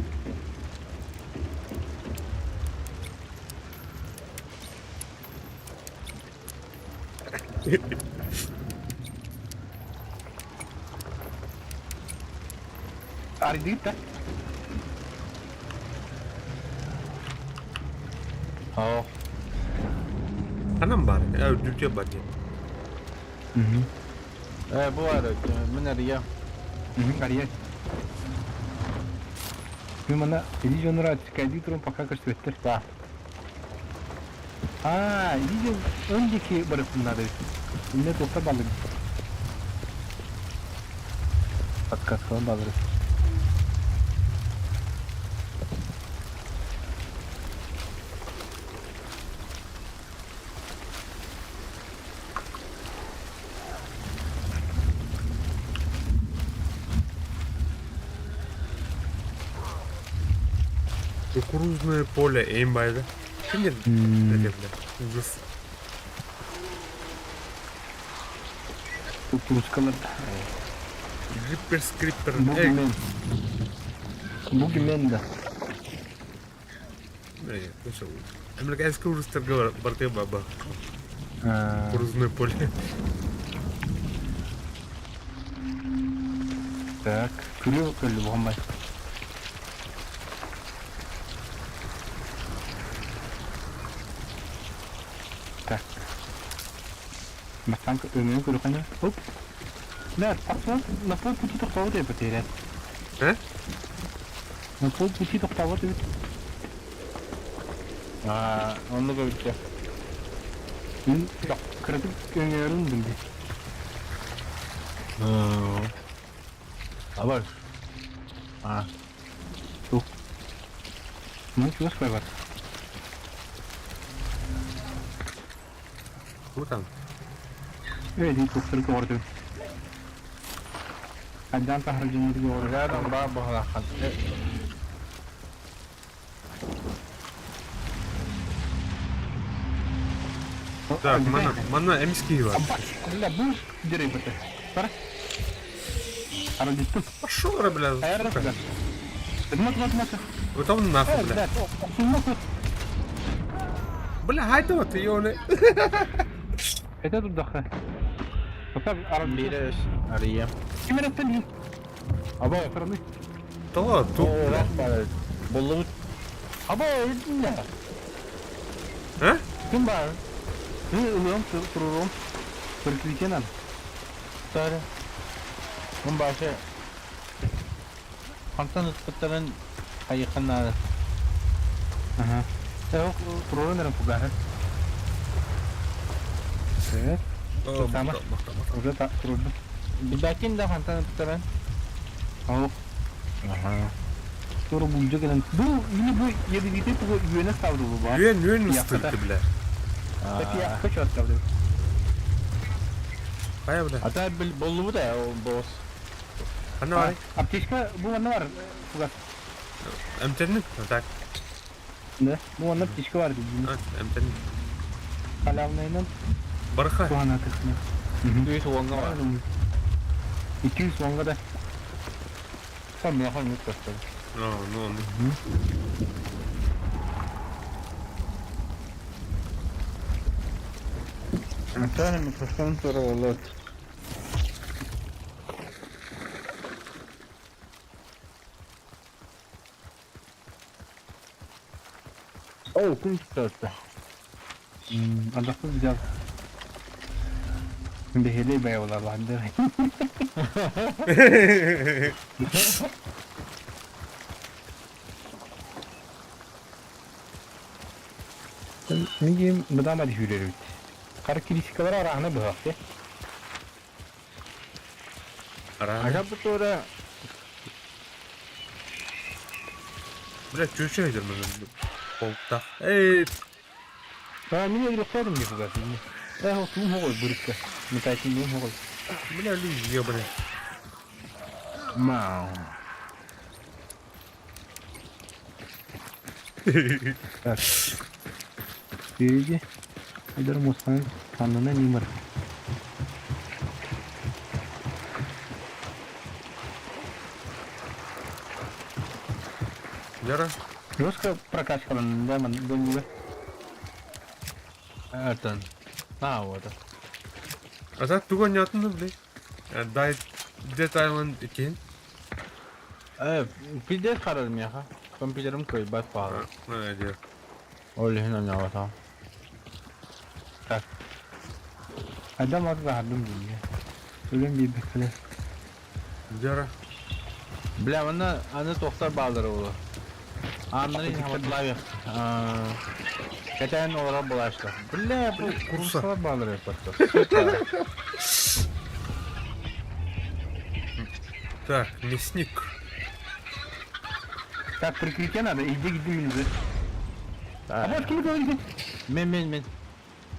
Арыйдыгыт да? Оо. Ханан баар? Үрдүккэ бар диэн. Э, бу бар, мин арыйа. Арыйа. Мин манна илии дьонура кайдыы туран пока көстүбэттэр. Да. Аа, илии дьон өн диэки барыахпын наада эбит. Иннэ туохтар бааллар Подсказкалар бааллар эбит. Кукурузное поле эйм байды. Ким это, бля? Ужас. Кукурузкалар. Гриппер, скриппер. Эй, Бугимен. Бугимен да. бля, ну что, Американский ужас барты баба. Кукурузное поле. Так, күлү көллү буһаммай. Так. Бастаан өҥөйөн көрүөххэ Оп. Бля, пацан на полпути тохтообут эбит потерять. Э? На полпути тохтообут эбит. Аа, оннук эбит Мин кыратык өҥөйөрүн билди. Абар. А, Ну, чугас бар. Ну там. Эй, дии туохтары көҕөрдүм. Айдаан таһар дьоннору көҕөрдүм. рядом баа баһалахан. Так, манна, манна эмский бар. Бля, бу дерей бата. Пара. Аралдыттым. Пошел, бля, Аэро, сука. бля. Мат, мат, мат. Вот он нахуй, Э, бля. бля, охсунна Бля, хайда ты, ёле. Это тут даха. Пока аралдыттым. Бире арыйа. Ким эреттен Аба, Стороны. То, тут, бля. бар. Боллубут. Аба, не. А? Ким бар? Ты ылыам турурум. Прикрытие надо. Сары. Мын башы. Хантан ыппыттарын хайыхан наада. Ага. Э, турурун эрен пугахы. Evet. О, Самое. махта, махта, махта. Уже так трудно. Билбэккин да хантан ыппыттарын. Ау. Аха. Скоро будет келен. Бу или бу ядовитый тугу үйөне ставды бу бар. Юен, юен Я ыстырды, бля. Так я хочу отставлю. Кая, бля. Ата бил боллубут э, ол босс. Ана бар. Аптечка бу онна бар. Фугас. Эмтенник? Так, Да. Бу онна аптечка бар диди. а, эмтенник. Халявныйнан Барха. тугана тыхны. Үс уонга бар. 200 онга да. Сам механ юк көстөр. Ну, ну, ну. Антон микрофон туралот. О, күн tuttu. Андақпы взял. Бехелей бай олар ланды. Миги мыдама дихүрер бит. Характеристикалар арахына быһақты. Ара. Ага бу тура. Бля, чүөчэ өйдөр Полтах. Эй! А, меня рехтарым не фугас. Эх, вот тум хоҕой бырыкка. Метательный хоҕой. Бля, люди ебаные. Мау. Так. Впереди. Айдар Мусхан ханына нимыр. Яра. Жестко прокачка да, ман, Эртен. На вот. А так тугу онньоотун да, блядь. Dead Island 2. Пиздец харар миэхэ. Компьютерым кыайбат баҕар. Диэ. Ол иһин оонньообатаҕым. Так. Адам аты баһардым диye. Өлөн биэрбэккэлэр. Дьара. Бля, манна аны тохтор бааллара буолуо. Ааннарын хаматлаабых. Кэтээн олорор буолааччылар. Бля, бу Курса. курсалар бааллара эппэттэр. Сука. Так, мясник. Так, прикрытие надо, иди иди минзы. А вот ким говорит? Мен мен мен.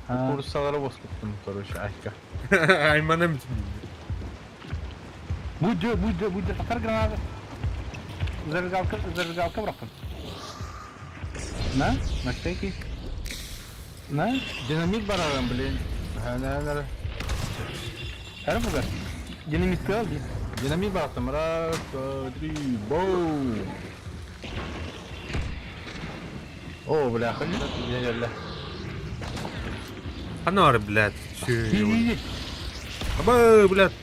А. Курсалары боскуттум, короче, айка. Аймана Будь, будь, будь, сахар граната. Зажигалка, зажигалка бырахтым. На, на всякий. На, Динамит барарым, блин. Ха, Хара бугар. Динамит сказал, ди. Динамит бараттым. Раз, два, три, боу. О, бля, бля. Анар, блядь. Иди, иди. Аба, блядь.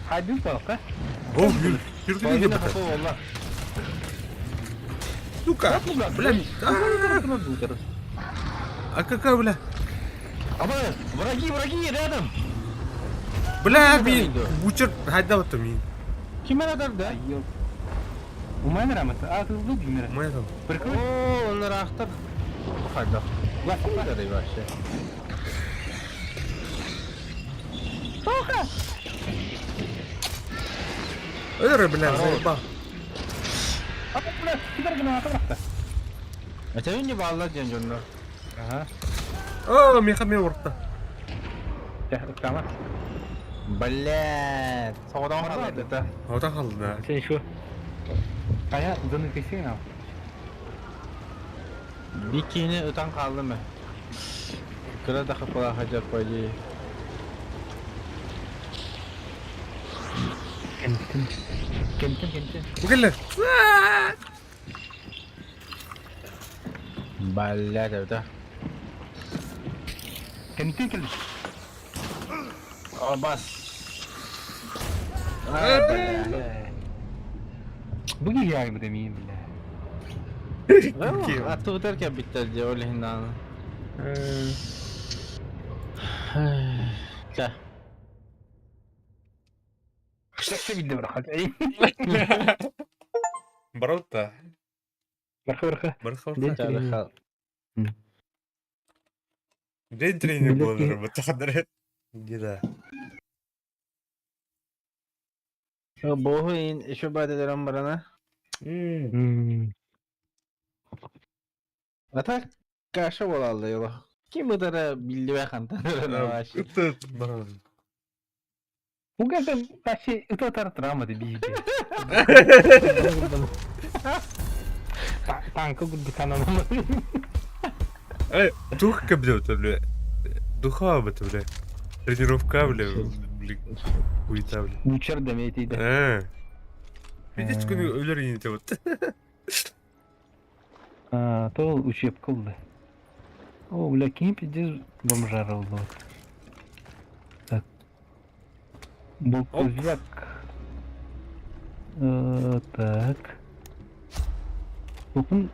Хайдын палка. О, юргүнү Половина деп хп буолла. Сука! Бля, а какая, бля? Аба, враги, враги, рядом! Бля, мин бучер хайда вот мин. Ким да? У меня рамата, а ты лук мира. Моя там. Прикрой. О, он рахтар. Хайда. Лакударый вообще. Сука! Эр, бля, заебал. А, бля, кидар граната бырахта. А тебе не балла ден дьоннор. Ага. О, меха мен урта. Тама. Блядь, соҕотоҕун хаалбыта. Ота қалды да. Сен еще. А я заныкайся на. Бикини ытан хааллым. Кыра да хапала хадьар по идее. Кемтин. Кемтин, кемтин. Бүгеллер. Блядь, это. Кемтин кел. О, бас. А, бля. Буги я бы мин, бля. Аттыбытар кэлбиттэр дии ол иһин даҕаны. Чэ. Что видно брахат? Баралта. Барха барха. Барха. День Чэ, тренинг. День тренинг Билет болар бу. Где Богу еще баадыран барана. А так каша буолалла йоло. Ким ытара биллибэ хантан вообще. Ыты баран. Угада вообще это травма ты биги. Танка гудбикана. Эй, дух кабдет, бля. Духа об этом, бля. Тренировка, бля. Бля. Хуета, бля. Учер да метейді. Э. Видишь, күні өлер енете вот. А, то учебка болды. О, бля, кем пиздец бомжара болды. Так. Болтузяк. Так. Bakın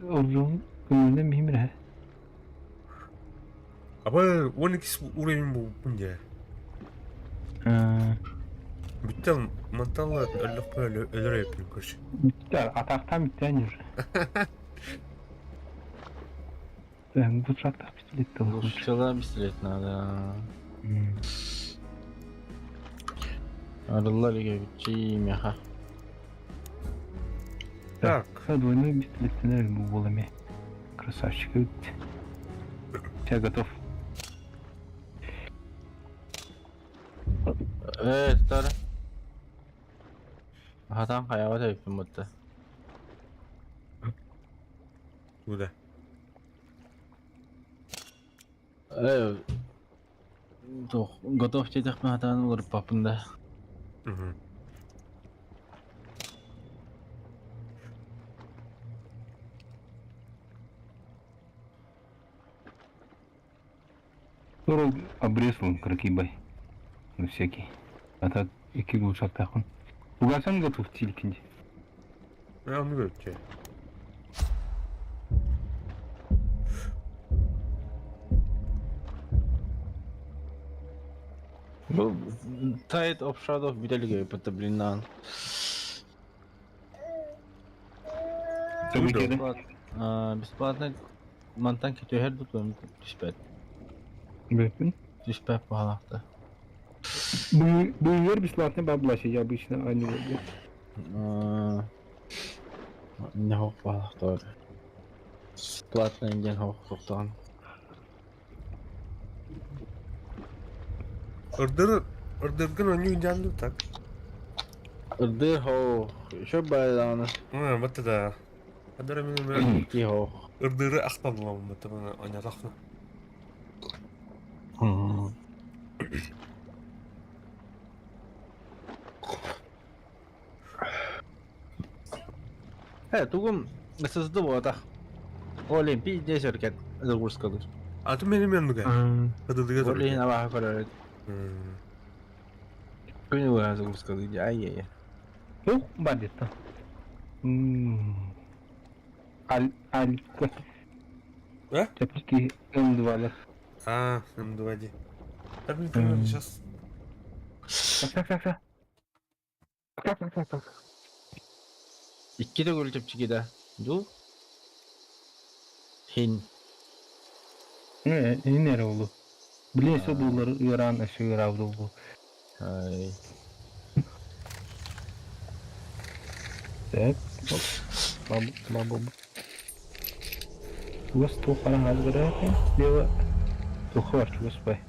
Orjun күнүнөн бихимир Аба, 12 уровень был пунде. Бүттен манталла өллөк өлөр епин көрчү. Биттер, атақтан биттен уже. Так, бу тракта пистолет лучше. Лучше пистолет надо. Арыллар иге меха. Так. Двойной пистолет буолами. Красавчик. Все, готов. Ээ, тар. Хатан хайаҕа тэйиппин бутта. Куда? Ээ, туох, готов диэтэхпин хатаан уларыппаппын да. Мгм. Турул обрезал кракибай. На всякий. А так икки глушактахын. Угасан готов тилькинди. Э, ону көрчү. Бу Tide of Shadow бүтэлигэ бытта блин Событие, Бесплатно мантан кетөһөр дутуом түспэт. Бэппин. Түспэт баалаахта. Буйвер бесплатный бабла я обычно, а не вот. Не хох баалаахта. Бесплатно диэн хох тохтоон. Ырдыр ырдыргын онньуу дьаанду так. Ырдыр хоо, еще байлааны. Э, вот это. Адара мен Ки хоо. ырдыры ахталлам бата мен онятахна. Э, тугум ССД буотах. Олимпий здесь өркет загрузкалыр. А ты мен мен нуга. Хадылыга тур. Олин абаха көрөр. Күнү буга загрузкалыр. Ай-яй. Ну, бандит-то. Аль, аль, Э? Чапчики М2, да. А, М2 ди. Так, мне примерно сейчас. Так, так, так, так. Так, так, так, так. Икки төгүл чэпчэки да. Ду. Хин. Не, не oldu. Bilese bunları uyaran aşı yaravdı bu. Ай. Так. Баб, баб, Чугас тухара хазгыра. Лево. Тухар чугас бай.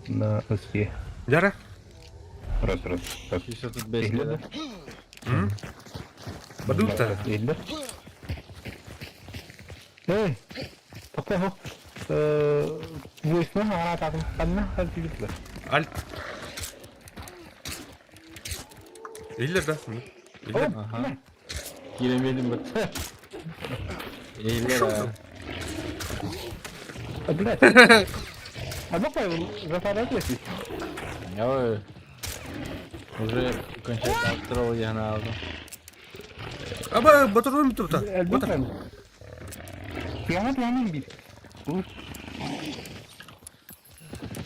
На СЕ. Яра? Раз, раз, раз. 135 Элле М? Бадута. Элле. Эй! Тоқта хоқ. Войсна ара тағым. Қанна хал тилитлер. Альт. Иллер да. Иллер. Аха. Киремедим бит. Эйлер. А, блядь. А ну қой, зафарат если. Я уже окончательно отстроил я на auto. Аба, батырым тута. Батыр. Пиана пиана бит.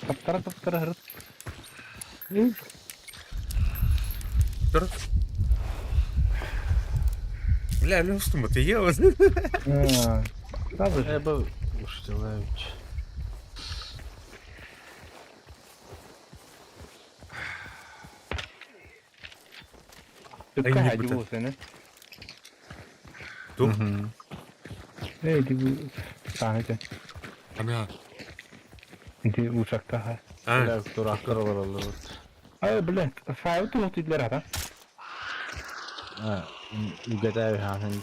Таптара таптара хырыт. Тур. Бля, ну что мы ты ел? Сразу же. Я бы уж делаешь. Түккә Ай, не хади бутан. болсын, э? Тух. Эй, ди бу саны Ана. Ди ушакта ха. А, Бля, дурактар олар олар. Ай, блядь, файл тух дидлер ата. А, угадаю ханын.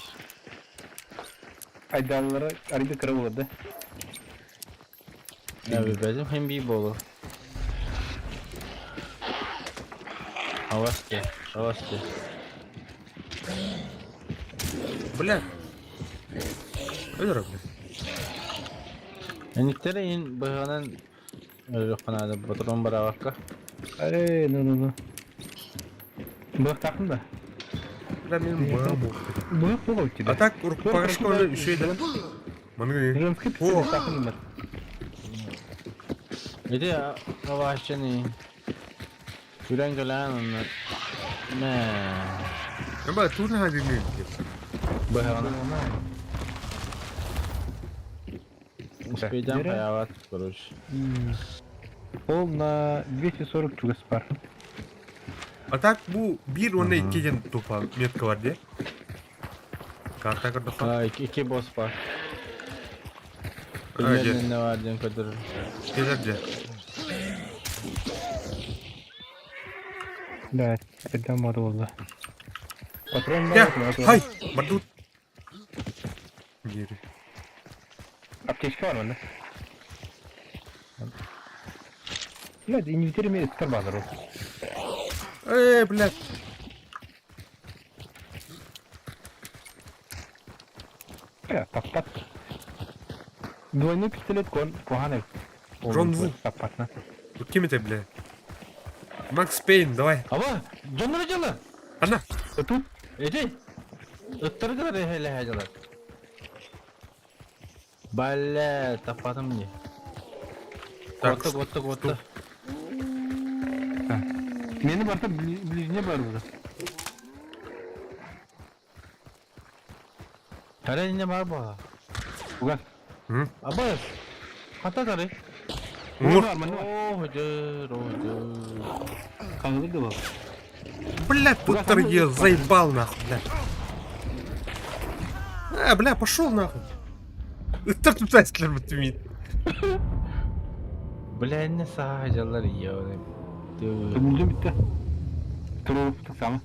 Айдаллары ариды кыра болады. Я бебезим хем би болу. Авасте, авасте. бля. Өлөр, бля. Эниктере ин быһанан өлөкканады батырон барабакка. Эй, ну ну ну. Бұқ тақым да. Бля, мен баму. Бұқ болу өтті. А так, порошковый еще и да. Мангы. Женский О. пистолет тақым бар. Эти авашчаны. Күрән калан мә. Аба, турна хади не. Быһана. Успейдем хаяват, короче. Ол на 240 чугас бар. А так бу бир онна икки ден тупа метка бар де. Карта көрдөххө. А, икки босс бар. Примерно не бар диэн көрдөрөр. Кэлэр дьэ. Да, эрдэн мода буолла. Патрон Дьэ, бар. хай, бардут. Диэри. Аптечка бар манна. Блядь, инвентарь имеет карман, рот. Эй, блядь. Таппат. Двойной пистолет кон куһаҕан Джон Ву. Таппатна. Тут ким это, бля? Макс Пейн, давай. Аба, дьоннор дьоно. Ана. Тут Эти. Ыттаргылар эһэлэһэ дьалар. Бля, таппатым мне. Так, Куотта, куотта, куотта. Мени барта ближне бар уже. Тары не бар ба. Угас. Абас. Хата тары. Мур. О, дыр, о, дыр. Қаңғыр да бар. Бля, тут торге заебал нахуй, бля. А, бля, пошел нахуй. Ыттар тутайсылар бутумит. Бля, не саһа ёбаный. Бүлдім бітті. Тұрып тықсамы.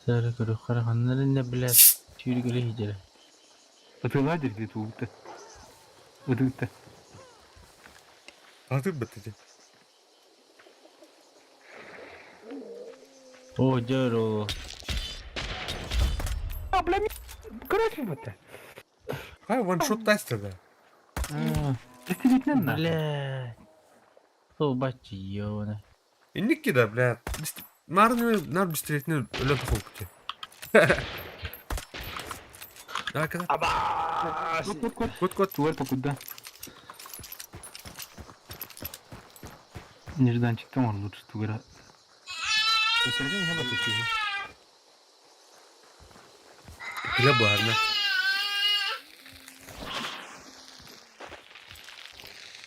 Сары көрө караганнар не блядь. Түйргөлө хиджere. Ытыла дерге туупты. Ытыгытты. Аты бітті. О, дыр, о. А, бля, короче, бітті. Хай ваншот тастер, да. Пистолетнен на. Бля. О, бачи, ёбаный. Инник да, бля. Нарны нар бистеретне өлө тохол күтө. Давай, когда? Кот, кот. Кот, кот. Туар покуда. Нежданчик-то он лучше тугара. Бля, барна.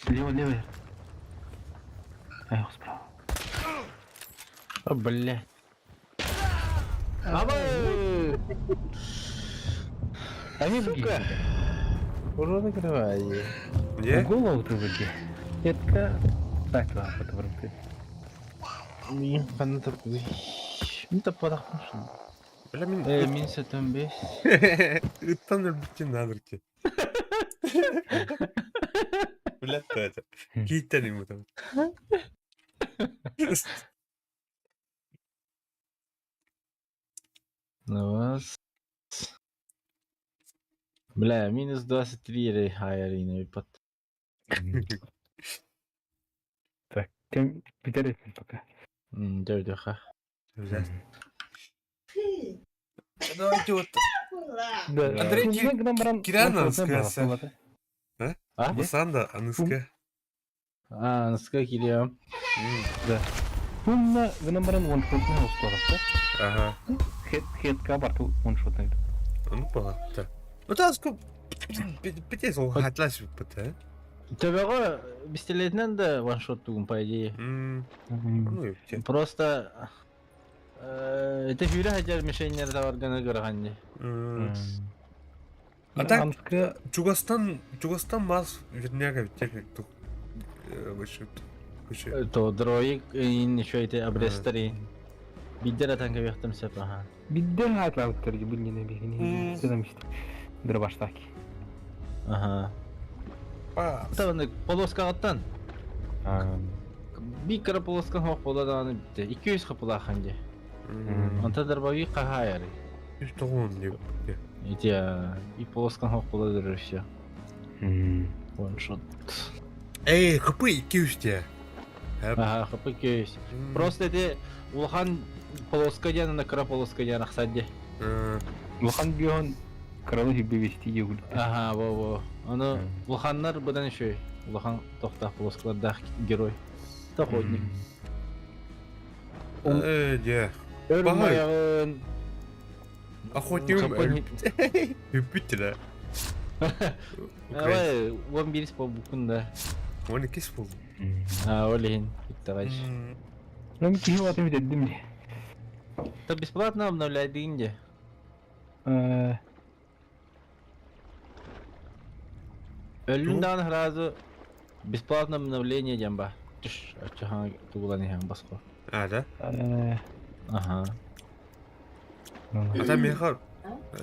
Лево, лево. Эх, справа. О, бля. Аба! Они Сука. Уже закрывай. Не? Голову ты выги. Это так, ладно, это Мин ханна таппы. Мин таппадахпын. Бля, мин... Э, мин сөтөн бес. Ыттан өлбүттен надырки. Бля, это. Кииттен ему там. На вас. Бля, минус 23 хайарина пат. Так, тем Питер пока. Дөрдөха. Давайте вот. Да, Андрей Кирян сказал. А? Басанда, аныска. А, наска кириям. Да. Тунна гынан баран one shot устарапта. Ага. Хет хетка бар one shot найду. Ну, палата. Ну, та ску... Пятес, ол хатлас бит, Төбөҕө пистолетинэн да ваншот тугун по идее. Ну, и Просто это фюре хажар мишеньнер таварганы көрөҕөнни. А так, Амска Чугастан, Чугастан мас верняга ведь тух выше. Выше. То дроик ин еще эти обрестери. Биддер атанка бяхтам сеп аха. бидден хатлабыттар билгене бигини. Сыдам işte. Дырбаштаки. Аха. Табаны полоскаҕыттан. Би кыра полоскан хоох буола даҕаны бүтте. 200 хапыла ханде. Онта дарбави кахаяры. Тоғын деп. Эти и полоскан хоох буола дырыр все. One shot. Эй, хп 200 те. Аха, хапы 200. Просто эти улахан полоска диэн на кыра полоска диэн ахсадде. Улахан бион кралы хибби вести егул. Аха, во-во. Аны улаханнар быдан еще. Улахан тохтах полоскалардаах герой. Доходник. Э, де. Өр Охотник. Үппүттэ да. Давай, он бирис по букун да. Он икис болду. А, олин. Иттагач. Ну, киһи оту бүтэрдим дии. Это бесплатно обновляй динди. Өллүн даҕаны сразу бесплатно обновление диэн ба. Түш, оччоһоҥ тугулан иһэн босхо. А, да? Аха. А там меха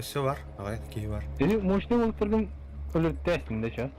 все бар, ағай, киһи бар. Или мощный болуп тургун өлөртөөсүн да чё?